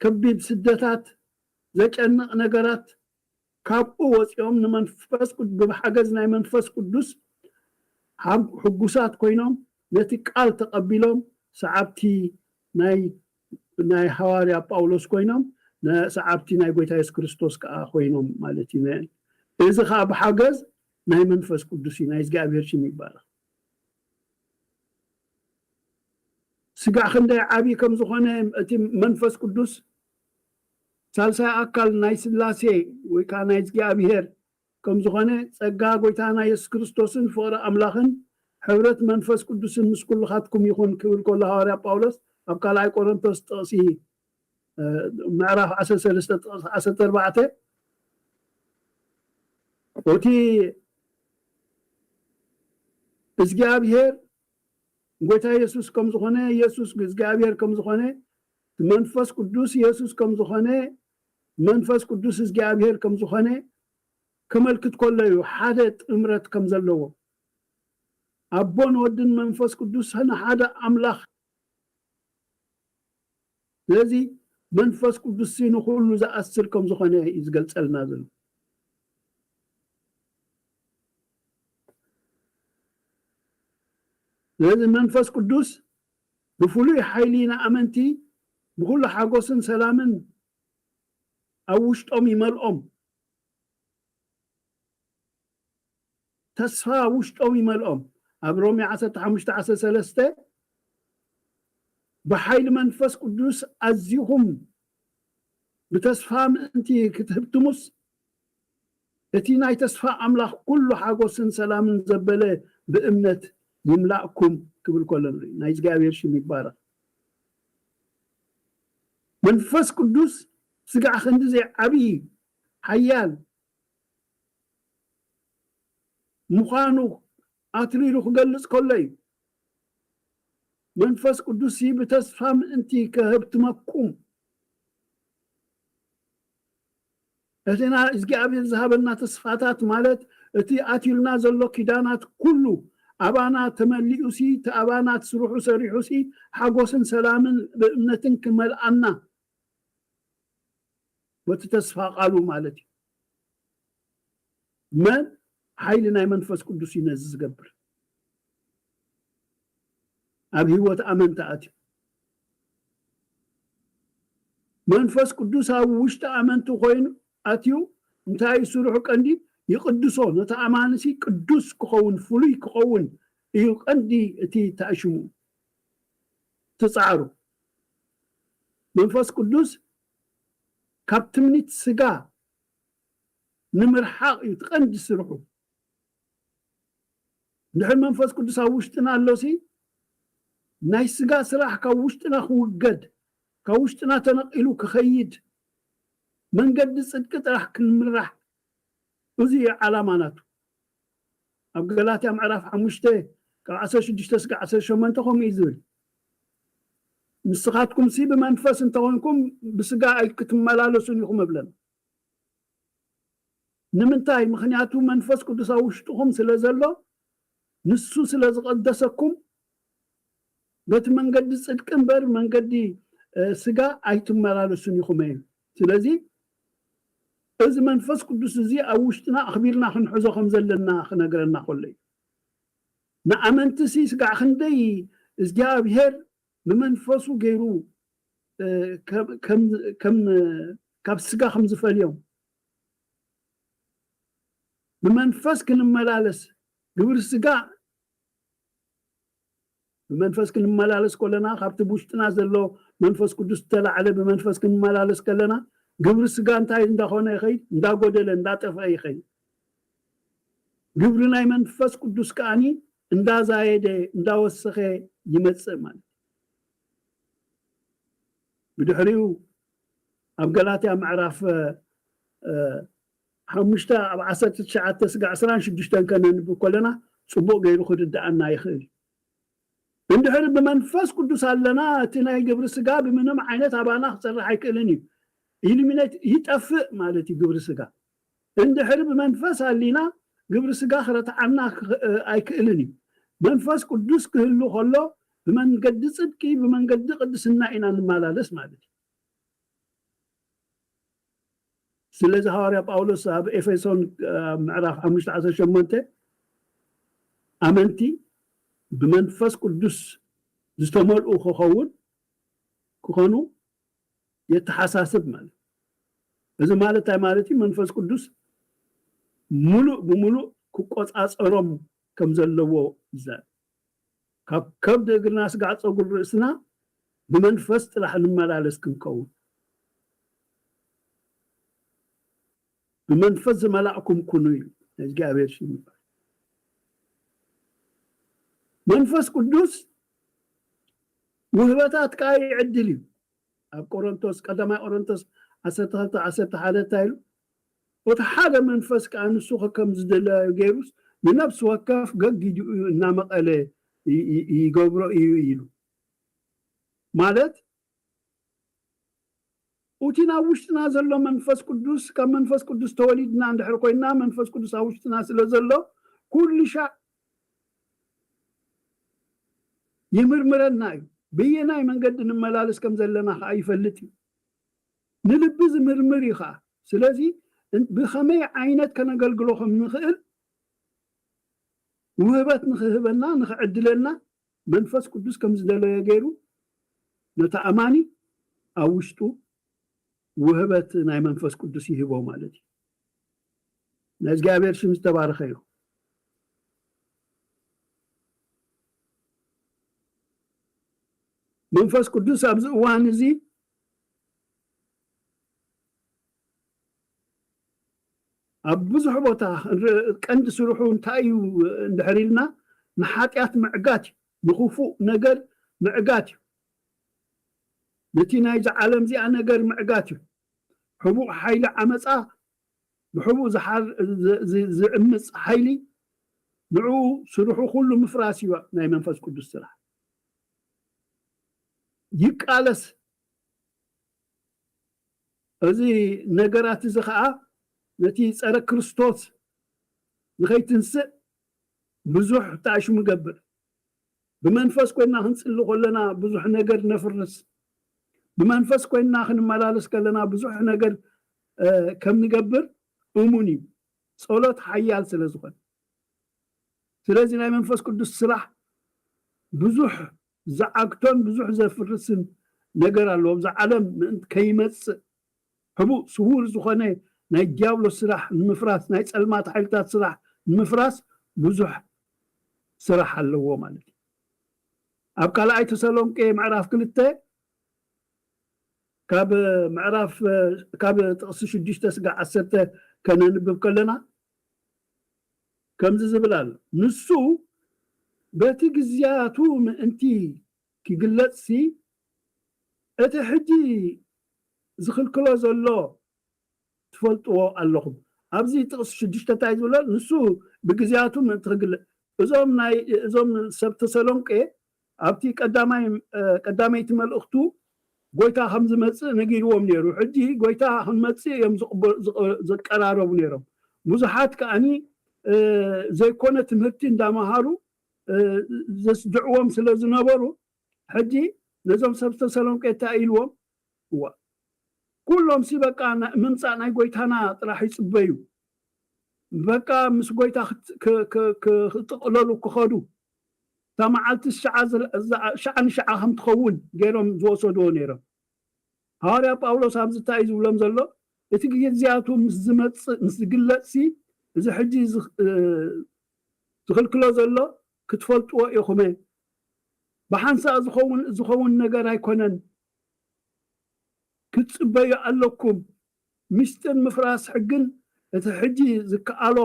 ከቢድ ስደታት፣ ዘጨንቕ ነገራት፣ ካብኡ ወፂኦም ንመንፈስ ቅዱስ ብሓገዝ ናይ መንፈስ ቅዱስ ሓብ- ሕጉሳት ኮይኖም ነቲ ቃል ተቐቢሎም ሰዓብቲ ናይ ናይ ሃዋርያ ጳውሎስ ኮይኖም ሰዓብቲ ናይ ጎይታ የሱስ ክርስቶስ ከዓ ኮይኖም ማለት እዩ። እዚ ከዓ ብሓገዝ ናይ መንፈስ ቅዱስ እዩ። ናይ እግዚኣብሔር ሽም ይባረክ። ስጋዕ ክንደይ ዓብዪ ከም ዝኾነ፣ እቲ መንፈስ ቅዱስ ሳልሳይ ኣካል ናይ ስላሴ ወይ ከዓ ናይ እግዚኣብሔር ከም ዝኾነ፣ ጸጋ ጎይታና የሱስ ክርስቶስን ፍቕሪ ኣምላኽን ሕብረት መንፈስ ቅዱስን ምስ ኩልኻትኩም ይኹን ክብል ከሎ ሃዋርያ ጳውሎስ ኣብ ካልኣይ ቆሮንቶስ ጥቕሲ ምዕራፍ ዓሰርተ ሰለስተ ዓሰርተ ኣርባዕተ፣ እቲ እግዚኣብሔር ጎይታ የሱስ ከም ዝኾነ፣ የሱስ እግዚኣብሔር ከም ዝኾነ፣ መንፈስ ቅዱስ የሱስ ከም ዝኾነ፣ መንፈስ ቅዱስ እግዚኣብሔር ከም ዝኾነ ከመልክት ከሎ እዩ። ሓደ ጥምረት ከም ዘለዎ፣ ኣቦን ወድን መንፈስ ቅዱስ ንሓደ ኣምላኽ። ስለዚ መንፈስ ቅዱስ ንኩሉ ዝኣስር ከም ዝኾነ እዩ ዝገልጸልና ዘሎ። ስለዚ መንፈስ ቅዱስ ብፍሉይ ሓይሊ ንኣመንቲ ብኩሉ ሓጎስን ሰላምን ኣብ ውሽጦም ይመልኦም። ተስፋ ውሽጦም ይመልኦም። ኣብ ሮሜ ዓሰርተ ሓሙሽተ ዓሰርተ ሰለስተ፣ ብሓይሊ መንፈስ ቅዱስ ኣዚኹም ብተስፋ ምእንቲ ክትህብትሙስ፣ እቲ ናይ ተስፋ ኣምላኽ ኩሉ ሓጎስን ሰላምን ዘበለ ብእምነት ይምላእኩም ክብል ከሎ ንርኢ። ናይ እግዚኣብሔር ሽም ይባረኽ። መንፈስ ቅዱስ ስጋዕ ክንዲ ዘይዓብዪ ሓያል ምዃኑ ኣትሪሩ ክገልጽ ከሎ እዩ። መንፈስ ቅዱስ ብተስፋ ምእንቲ ከህብትመኩም፣ እቲ እግዚኣብሔር ዝሃበና ተስፋታት ማለት እቲ ኣትዩልና ዘሎ ኪዳናት ኩሉ ኣባና ተመሊኡ ሲ፣ እቲ ኣባና ስርሑ ሰሪሑ ሲ፣ ሓጎስን ሰላምን ብእምነትን ክመልኣና በቲ ተስፋ ቃሉ ማለት እዩ። መን ሓይሊ ናይ መንፈስ ቅዱስ እዩ ነዚ ዝገብር። ኣብ ህይወት ኣመንቲ ኣትዩ መንፈስ ቅዱስ ኣብ ውሽጢ ኣመንቲ ኮይኑ ኣትዩ እንታይ እዩ ስርሑ ቀንዲ? ይቕድሶ። ነቲ ኣማንሲ ቅዱስ ክኸውን ፍሉይ ክኸውን እዩ ቀንዲ እቲ ተኣሽሙ ትፃዕሩ። መንፈስ ቅዱስ ካብ ትምኒት ስጋ ንምርሓቕ እዩ እቲ ቀንዲ ስርሑ። እንድሕር መንፈስ ቅዱስ ኣብ ውሽጥና ኣሎሲ ናይ ስጋ ስራሕ ካብ ውሽጥና ክውገድ፣ ካብ ውሽጥና ተነቒሉ ክኸይድ፣ መንገዲ ጽድቂ ጥራሕ ክንምራሕ፣ እዚ እዩ ዓላማ ናቱ። ኣብ ገላትያ ምዕራፍ ሓሙሽተ ካብ ዓሰርተ ሽዱሽተ እስከ ዓሰርተ ሸሞንተ ከምኡ እዩ ዝብል፣ ንስኻትኩምሲ ብመንፈስ እንተኾንኩም ብስጋ ኣይክትመላለሱን ኢኹም እብለን። ንምንታይ? ምኽንያቱ መንፈስ ቅዱስ ኣብ ውሽጥኹም ስለ ዘሎ፣ ንሱ ስለ ዝቐደሰኩም፣ በቲ መንገዲ ጽድቂ እምበር መንገዲ ስጋ ኣይትመላለሱን ኢኹም እዩ። ስለዚ እዚ መንፈስ ቅዱስ እዚ ኣብ ውሽጥና ኣኽቢርና ክንሕዞ ከም ዘለና ክነግረና ከሎ እዩ። ንኣመንትሲ ስጋዕ ክንደይ እግዚኣብሔር ብመንፈሱ ገይሩ፣ እ፣ ከም፣ ከም፣ ከም፣ ካብ ስጋ ከም ዝፈልዮም፣ ብመንፈስ ክንመላለስ፣ ግብሪ ስጋ ብመንፈስ ክንመላለስ ከለና፣ ካብቲ ብውሽጥና ዘሎ መንፈስ ቅዱስ ዝተላዕለ ብመንፈስ ክንመላለስ ከለና፣ ግብሪ ስጋ እንታይ እንዳኾነ ይኸይድ? እንዳጎደለ፣ እንዳጠፍአ ይኸይድ። ግብሪ ናይ መንፈስ ቅዱስ ከኣኒ እንዳዛየደ፣ እንዳወሰኸ ይመጽእ ማለት እዩ። ብድሕሪኡ ኣብ ገላትያ ምዕራፍ፣ እ፣ ሓሙሽተ፣ ኣብ ዓሰርተ ትሽዓተ ስጋ ዕስራን ሽዱሽተን ከነንብብ ከለና ጽቡቕ ገይሩ ክርድኣና ይኽእል እዩ። እንድሕር ብመንፈስ ቅዱስ ኣለና፣ እቲ ናይ ግብሪ ስጋ ብምንም ዓይነት ኣባና ክሰርሕ ኣይክእልን እዩ። ኢሊሚኔት ይጠፍእ ማለት እዩ ግብሪ ስጋ። እንድሕር ብመንፈስ ኣሊና ግብሪ ስጋ ክረትዓና ክኽ-፣ ኣይክእልን እዩ። መንፈስ ቅዱስ ክህሉ ከሎ ብመንገዲ ጽድቂ፣ ብመንገዲ ቅድስና ኢና ንመላለስ ማለት እዩ። ስለዚ ሃዋርያ ጳውሎስ ኣብ ኤፌሶን፣ ኣብ ምዕራፍ ሓሙሽተ ዓሰርተ ሸሞንተ ኣመንቲ ብመንፈስ ቅዱስ ዝተመልኡ ክኸውን፣ ክኾኑ የተሓሳስብ ማለት። እዚ ማለት እንታይ ማለት እዩ? መንፈስ ቅዱስ ሙሉእ ብሙሉእ ክቆጻጸሮም ከም ዘለዎ ይዛረብ። ካብ ከብዲ እግርና ስጋዕ ጸጉሪ ርእስና ብመንፈስ ጥራሕ ንመላለስ ክንከውን፣ ብመንፈስ ዝመላእኩም ኩኑ እዩ። እግዚኣብሔር ሽም ይባረክ። መንፈስ ቅዱስ ውህበታት ከኣ ይዕድል እዩ። ኣብ ቆሮንቶስ፣ ቀዳማይ ቆሮንቶስ ዓሰርተ ክልተ ዓሰርተ ሓደ እንታይ ኢሉ? እቲ ሓደ መንፈስ ከኣ ንሱ ከከም ዝደለዮ ገይሩስ ንነፍሲ ወከፍ ገጊዱ እዩ እናመቐለ ይ-፣ ይ-፣ ይገብሮ እዩ ኢሉ። ማለት እቲ ናብ ውሽጥና ዘሎ መንፈስ ቅዱስ፣ ካብ መንፈስ ቅዱስ ተወሊድና እንድሕር ኮይና፣ መንፈስ ቅዱስ ኣብ ውሽጥና ስለ ዘሎ፣ ኩሉ ሻዕ ይምርምረና እዩ። በየናይ መንገዲ ንመላለስ ከም ዘለና ከዓ ይፈልጥ እዩ። ንልቢ ዝምርምር እዩ ከዓ። ስለዚ እን-፣ ብኸመይ ዓይነት ከነገልግሎ ከም ንኽእል ውህበት ንኽህበና፣ ንኽዕድለና መንፈስ ቅዱስ ከም ዝደለዮ ገይሩ ነቲ ኣማኒ ኣብ ውሽጡ ውህበት ናይ መንፈስ ቅዱስ ይህቦ ማለት እዩ። ናይ እግዚኣብሔር ሽም ዝተባረኸ እዩ። መንፈስ ቅዱስ ኣብዚ እዋን እዚ ኣብ ብዙሕ ቦታ እንር-፣ ቀንዲ ስርሑ እንታይ እዩ እንድሕር ኢልና፣ ንሓጢኣት ምዕጋት እዩ፣ ንኽፉእ ነገር ምዕጋት እዩ፣ ነቲ ናይዚ ዓለም እዚኣ ነገር ምዕጋት እዩ። ሕቡእ ሓይሊ ዓመፃ፣ ብሕቡእ ዝሓር-፣ ዝ-፣ ዝ-፣ ዝዕምፅ ሓይሊ፣ ንዕኡ ስርሑ ኩሉ ምፍራስ እዩ ናይ መንፈስ ቅዱስ ስራሕ። ይቃለስ። እዚ ነገራት እዚ ኸዓ ነቲ ጸረ ክርስቶስ ንኸይትንስእ ብዙሕ ተኣሽሙ ይገብር። ብመንፈስ ኮይንና ክንጽሊ ከለና ብዙሕ ነገር ነፍርስ። ብመንፈስ ኮይንና ክንመላለስ ከለና ብዙሕ ነገር፣ እ፣ ከም ንገብር እሙን እዩ። ጸሎት ሓያል ስለ ዝኾነ። ስለዚ ናይ መንፈስ ቅዱስ ስራሕ ብዙሕ ዝዓግቶን ብዙሕ ዘፍርስን ነገር ኣለዎ። ኣብዚ ዓለም ምእንቲ ከይመጽእ ሕቡእ ስውር ዝኾነ ናይ ዲያብሎስ ስራሕ ንምፍራስ፣ ናይ ጸልማት ሓይልታት ስራሕ ንምፍራስ ብዙሕ ስራሕ ኣለዎ ማለት እዩ። ኣብ ካልኣይ ተሰሎንቄ ምዕራፍ ክልተ ካብ ምዕራፍ፣ ካብ ጥቕሲ ሽዱሽተ ስጋዕ ዓሰርተ ከነንብብ ከለና ከምዚ ዝብል ኣሎ። ንሱ በቲ ግዝያቱ ምእንቲ ክግለጽሲ እቲ ሕጂ ዝኽልክሎ ዘሎ ትፈልጥዎ ኣለኹም። ኣብዚ ጥቕሲ ሽዱሽተ እንታይ ዝብሎ? ንሱ ብግዝያቱ ምእንቲ ክግለጽ፣ እዞም ናይ፣ እዞም ሰብ ተሰሎንቄ ኣብቲ ቀዳማይ፣ እ፣ ቀዳመይቲ መልእኽቱ ጎይታ ከም ዝመጽእ ነጊርዎም ነይሩ። ሕጂ ጎይታ ክንመጽእ እዮም ዝቕበ-፣ ዝቐ-፣ ዝቀራረቡ ነይሮም። ብዙሓት ከኣኒ፣ እ፣ ዘይኮነ ትምህርቲ እንዳመሃሩ፣ እ፣ ዘስድዕዎም ስለ ዝነበሩ፣ ሕጂ ነዞም ሰብ ተሰሎንቄ እንታይ ኢልዎም? እዋ፣ ኩሎም ሲ በቃ ና-፣ ምምጻእ ናይ ጎይታና ጥራሕ ይጽበዩ። በቃ ምስ ጎይታ ክት-፣ ክ-፣ ክ-፣ ክ-፣ ክጥቕለሉ ክኸዱ። እታ መዓልቲ ሽዓ ዝለ- እዛ- ሽዓ ንሽዓ ከም ትኸውን ገይሮም ዝወሰድዎ ነይሮም። ሃዋርያ ጳውሎስ ኣብዚ እንታይ እዩ ዝብሎም ዘሎ? እቲ ግዜያቱ ምስ ዝመጽእ ምስ ዝግለጽሲ፣ እዚ ሕጂ ዝኽ- እ- ዝኽልክሎ ዘሎ ክትፈልጥዎ ኢኹም። ብሓንሳእ ዝኸውን ዝኸውን ነገር ኣይኮነን። ክትጽበዩ ኣለኩም። ምስጢር ምፍራስ ሕግን እቲ ሕጂ ዝከኣሎ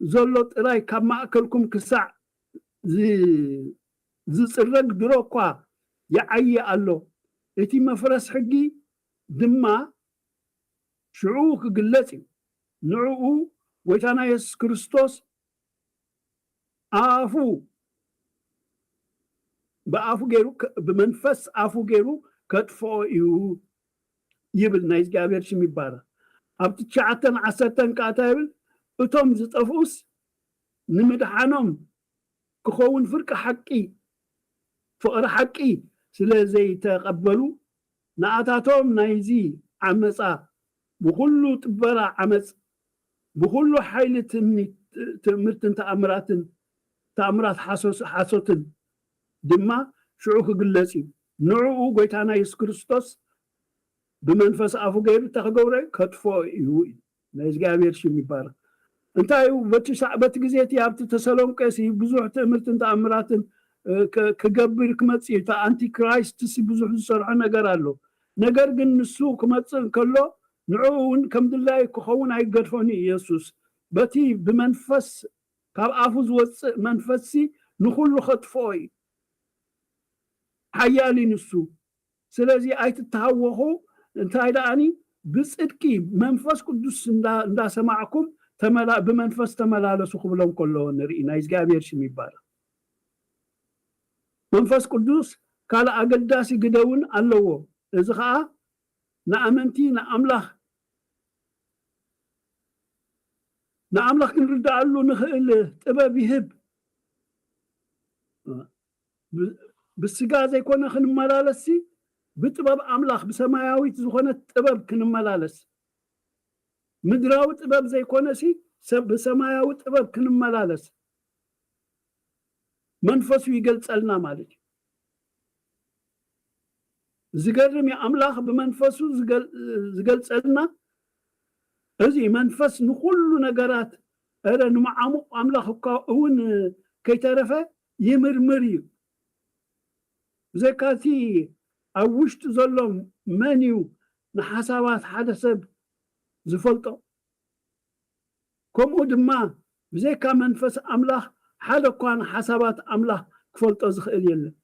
ዘሎ ጥራይ ካብ ማእከልኩም ክሳዕ ዝ- ዝጽረግ ድሮ እኳ ይዓዪ ኣሎ። እቲ መፍረስ ሕጊ ድማ ሽዑ ክግለጽ እዩ። ንዕኡ ጎይታና የሱስ ክርስቶስ ኣፉ ብኣፉ ገይሩ ከ- ብመንፈስ ኣፉ ገይሩ ከጥፍኦ እዩ ይብል። ናይ እግዚኣብሔር ሽም ይባረክ። ኣብቲ ትሽዓተን ዓሰርተን ከኣ እንታይ ይብል? እቶም ዝጠፍኡስ ንምድሓኖም ክኸውን ፍርቂ ሓቂ ፍቕሪ ሓቂ ስለ ዘይተቐበሉ፣ ንኣታቶም ናይዚ ዓመፃ ብኹሉ ጥበራ ዓመፅ ብኹሉ ሓይሊ ትምኒት ትእምርትን ተኣምራትን ተኣምራት ሓሶስ- ሓሶትን ድማ ሽዑ ክግለጽ እዩ። ንዕኡ ጎይታና የሱስ ክርስቶስ ብመንፈስ ኣፉ ገይሩ እንታይ ክገብሮ እዩ? ከጥፍኦ እዩ እዩ። ናይ እግዚኣብሔር ሽም ይባረክ። እንታይ እዩ? በቲ ሰዕ- በቲ ግዜ እቲ ኣብቲ ተሰሎንቄ ሲ ብዙሕ ትእምርትን ተኣምራትን እ፣ ክ- ክገብር ክመጽእ እዩ። እቲ ኣንቲክራይስት ሲ ብዙሕ ዝሰርሖ ነገር ኣሎ። ነገር ግን ንሱ ክመጽእ እንከሎ ንዕኡ እውን ከም ድላዩ ክኸውን ኣይገድፎን እዩ ኢየሱስ። በቲ ብመንፈስ ካብ ኣፉ ዝወፅእ መንፈስሲ ንኹሉ ከጥፍኦ እዩ። ሓያል እዩ ንሱ። ስለዚ ኣይትተሃወኹ። እንታይ ደኣኒ ብፅድቂ መንፈስ ቅዱስ እንዳ- እንዳሰማዕኩም ተመላ- ብመንፈስ ተመላለሱ ክብሎም ከሎ ንርኢ። ናይ እግዚኣብሔር ሽም ይባረክ። መንፈስ ቅዱስ ካልእ ኣገዳሲ ግደ እውን ኣለዎ። እዚ ኸዓ ንኣመንቲ ንኣምላኽ ንኣምላኽ ክንርድኣሉ ንኽእል ጥበብ ይህብ። ብ- ብስጋ ዘይኮነ ክንመላለስሲ ብጥበብ ኣምላኽ ብሰማያዊት ዝኾነት ጥበብ ክንመላለስ ምድራዊ ጥበብ ዘይኮነሲ ሰብ ብሰማያዊ ጥበብ ክንመላለስ መንፈሱ ይገልጸልና ማለት እዩ። ዝገርም እዩ። ኣምላኽ ብመንፈሱ ዝገል- ዝገልጸልና እዚ መንፈስ ንኹሉ ነገራት እረ ንመዓሙቕ ኣምላኽ እኳ እውን ከይተረፈ ይምርምር እዩ። ብዘይካቲ ኣብ ውሽጢ ዘሎ መን እዩ ንሓሳባት ሓደ ሰብ ዝፈልጦ? ከምኡ ድማ ብዘይካ መንፈስ ኣምላኽ ሓደ እኳ ንሓሳባት ኣምላኽ ክፈልጦ ዝኽእል የለን።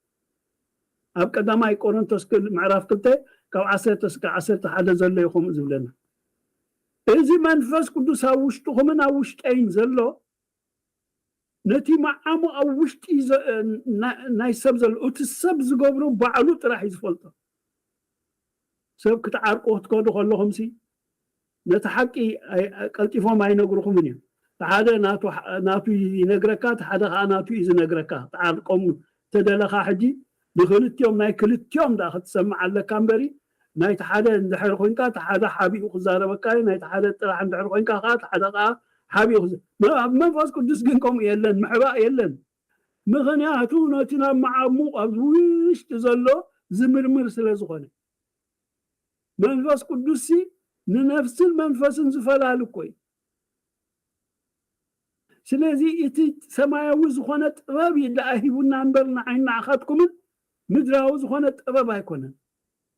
ኣብ ቀዳማይ ቆሮንቶስ ክል- ምዕራፍ ክልተ ካብ ዓሰርተ እስከ ዓሰርተ ሓደ ዘሎ እዩ ከምኡ ዝብለና። እዚ መንፈስ ቅዱስ ኣብ ውሽጥኹምን ኣብ ውሽጠይን ዘሎ ነቲ መዓሙ ኣብ ውሽጢ ዘ- ና- ናይ ሰብ ዘሎ እቲ ሰብ ዝገብሮ ባዕሉ ጥራሕ እዩ ዝፈልጦ። ሰብ ክትዓርቁ ክትከዱ ከለኹምሲ ነቲ ሓቂ ኣይ- ቀልጢፎም ኣይነግርኹምን እዮም። እቲ ሓደ ናቱ ናቱ ይነግረካ፣ እቲ ሓደ ከዓ ናቱ እዩ ዝነግረካ። ትዓርቆም ተደለኻ ሕጂ ንክልቲኦም ናይ ክልቲኦም ደኣ ክትሰምዕ ኣለካ እምበሪ ናይቲ ሓደ እንድሕር ኮንካ እቲ ሓደ ሓቢኡ ክዛረበካ እዩ። ናይቲ ሓደ ጥራሕ እንድሕር ኮንካ ከዓ እቲ ሓደ ከዓ ሓቢኡ ክዝ- መ- ኣብ መንፈስ ቅዱስ ግን ከምኡ የለን፣ ምሕባእ የለን። ምኽንያቱ ነቲ ናብ መዓሙቕ ኣብ ውሽጢ ዘሎ ዝምርምር ስለ ዝኾነ መንፈስ ቅዱስሲ ንነፍስን መንፈስን ዝፈላሊ እኮ እዩ። ስለዚ እቲ ሰማያዊ ዝኾነ ጥበብ እዩ ደኣ ሂቡና እምበር ንዓይን ንዓኻትኩምን ምድራዊ ዝኾነ ጥበብ ኣይኮነን።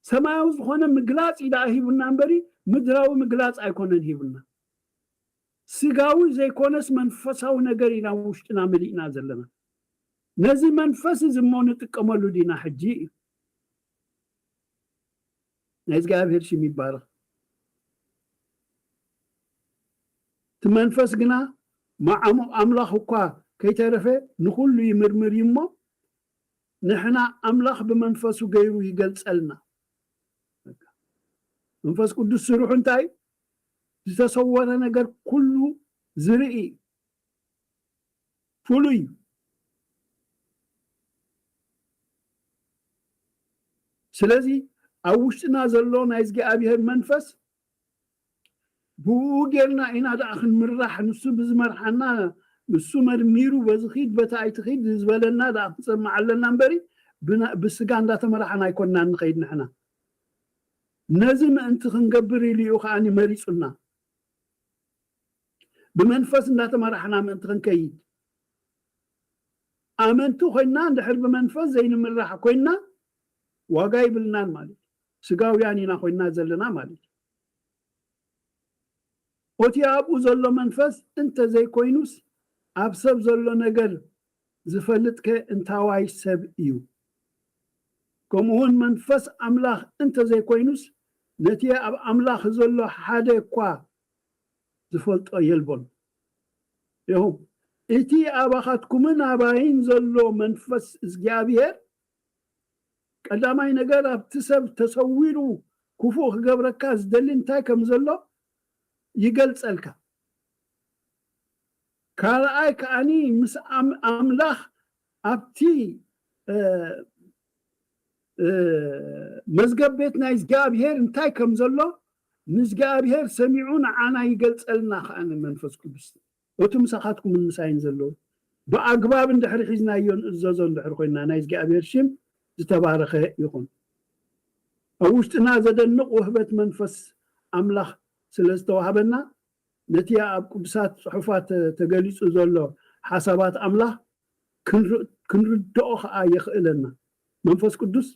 ሰማያዊ ዝኾነ ምግላፅ እዩ ደኣ ሂቡና እምበሪ ምድራዊ ምግላፅ ኣይኮነን ሂቡና። ስጋዊ ዘይኮነስ መንፈሳዊ ነገር ኢና ውሽጥና መሊእና ዘለና። ነዚ መንፈስ እዚ እሞ ንጥቀመሉ ዲና ሕጂ እዩ። ናይ እግዚኣብሔር ሽም ይባረኽ። እቲ መንፈስ ግና መዓሙቕ ኣምላኽ እኳ ከይተረፈ ንኹሉ ይምርምር እዩ እሞ ንሕና ኣምላኽ ብመንፈሱ ገይሩ ይገልጸልና። መንፈስ ቅዱስ ስርሑ እንታይ? ዝተሰወረ ነገር ኩሉ ዝርኢ ፍሉይ እዩ። ስለዚ ኣብ ውሽጥና ዘሎ ናይ እግዚኣብሔር መንፈስ ብኡ ጌርና ኢና ደኣ ክንምራሕ፣ ንሱ ብዝመርሓና እሱ መርሚሩ በዚ ኺድ በቲ ኣይትኺድ ዝበለና ደኣ ክንሰምዕ ኣለና እምበሪ፣ ብና- ብስጋ እንዳተመራሕና ኣይኮንና ንኸይድ ንሕና። ነዚ ምእንቲ ክንገብር ኢሉ እዩ ከዓኒ መሪጹና። ብመንፈስ እንዳተመራሕና ምእንቲ ክንከይድ። ኣመንቲ ኮይና እንድሕር ብመንፈስ ዘይንምራሕ ኮይና ዋጋ ይብልናን ማለት እዩ። ስጋውያን ኢና ኮይና ዘለና ማለት እዩ። ኦቲ ኣብኡ ዘሎ መንፈስ እንተ ዘይኮይኑስ ኣብ ሰብ ዘሎ ነገር ዝፈልጥከ እንታዋይ ሰብ እዩ? ከምኡውን መንፈስ ኣምላኽ እንተ ዘይኮይኑስ ነቲ ኣብ ኣምላኽ ዘሎ ሓደ እኳ ዝፈልጦ የልቦን። ይኹም እቲ ኣባኻትኩምን ኣባይን ዘሎ መንፈስ እግዚኣብሔር ቀዳማይ ነገር ኣብቲ ሰብ ተሰዊሩ ክፉእ ክገብረካ ዝደሊ እንታይ ከም ዘሎ ይገልጸልካ። ካልኣይ ከዓኒ ምስ ኣም- ኣምላኽ ኣብቲ እ፣ እ፣ መዝገብ ቤት ናይ እግዚኣብሔር እንታይ ከም ዘሎ ንእግዚኣብሔር ሰሚዑ ንዓና ይገልጸልና ከዓኒ መንፈስ ቅዱስ። እቲ ምሳኻትኩምን ምሳይን ዘሎ ብኣግባብ እንድሕሪ ሒዝናዮ ንእዘዞ እንድሕሪ ኮይና ናይ እግዚኣብሔር ሽም ዝተባረኸ ይኹን። ኣብ ውሽጥና ዘደንቕ ውህበት መንፈስ ኣምላኽ ስለ ዝተዋህበና ነቲ ኣብ ቅዱሳት ጽሑፋት ተገሊጹ ዘሎ ሓሳባት ኣምላኽ ክንርድኦ ከዓ የኽእለና። መንፈስ ቅዱስ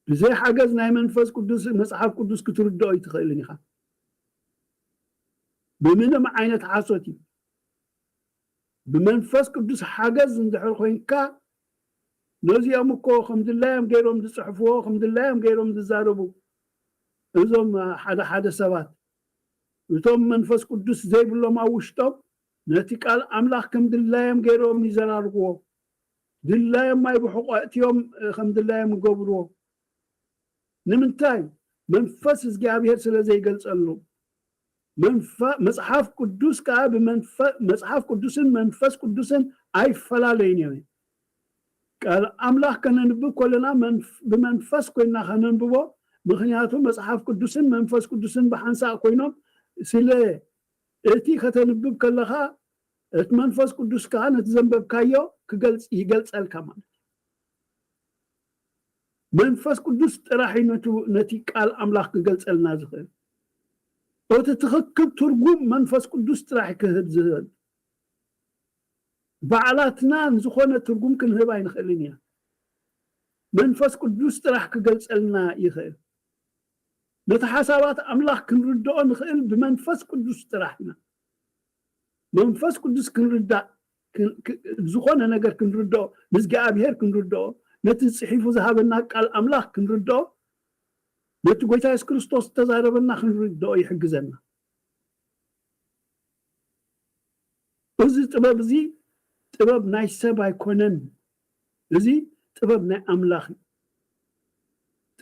ብዘይ ሓገዝ ናይ መንፈስ ቅዱስ መጽሓፍ ቅዱስ ክትርድኦ ኣይትኽእልን ኢኻ። ብምንም ዓይነት ሓሶት እዩ። ብመንፈስ ቅዱስ ሓገዝ እንድሕር ኮይንካ ነዚኦም እኮ ከም ድላዮም ገይሮም ዝፅሕፍዎ ከም ድላዮም ገይሮም ዝዛረቡ እዞም ሓደ ሓደ ሰባት እቶም መንፈስ ቅዱስ ዘይብሎም ኣብ ውሽጦም ነቲ ቃል ኣምላኽ ከም ድላዮም ገይሮም ይዘራርግዎ። ድላዮም ማይ ብሕቆ ኣእትዮም ከም ድላዮም ይገብርዎ። ንምንታይ? መንፈስ እግዚኣብሔር ስለ ዘይገልጸሉ። መጽሓፍ ቅዱስ ከዓ መጽሓፍ ቅዱስን መንፈስ ቅዱስን ኣይፈላለዩን እዮም። ቃል ኣምላኽ ከነንብብ ከለና ብመንፈስ ኮይና ከነንብቦ፣ ምክንያቱ መጽሓፍ ቅዱስን መንፈስ ቅዱስን ብሓንሳእ ኮይኖም ስለ እቲ ከተንብብ ከለኻ እቲ መንፈስ ቅዱስ ከዓ ነቲ ዘንበብካዮ ክገልጽ ይገልጸልካ ማለት እዩ። መንፈስ ቅዱስ ጥራሕ እዩ ነቲ ቃል ኣምላኽ ክገልጸልና ዝኽእል። እቲ ትኽክል ትርጉም መንፈስ ቅዱስ ጥራሕ ክህብ ዝኽእል። ባዕላትና ዝኾነ ትርጉም ክንህብ ኣይንኽእልን ኢና። መንፈስ ቅዱስ ጥራሕ ክገልጸልና ይኽእል። ነቲ ሓሳባት ኣምላኽ ክንርድኦ ንኽእል ብመንፈስ ቅዱስ ጥራሕ ኢና። መንፈስ ቅዱስ ክንርዳእ፣ ዝኾነ ነገር ክንርድኦ፣ ንእግዚኣብሔር ክንርድኦ፣ ነቲ ጽሒፉ ዝሃበና ቃል ኣምላኽ ክንርድኦ፣ ነቲ ጎይታ የሱስ ክርስቶስ ዝተዛረበና ክንርድኦ ይሕግዘና። እዚ ጥበብ እዚ ጥበብ ናይ ሰብ ኣይኮነን። እዚ ጥበብ ናይ ኣምላኽ እዩ።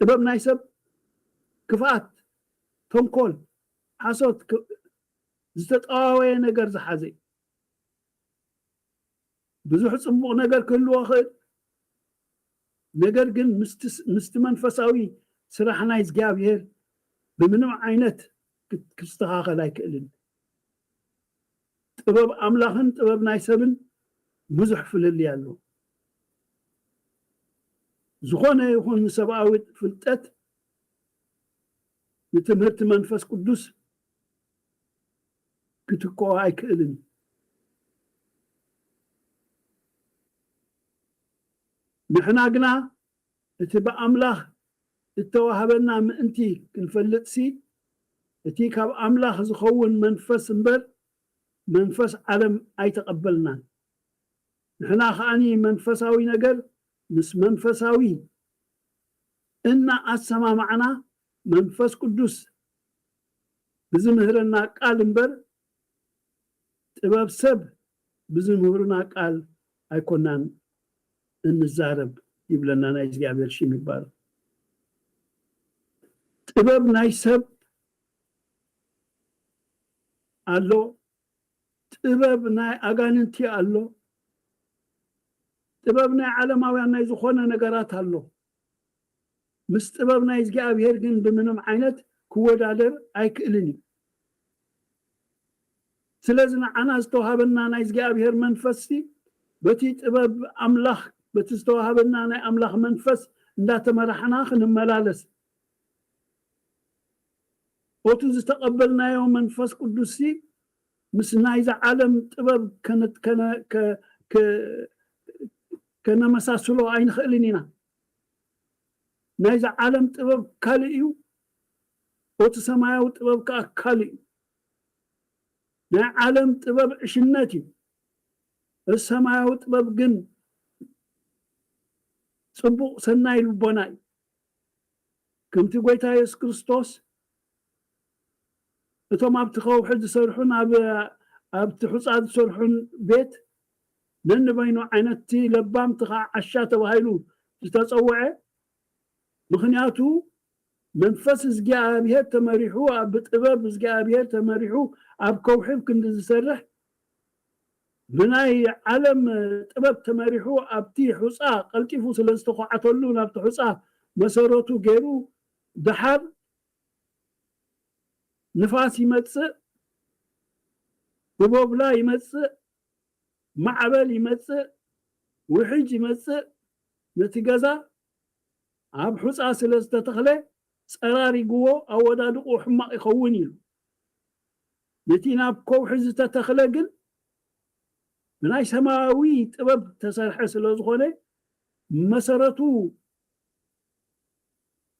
ጥበብ ናይ ሰብ ክፍኣት፣ ተንኮል፣ ሓሶት፣ ዝተጠዋወየ ነገር ዝሓዘ እዩ። ብዙሕ ጽቡቕ ነገር ክህልዎ ይኽእል፣ ነገር ግን ምስቲ መንፈሳዊ ስራሕ ናይ እግዚኣብሔር ብምንም ዓይነት ክስተኻኸል ኣይክእልን። ጥበብ ኣምላኽን ጥበብ ናይ ሰብን ብዙሕ ፍልልይ ኣለዎ። ዝኾነ ይኹን ሰብኣዊ ፍልጠት ንትምህርቲ መንፈስ ቅዱስ ክትክኦ ኣይክእልን። ንሕና ግና እቲ ብኣምላኽ እተዋህበና ምእንቲ ክንፈልጥሲ እቲ ካብ ኣምላኽ ዝኸውን መንፈስ እምበር መንፈስ ዓለም ኣይተቐበልናን። ንሕና ከኣኒ መንፈሳዊ ነገር ምስ መንፈሳዊ እና ኣሰማማዕና መንፈስ ቅዱስ ብዝምህረና ቃል እምበር ጥበብ ሰብ ብዝምህሩና ቃል ኣይኮናን እንዛረብ ይብለና። ናይ እግዚኣብሔር ሽም ይባረክ። ጥበብ ናይ ሰብ ኣሎ፣ ጥበብ ናይ ኣጋንንቲ ኣሎ፣ ጥበብ ናይ ዓለማውያን ናይ ዝኾነ ነገራት ኣሎ። ምስ ጥበብ ናይ እግዚኣብሔር ግን ብምንም ዓይነት ክወዳደር ኣይክእልን እዩ። ስለዚ ንዓና ዝተዋሃበና ናይ እግዚኣብሔር መንፈስሲ በቲ ጥበብ ኣምላኽ፣ በቲ ዝተዋሃበና ናይ ኣምላኽ መንፈስ እንዳተመራሕና ክንመላለስ፣ ኦቱ ዝተቐበልናዮ መንፈስ ቅዱስሲ ምስ ናይዚ ዓለም ጥበብ ከነ-፣ ከነ-፣ ከ-፣ ከ-፣ ከነመሳስሎ ኣይንኽእልን ኢና። ናይዚ ዓለም ጥበብ ካልእ እዩ፣ ኦቲ ሰማያዊ ጥበብ ከኣ ካልእ እዩ። ናይ ዓለም ጥበብ ዕሽነት እዩ፣ እዚ ሰማያዊ ጥበብ ግን ጽቡቕ ሰናይ ልቦና እዩ። ከምቲ ጐይታ የሱስ ክርስቶስ እቶም ኣብቲ ከውሒ ዝሰርሑን ኣብ፣ ኣብቲ ሑጻ ዝሰርሑን ቤት ነንበይኑ ዓይነት እቲ ለባም እቲ ኸዓ ዓሻ ተባሂሉ ዝተጸውዐ፣ ምኽንያቱ መንፈስ እግዚኣብሔር ተመሪሑ፣ ኣብ ብጥበብ እግዚኣብሔር ተመሪሑ ኣብ ከውሒ ክንዲ ዝሰርሕ፣ ብናይ ዓለም ጥበብ ተመሪሑ ኣብቲ ሑጻ ቀልጢፉ ስለ ዝተዃዓተሉ ናብቲ ሑጻ መሰረቱ ገይሩ፣ ደሓር ንፋስ ይመጽእ፣ ህቦብላ ይመጽእ፣ ማዕበል ይመጽእ፣ ውሕጅ ይመጽእ፣ ነቲ ገዛ ኣብ ሑጻ ስለ ዝተተኽለ ጸራሪግዎ ኣወዳድቕኡ ሕማቕ ይኸውን ኢሉ። ነቲ ናብ ከውሒ ዝተተኽለ ግን ብናይ ሰማያዊ ጥበብ ተሰርሐ ስለ ዝኾነ መሰረቱ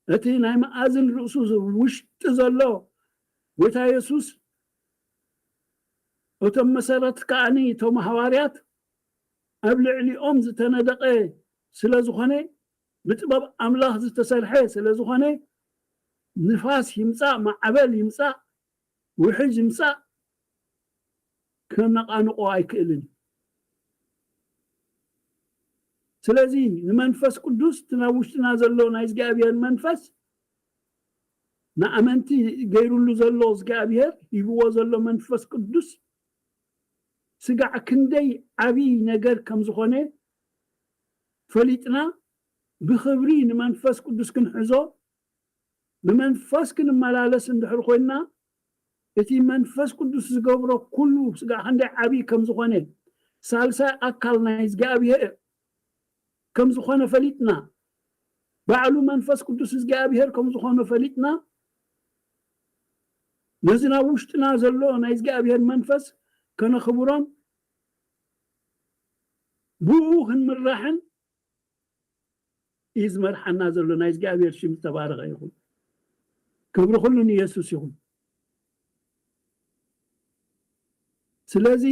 እቲ ናይ መኣዝን ርእሱ ዝ-፣ ውሽጢ ዘሎ ጐይታ የሱስ፣ እቶም መሰረት ከኣኒ እቶም ሃዋርያት ኣብ ልዕሊኦም ዝተነደቐ ስለ ዝኾነ፣ ብጥበብ ኣምላኽ ዝተሰርሐ ስለ ዝኾነ፣ ንፋስ ይምጻእ፣ ማዕበል ይምጻእ፣ ውሕጅ ይምጻእ፣ ከነቓንቖ ኣይክእልን። ስለዚ ንመንፈስ ቅዱስ፣ እቲ ናብ ውሽጥና ዘሎ ናይ እግዚኣብሔር መንፈስ፣ ንኣመንቲ ገይሩሉ ዘሎ እግዚኣብሔር፣ ሂብዎ ዘሎ መንፈስ ቅዱስ፣ ስጋዕ ክንደይ ዓብዪ ነገር ከም ዝኾነ ፈሊጥና፣ ብኽብሪ ንመንፈስ ቅዱስ ክንሕዞ፣ ብመንፈስ ክንመላለስ እንድሕር ኮይንና፣ እቲ መንፈስ ቅዱስ ዝገብሮ ኩሉ ስጋዕ ክንደይ ዓብዪ ከም ዝኾነ፣ ሳልሳይ ኣካል ናይ እግዚኣብሔር ከም ዝኾነ ፈሊጥና፣ ባዕሉ መንፈስ ቅዱስ እግዚኣብሔር ከም ዝኾነ ፈሊጥና፣ ነዚ ናብ ውሽጥና ዘሎ ናይ እግዚኣብሔር መንፈስ ከነኽብሮን ብኡ ክንምራሕን እዩ ዝመርሓና ዘሎ። ናይ እግዚኣብሔር ሽም ዝተባረኸ ይኹን። ክብሪ ኩሉ ንየሱስ ይኹን። ስለዚ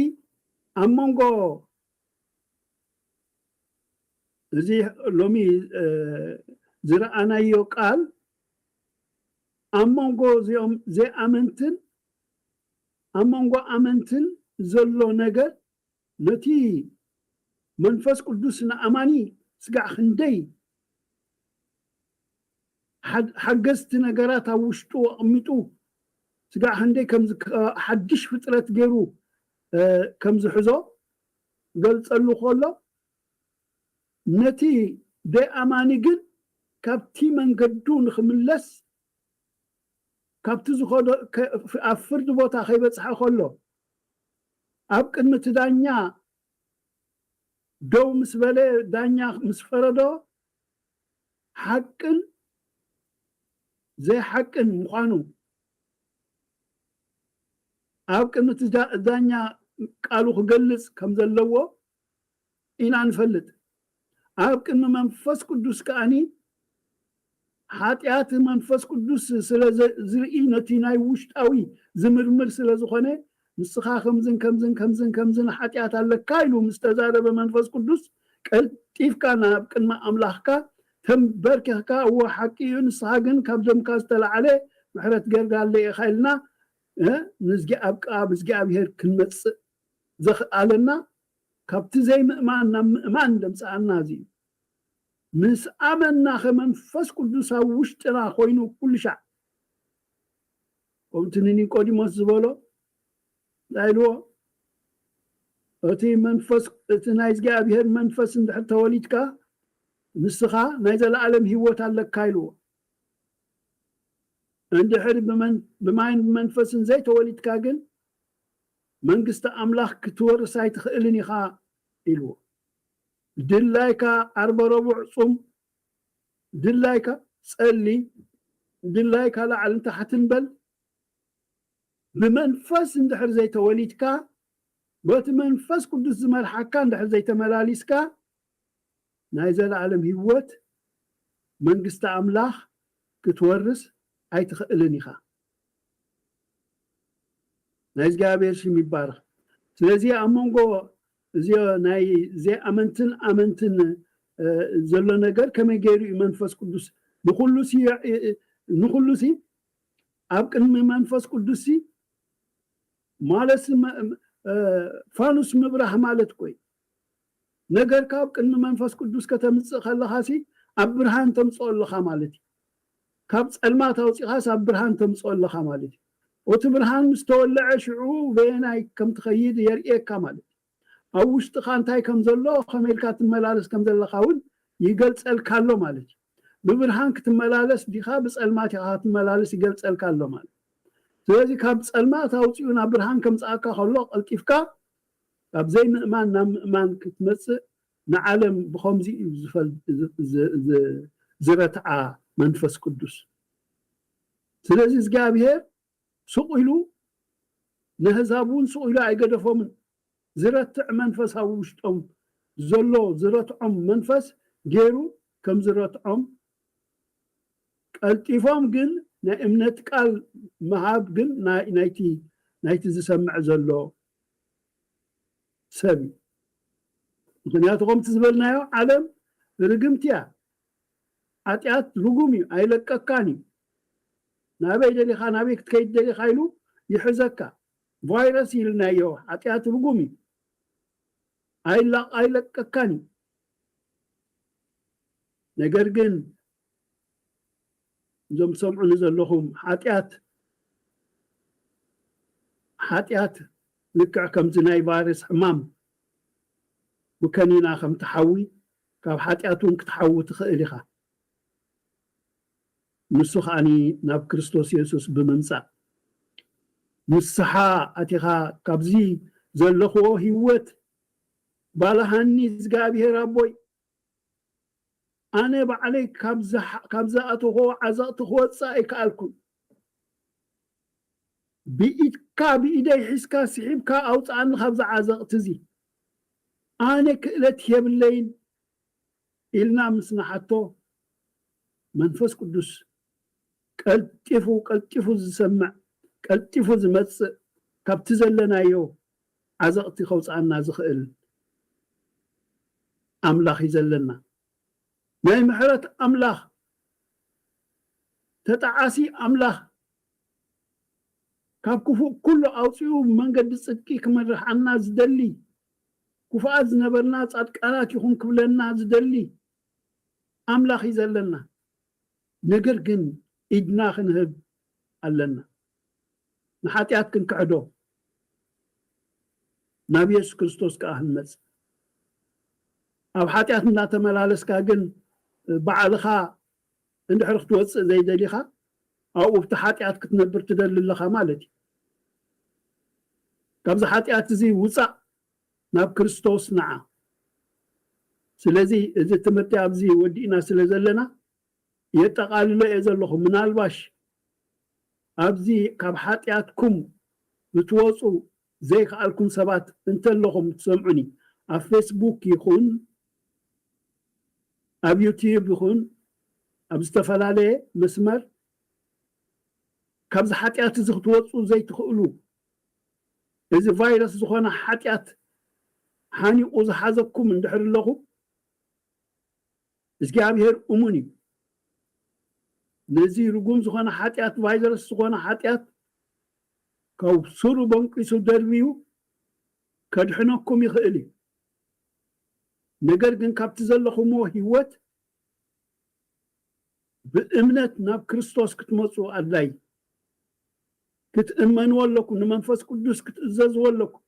ኣብ መንጎ እዚ ሎሚ፣ እ፣ ዝረኣናዮ ቃል፣ ኣብ መንጎ እዚኦም ዘይኣመንትን ኣብ መንጎ ኣመንትን ዘሎ ነገር፣ ነቲ መንፈስ ቅዱስ ንኣማኒ ስጋዕ ክንደይ ሓድ-፣ ሓገዝቲ ነገራት ኣብ ውሽጡ ኣቕሚጡ፣ ስጋዕ ክንደይ ከም ዝ-፣ ሓድሽ ፍጥረት ገይሩ፣ እ፣ ከም ዝሕዞ ገልጸሉ ከሎ፣ ነቲ ደይኣማኒ ግን ካብቲ መንገዱ ንኽምለስ፣ ካብቲ ዝኸዶ-፣ ከ-፣ ኣብ ፍርዲ ቦታ ከይበጽሐ ከሎ፣ ኣብ ቅድሚ እቲ ዳኛ ደው ምስ በለ፣ ዳኛ ምስ ፈረዶ፣ ሓቅን ዘይሓቅን ምዃኑ ኣብ ቅድሚ እቲ ዳ-፣ ዳኛ ቃሉ ክገልጽ ከም ዘለዎ ኢና ንፈልጥ። ኣብ ቅድሚ መንፈስ ቅዱስ ከኣኒ፣ ሓጢኣት መንፈስ ቅዱስ ስለ ዘ-፣ ዝርኢ፣ ነቲ ናይ ውሽጣዊ ዝምርምር ስለ ዝኾነ፣ ንስኻ ከምዝን ከምዝን ከምዝን ከምዝን ሓጢኣት ኣለካ ኢሉ ምስ ተዛረበ መንፈስ ቅዱስ፣ ቀልጢፍካ ናብ ቅድሚ ኣምላኽካ ተንበርኪኽካ፣ እወ ሓቂ እዩ፣ ንስኻ ግን ካብ ደምካ ዝተላዕለ ምሕረት ጌርካለይ ኢኻ ኢልና፣ እ፣ ንዝጊ-፣ ኣብ፣ ኣብ እግዚኣብሔር ክንመጽእ ዘኽኣለና፣ ካብቲ ዘይምእማን ናብ ምእማን ዘምጽኣና እዚ እዩ። ምስ ኣመንና ከ መንፈስ ቅዱስ ኣብ ውሽጥና ኮይኑ ኩሉ ሻዕ፣ ከምቲ ንኒቆዲሞስ ዝበሎ፣ እንታይ ኢልዎ? እቲ መንፈስ፣ እቲ ናይ እግዚኣብሔር መንፈስ እንድሕር ተወሊድካ፣ ንስኻ ናይ ዘለኣለም ህይወት ኣለካ ኢልዎ። እንድሕር ብመን-፣ ብማይን ብመንፈስን ዘይተወሊድካ ግን፣ መንግስቲ ኣምላኽ ክትወርስ ኣይትኽእልን ኢኻ ኢልዎ። ድላይካ ዓርበ ረቡዕ ጹም፣ ድላይካ ጸሊ፣ ድላይካ ላዕልን ታሕትን በል። ብመንፈስ እንድሕር ዘይተወሊድካ፣ በቲ መንፈስ ቅዱስ ዝመርሓካ እንድሕር ዘይተመላሊስካ፣ ናይ ዘለኣለም ህይወት መንግስቲ ኣምላኽ ክትወርስ ኣይትኽእልን ኢኻ። ናይ እግዚኣብሔር ሽም ይባረኽ። ስለዚ ኣብ መንጎ እዚ ናይ ዘይኣመንትን ኣመንትን ዘሎ ነገር ከመይ ገይሩ እዩ መንፈስ ቅዱስ ንኹሉ ንኹሉ ሲ ኣብ ቅድሚ መንፈስ ቅዱስ ሲ ማለት ፋኑስ ምብራህ ማለት ኮይ ነገር ካብ ቅድሚ መንፈስ ቅዱስ ከተምፅእ ከለኻ ሲ ኣብ ብርሃን ተምፅኦ ኣለኻ ማለት እዩ። ካብ ፀልማት ኣውፂኻስ ኣብ ብርሃን ተምፅኦ ኣለኻ ማለት እዩ። እቲ ብርሃን ምስ ተወለዐ ሽዑ በየናይ ከም ትኸይድ የርእየካ ማለት እዩ። ኣብ ውሽጥኻ እንታይ ከም ዘሎ ከመይ ኢልካ ትመላለስ ከም ዘለኻ እውን ይገልፀልካ ኣሎ ማለት እዩ። ብብርሃን ክትመላለስ ዲኻ ብፀልማት ኢኻ ክትመላለስ ይገልፀልካ ኣሎ ማለት እዩ። ስለዚ ካብ ፀልማት ኣውፂኡ ናብ ብርሃን ከምፅኣካ ከሎ ቀልጢፍካ ካብ ዘይምእማን ናብ ምእማን ክትመፅእ ንዓለም ብኸምዚ እዩ ዝረትዓ መንፈስ ቅዱስ። ስለዚ እግዚኣብሔር ስቕ ኢሉ ንህዛብ እውን ስቕ ኢሉ ኣይገደፎምን። ዝረትዕ መንፈስ ኣብ ውሽጦም ዘሎ ዝረትዖም መንፈስ ገይሩ ከም ዝረትዖም ቀልጢፎም ግን ናይ እምነት ቃል ምሃብ ግን ናይቲ ዝሰምዕ ዘሎ ሰብ እዩ። ምክንያቱ ከምቲ ዝበልናዮ ዓለም ርግምቲ እያ። ሓጢኣት ርጉም እዩ፣ ኣይለቀካን እዩ። ናበይ ደሊኻ ናበይ ክትከይድ ደሊኻ ኢሉ ይሕዘካ። ቫይረስ ኢልናዮ፣ ሓጢኣት ርጉም እዩ፣ ኣይለቀካን እዩ። ነገር ግን እዞም ትሰምዑኒ ዘለኹም ሓጢኣት ሓጢኣት ልክዕ ከምዚ ናይ ቫይረስ ሕማም ብከኒና ከም ትሓዊ ካብ ሓጢኣት እውን ክትሓዊ ትኽእል ኢኻ። ንሱ ከዓኒ ናብ ክርስቶስ የሱስ ብምምጻእ ንስሓ ኣቲኻ ካብዚ ዘለኽዎ ህይወት ባልሃኒ እግዚኣብሔር ኣቦይ ኣነ ባዕለይ ካብ ዝኣተኽዎ ዓዘቕቲ ክወፅእ ኣይከኣልኩን። ብኢድካ ብኢደይ ሒዝካ ስሒብካ ኣውፅኣኒ ካብዚ ዓዘቕቲ እዚ። ኣነ ክእለት የብለይን ኢልና ምስ ንሓቶ መንፈስ ቅዱስ ቀልጢፉ ቀልጢፉ ዝሰምዕ ቀልጢፉ ዝመፅእ ካብቲ ዘለናዮ ዓዘቕቲ ከውፅኣና ዝኽእል ኣምላኽ እዩ ዘለና። ናይ ምሕረት ኣምላኽ ተጣዓሲ ኣምላኽ ካብ ክፉእ ኩሉ ኣውፂኡ መንገዲ ፅድቂ ክመርሓና ዝደሊ ክፉኣት ዝነበርና ፃድቃናት ይኹን ክብለና ዝደሊ ኣምላኽ እዩ ዘለና። ነገር ግን ኢድና ክንህብ ኣለና። ንሓጢኣት ክንክሕዶ ናብ የሱስ ክርስቶስ ከዓ ክንመፅእ ኣብ ሓጢኣት እናተመላለስካ ግን ባዕልኻ እንድሕር ክትወፅእ ዘይደሊኻ ኣብኡ ብቲ ሓጢኣት ክትነብር ትደሊ ኣለኻ ማለት እዩ። ካብዚ ሓጢኣት እዚ ውፃእ ናብ ክርስቶስ ንዓ። ስለዚ እዚ ትምህርቲ ኣብዚ ወዲእና ስለ ዘለና የጠቓልሎ እየ ዘለኹ። ምናልባሽ ኣብዚ ካብ ሓጢኣትኩም ክትወፁ ዘይከኣልኩም ሰባት እንተለኹም ትሰምዑኒ ኣብ ፌስቡክ ይኹን ኣብ ዩቲዩብ ይኹን ኣብ ዝተፈላለየ መስመር ካብዚ ሓጢኣት እዚ ክትወፁ ዘይትኽእሉ እዚ ቫይረስ ዝኾነ ሓጢኣት ሓኒቑ ዝሓዘኩም እንድሕር ኣለኹ እግዚኣብሔር እሙን እዩ። ነዚ ርጉም ዝኾነ ሓጢኣት ቫይረስ ዝኾነ ሓጢኣት ካብ ስሩ በንቂሱ ደርብዩ ከድሕነኩም ይኽእል እዩ። ነገር ግን ካብቲ ዘለኹምዎ ህይወት ብእምነት ናብ ክርስቶስ ክትመፁ ኣድላይ ክትእመንዎ ኣለኩም። ንመንፈስ ቅዱስ ክትእዘዝዎ ኣለኩም።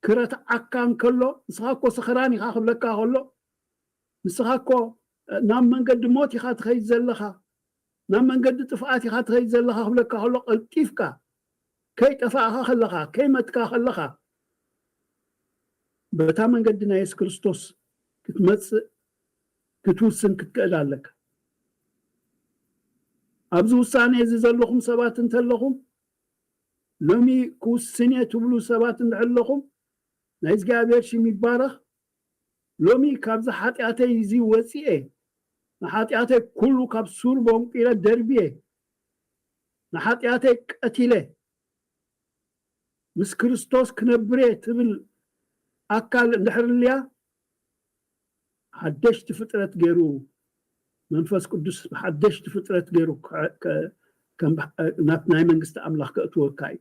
ክረትዓካ እንከሎ ንስኻ እኮ ሰኽራን ኢኻ ክብለካ ከሎ ንስኻ እኮ ናብ መንገዲ ሞት ኢኻ ትኸይድ ዘለኻ ናብ መንገዲ ጥፍኣት ኢኻ ትኸይድ ዘለኻ ክብለካ ከሎ ቀልጢፍካ ከይጠፋእኻ ከለኻ፣ ከይመትካ ከለኻ፣ በታ መንገዲ ናይ የሱስ ክርስቶስ ክትመጽእ ክትውስን ክትክእል ኣለካ። ኣብዚ ውሳኔ እዚ ዘለኹም ሰባት እንተለኹም፣ ሎሚ ክውስን እየ ትብሉ ሰባት እንድሕር ኣለኹም፣ ናይ እግዚኣብሔር ሽም ይባረኽ። ሎሚ ካብዚ ሓጢኣተይ እዚ ወፂኤ፣ ንሓጢኣተይ ኩሉ ካብ ሱር ቦንቂረ ደርብየ፣ ንሓጢኣተይ ቀቲለ፣ ምስ ክርስቶስ ክነብር እየ ትብል ኣካል እንድሕር ልያ፣ ሓደሽቲ ፍጥረት ገይሩ፣ መንፈስ ቅዱስ ሓደሽቲ ፍጥረት ገይሩ ከ-፣ ከ-፣ ከም፣ ናብ ናይ መንግስቲ ኣምላኽ ከእትወካ እዩ።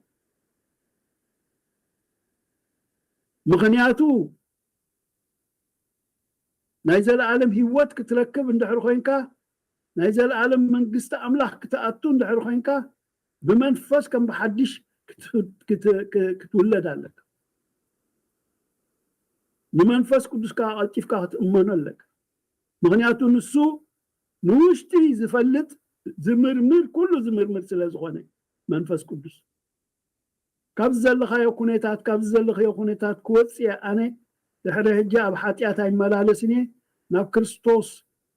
ምኽንያቱ ናይ ዘለኣለም ህይወት ክትረክብ እንድሕር ኮይንካ፣ ናይ ዘለኣለም መንግስቲ ኣምላኽ ክትኣቱ እንድሕር ኮይንካ፣ ብመንፈስ ከም ብሓድሽ ክት-፣ ክት-፣ ክ-፣ ክትውለድ ኣለካ። ንመንፈስ ቅዱስ ከኣ ቀልጢፍካ ክትእመኖ ኣለካ። ምኽንያቱ ንሱ ንውሽጢ ዝፈልጥ፣ ዝምርምር፣ ኩሉ ዝምርምር ስለ ዝኾነ መንፈስ ቅዱስ። ካብዚ ዘለኻዮ ኩነታት፣ ካብዚ ዘለኽዮ ኩነታት ክወጽእ እየ ኣነ፣ ድሕሪ ሕጂ ኣብ ሓጢኣት ኣይመላለስን እየ፣ ናብ ክርስቶስ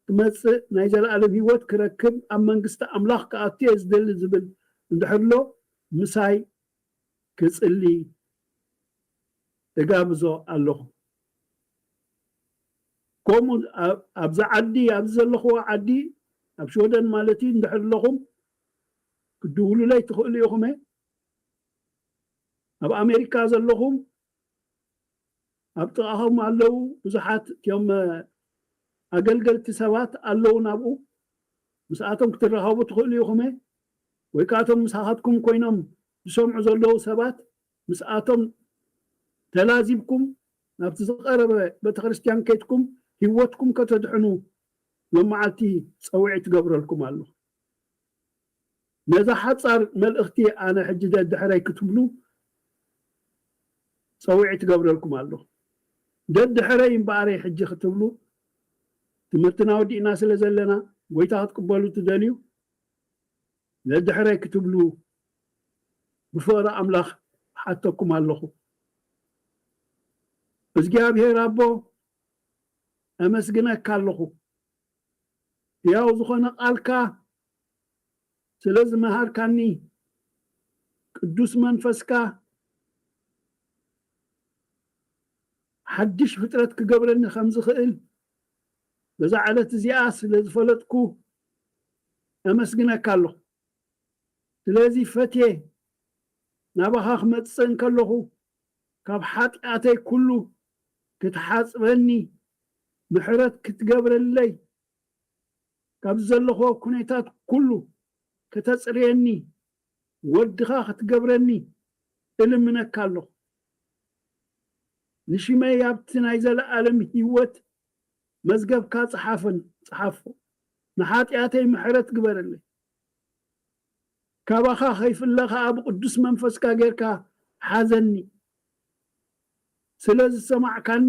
ክመጽእ፣ ናይ ዘለኣለም ህይወት ክረክብ፣ ኣብ መንግስቲ ኣምላኽ ክኣቱ እየ ዝደሊ ዝብል እንድሕር ኣሎ፣ ምሳይ ክጽሊ እጋብዞ ኣለኹ። ከምኡ ኣብ-፣ ኣብዚ ዓዲ፣ ኣብዚ ዘለኽዎ ዓዲ፣ ኣብ ሽወደን ማለት እዩ፣ እንድሕር ኣለኹም፣ ክድውሉለይ ትኽእሉ ኢኹም። ኣብ ኣሜሪካ ዘለኹም፣ ኣብ ጥቓኹም ኣለዉ ብዙሓት እቲኦም፣ እ፣ ኣገልገልቲ ሰባት ኣለዉ ናብኡ። ምስኣቶም ክትራኸቡ ትኽእሉ ኢኹም። ወይ ከኣ እቶም ምሳኻትኩም ኮይኖም ዝሰምዑ ዘለዉ ሰባት፣ ምስኣቶም ተላዚብኩም ናብቲ ዝቐረበ ቤተክርስትያን ከይድኩም ህይወትኩም ከተድሕኑ ሎም መዓልቲ ጸውዒት ትገብረልኩም ኣለኹ። ነዛ ሓጻር መልእኽቲ ኣነ ሕጂ ደድሕረይ ክትብሉ ጸውዒት ትገብረልኩም ኣለኹ። ደድሕረይ እምበኣረይ ሕጂ ክትብሉ፣ ትምህርትና ወዲእና ስለ ዘለና፣ ጎይታ ክትቅበሉ ትደልዩ፣ ደድሕረይ ክትብሉ ብፍቕሪ ኣምላኽ እሓተኩም ኣለኹ። እግዚኣብሔር ኣቦ፣ ኣመስግነካ ኣለኹ። ሕያው ዝኾነ ቃልካ ስለ ዝመሃርካኒ፣ ቅዱስ መንፈስካ ሓድሽ ፍጥረት ክገብረኒ ከም ዝኽእል በዛ ዕለት እዚኣ ስለ ዝፈለጥኩ፣ ኣመስግነካ ኣለኹ። ስለዚ ፈትየ ናባኻ ክመጽእ እንከለኹ፣ ካብ ሓጢኣተይ ኩሉ ክትሓጽበኒ፣ ምሕረት ክትገብረለይ፣ ካብ ዘለኹዎ ኩነታት ኩሉ ከተጽርየኒ፣ ወድኻ ክትገብረኒ እልምነካ ኣለኹ። ንሽመይ ኣብቲ ናይ ዘለኣለም ህይወት መዝገብካ ጽሓፈን-፣ ጽሓፎ። ንሓጢኣተይ ምሕረት ግበረለይ። ካባኻ ከይፍለ ኸኣ ብቅዱስ መንፈስካ ጌርካ ሓዘኒ። ስለ ዝሰማዕካኒ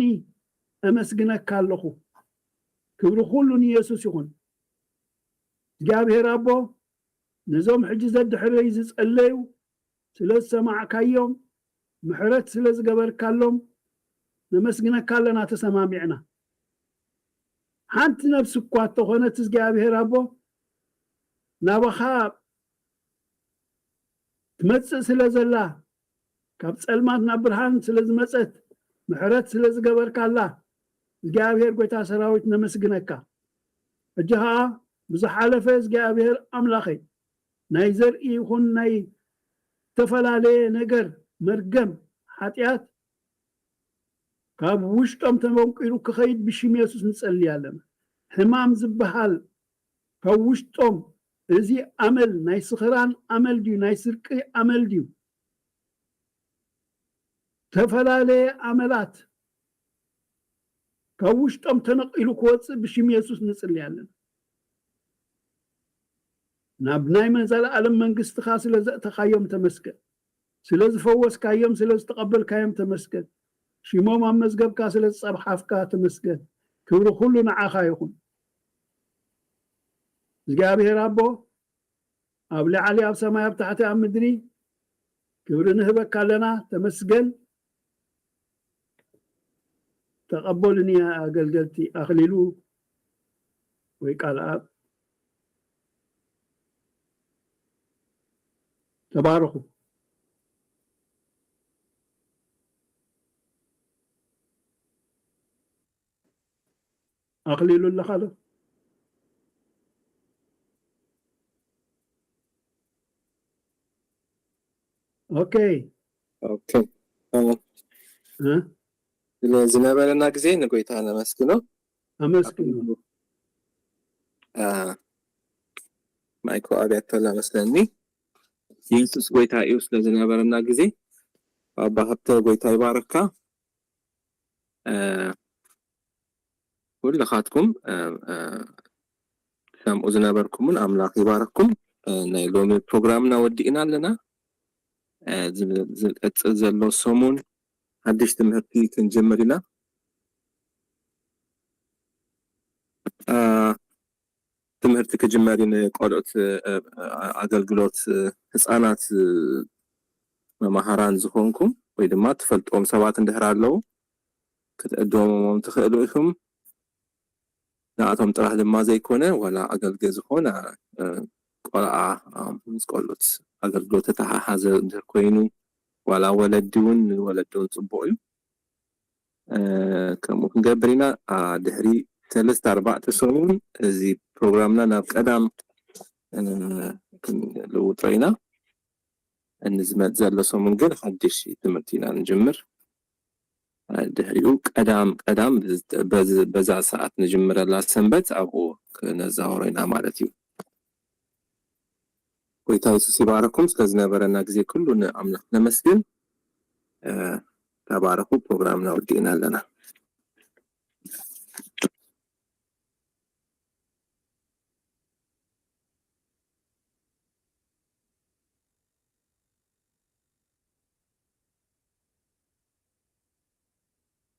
ኣመስግነካ ኣለኹ። ክብሪ ኩሉ ንየሱስ ይኹን። እግዚኣብሔር ኣቦ፣ ነዞም ሕጂ ዘድሕረይ ዝጸለዩ ስለ ዝሰማዕካዮም፣ ምሕረት ስለ ዝገበርካሎም፣ ነመስግነካ ኣለና ተሰማሚዕና። ሓንቲ ነፍሲ እኳ እተኾነት እግዚኣብሔር ኣቦ፣ ናባኻ ትመጽእ ስለ ዘላ፣ ካብ ጸልማት ናብ ብርሃን ስለ ዝመጸት፣ ምሕረት ስለ ዝገበርካላ፣ እግዚኣብሔር ጐይታ ሰራዊት ነመስግነካ። ሕጂ ኸኣ ብዝሓለፈ እግዚኣብሔር ኣምላኸይ፣ ናይ ዘርኢ ይኹን ናይ ዝተፈላለየ ነገር፣ መርገም፣ ሓጢኣት፣ ካብ ውሽጦም ተመንቂሩ ክኸይድ ብሽም የሱስ ንጸሊ ኣለና። ሕማም ዝበሃል ካብ ውሽጦም፣ እዚ ኣመል ናይ ስኽራን ኣመል ድዩ፣ ናይ ስርቂ ኣመል ድዩ፣ ዝተፈላለየ ኣመላት ካብ ውሽጦም ተነቒሉ ክወጽእ ብሽም የሱስ ንጽሊ ኣለና። ናብ ናይ መዘለኣለም መንግስትኻ ስለ ዘእተኻዮም ተመስገን። ስለ ዝፈወስካዮም፣ ስለ ዝተቐበልካዮም ተመስገን። ሽሞም ኣብ መዝገብካ ስለ ዝጸብሓፍካ ተመስገን። ክብሪ ኩሉ ንዓኻ ይኹን። እግዚኣብሔር ኣቦ፣ ኣብ ላዕሊ ኣብ ሰማይ፣ ኣብ ታሕቲ ኣብ ምድሪ፣ ክብሪ ንህበካ ኣለና። ተመስገን። ተቐበሉኒ ኣገልገልቲ ኣኽሊሉ ወይ ቃል ኣብ። ተባረኹ። ኣኽሊሉ ኣለኻ ዶ? ኦኬ። ኦኬ። እ፣ እ? ስለ ዝነበረና ግዜ ንጎይታ ነመስግኖ። ኣመስግኑ። እ፣ ማይኮ ኣብያቶላ መስለኒ። ኢየሱስ ጎይታ እዩ። ስለ ዝነበረና ግዜ ኣባ ሃብተ ጎይታ ይባረካ። እ፣ ኩልኻትኩም እ፣ እ፣ ሰምኡ ዝነበርኩምን ኣምላኽ ይባረኩም። እ፣ ናይ ሎሚ ፕሮግራምና ወዲእና ኣለና። እ፣ ዝ- ዝቀጽል ዘሎ ሰሙን ሓድሽ ትምህርቲ ክንጅምር ኢና። እ፣ ትምህርቲ ክጅመር እዩ። ንቆልዑት እ፣ እ፣ ኣገልግሎት እ፣ ህፃናት እ፣ መማሃራን ዝኾንኩም ወይ ድማ ትፈልጥዎም ሰባት እንድሕር ኣለዉ ክትዕድሞም ትኽእሉ ኢኹም። ንኣቶም ጥራሕ ድማ ዘይኮነ ዋላ ኣገልግል ዝኾነ እ፣ ቆልዓ እ፣ ምስ ቆልዑት ኣገልግሎት ተተሓሓዘ እንድሕር ኮይኑ ዋላ ወለዲ እውን ንወለዲ እውን ፅቡቕ እዩ። እ፣ ከምኡ ክንገብር ኢና። እ፣ ድሕሪ ሰለስተ ኣርባዕተ ሰሙን እዚ ፕሮግራምና ናብ ቀዳም እ፣ ክንልውጦ ኢና። ንዝመጽእ ዘሎ ሰሙን ግን ሓድሽ ትምህርቲ ኢና ንጅምር። እ፣ ድሕሪኡ ቀዳም ቀዳም በዚ- በዛ ሰዓት ንጅምረላ ሰንበት ኣብኡ ክነዛወሮ ኢና ማለት እዩ። ጎይታ የሱስ ይባረኩም። ስለ ዝነበረና ግዜ ኩሉ ንኣምላኽ ነመስግን። እ፣ ተባረኹ። ፕሮግራምና ወዲእና ኣለና።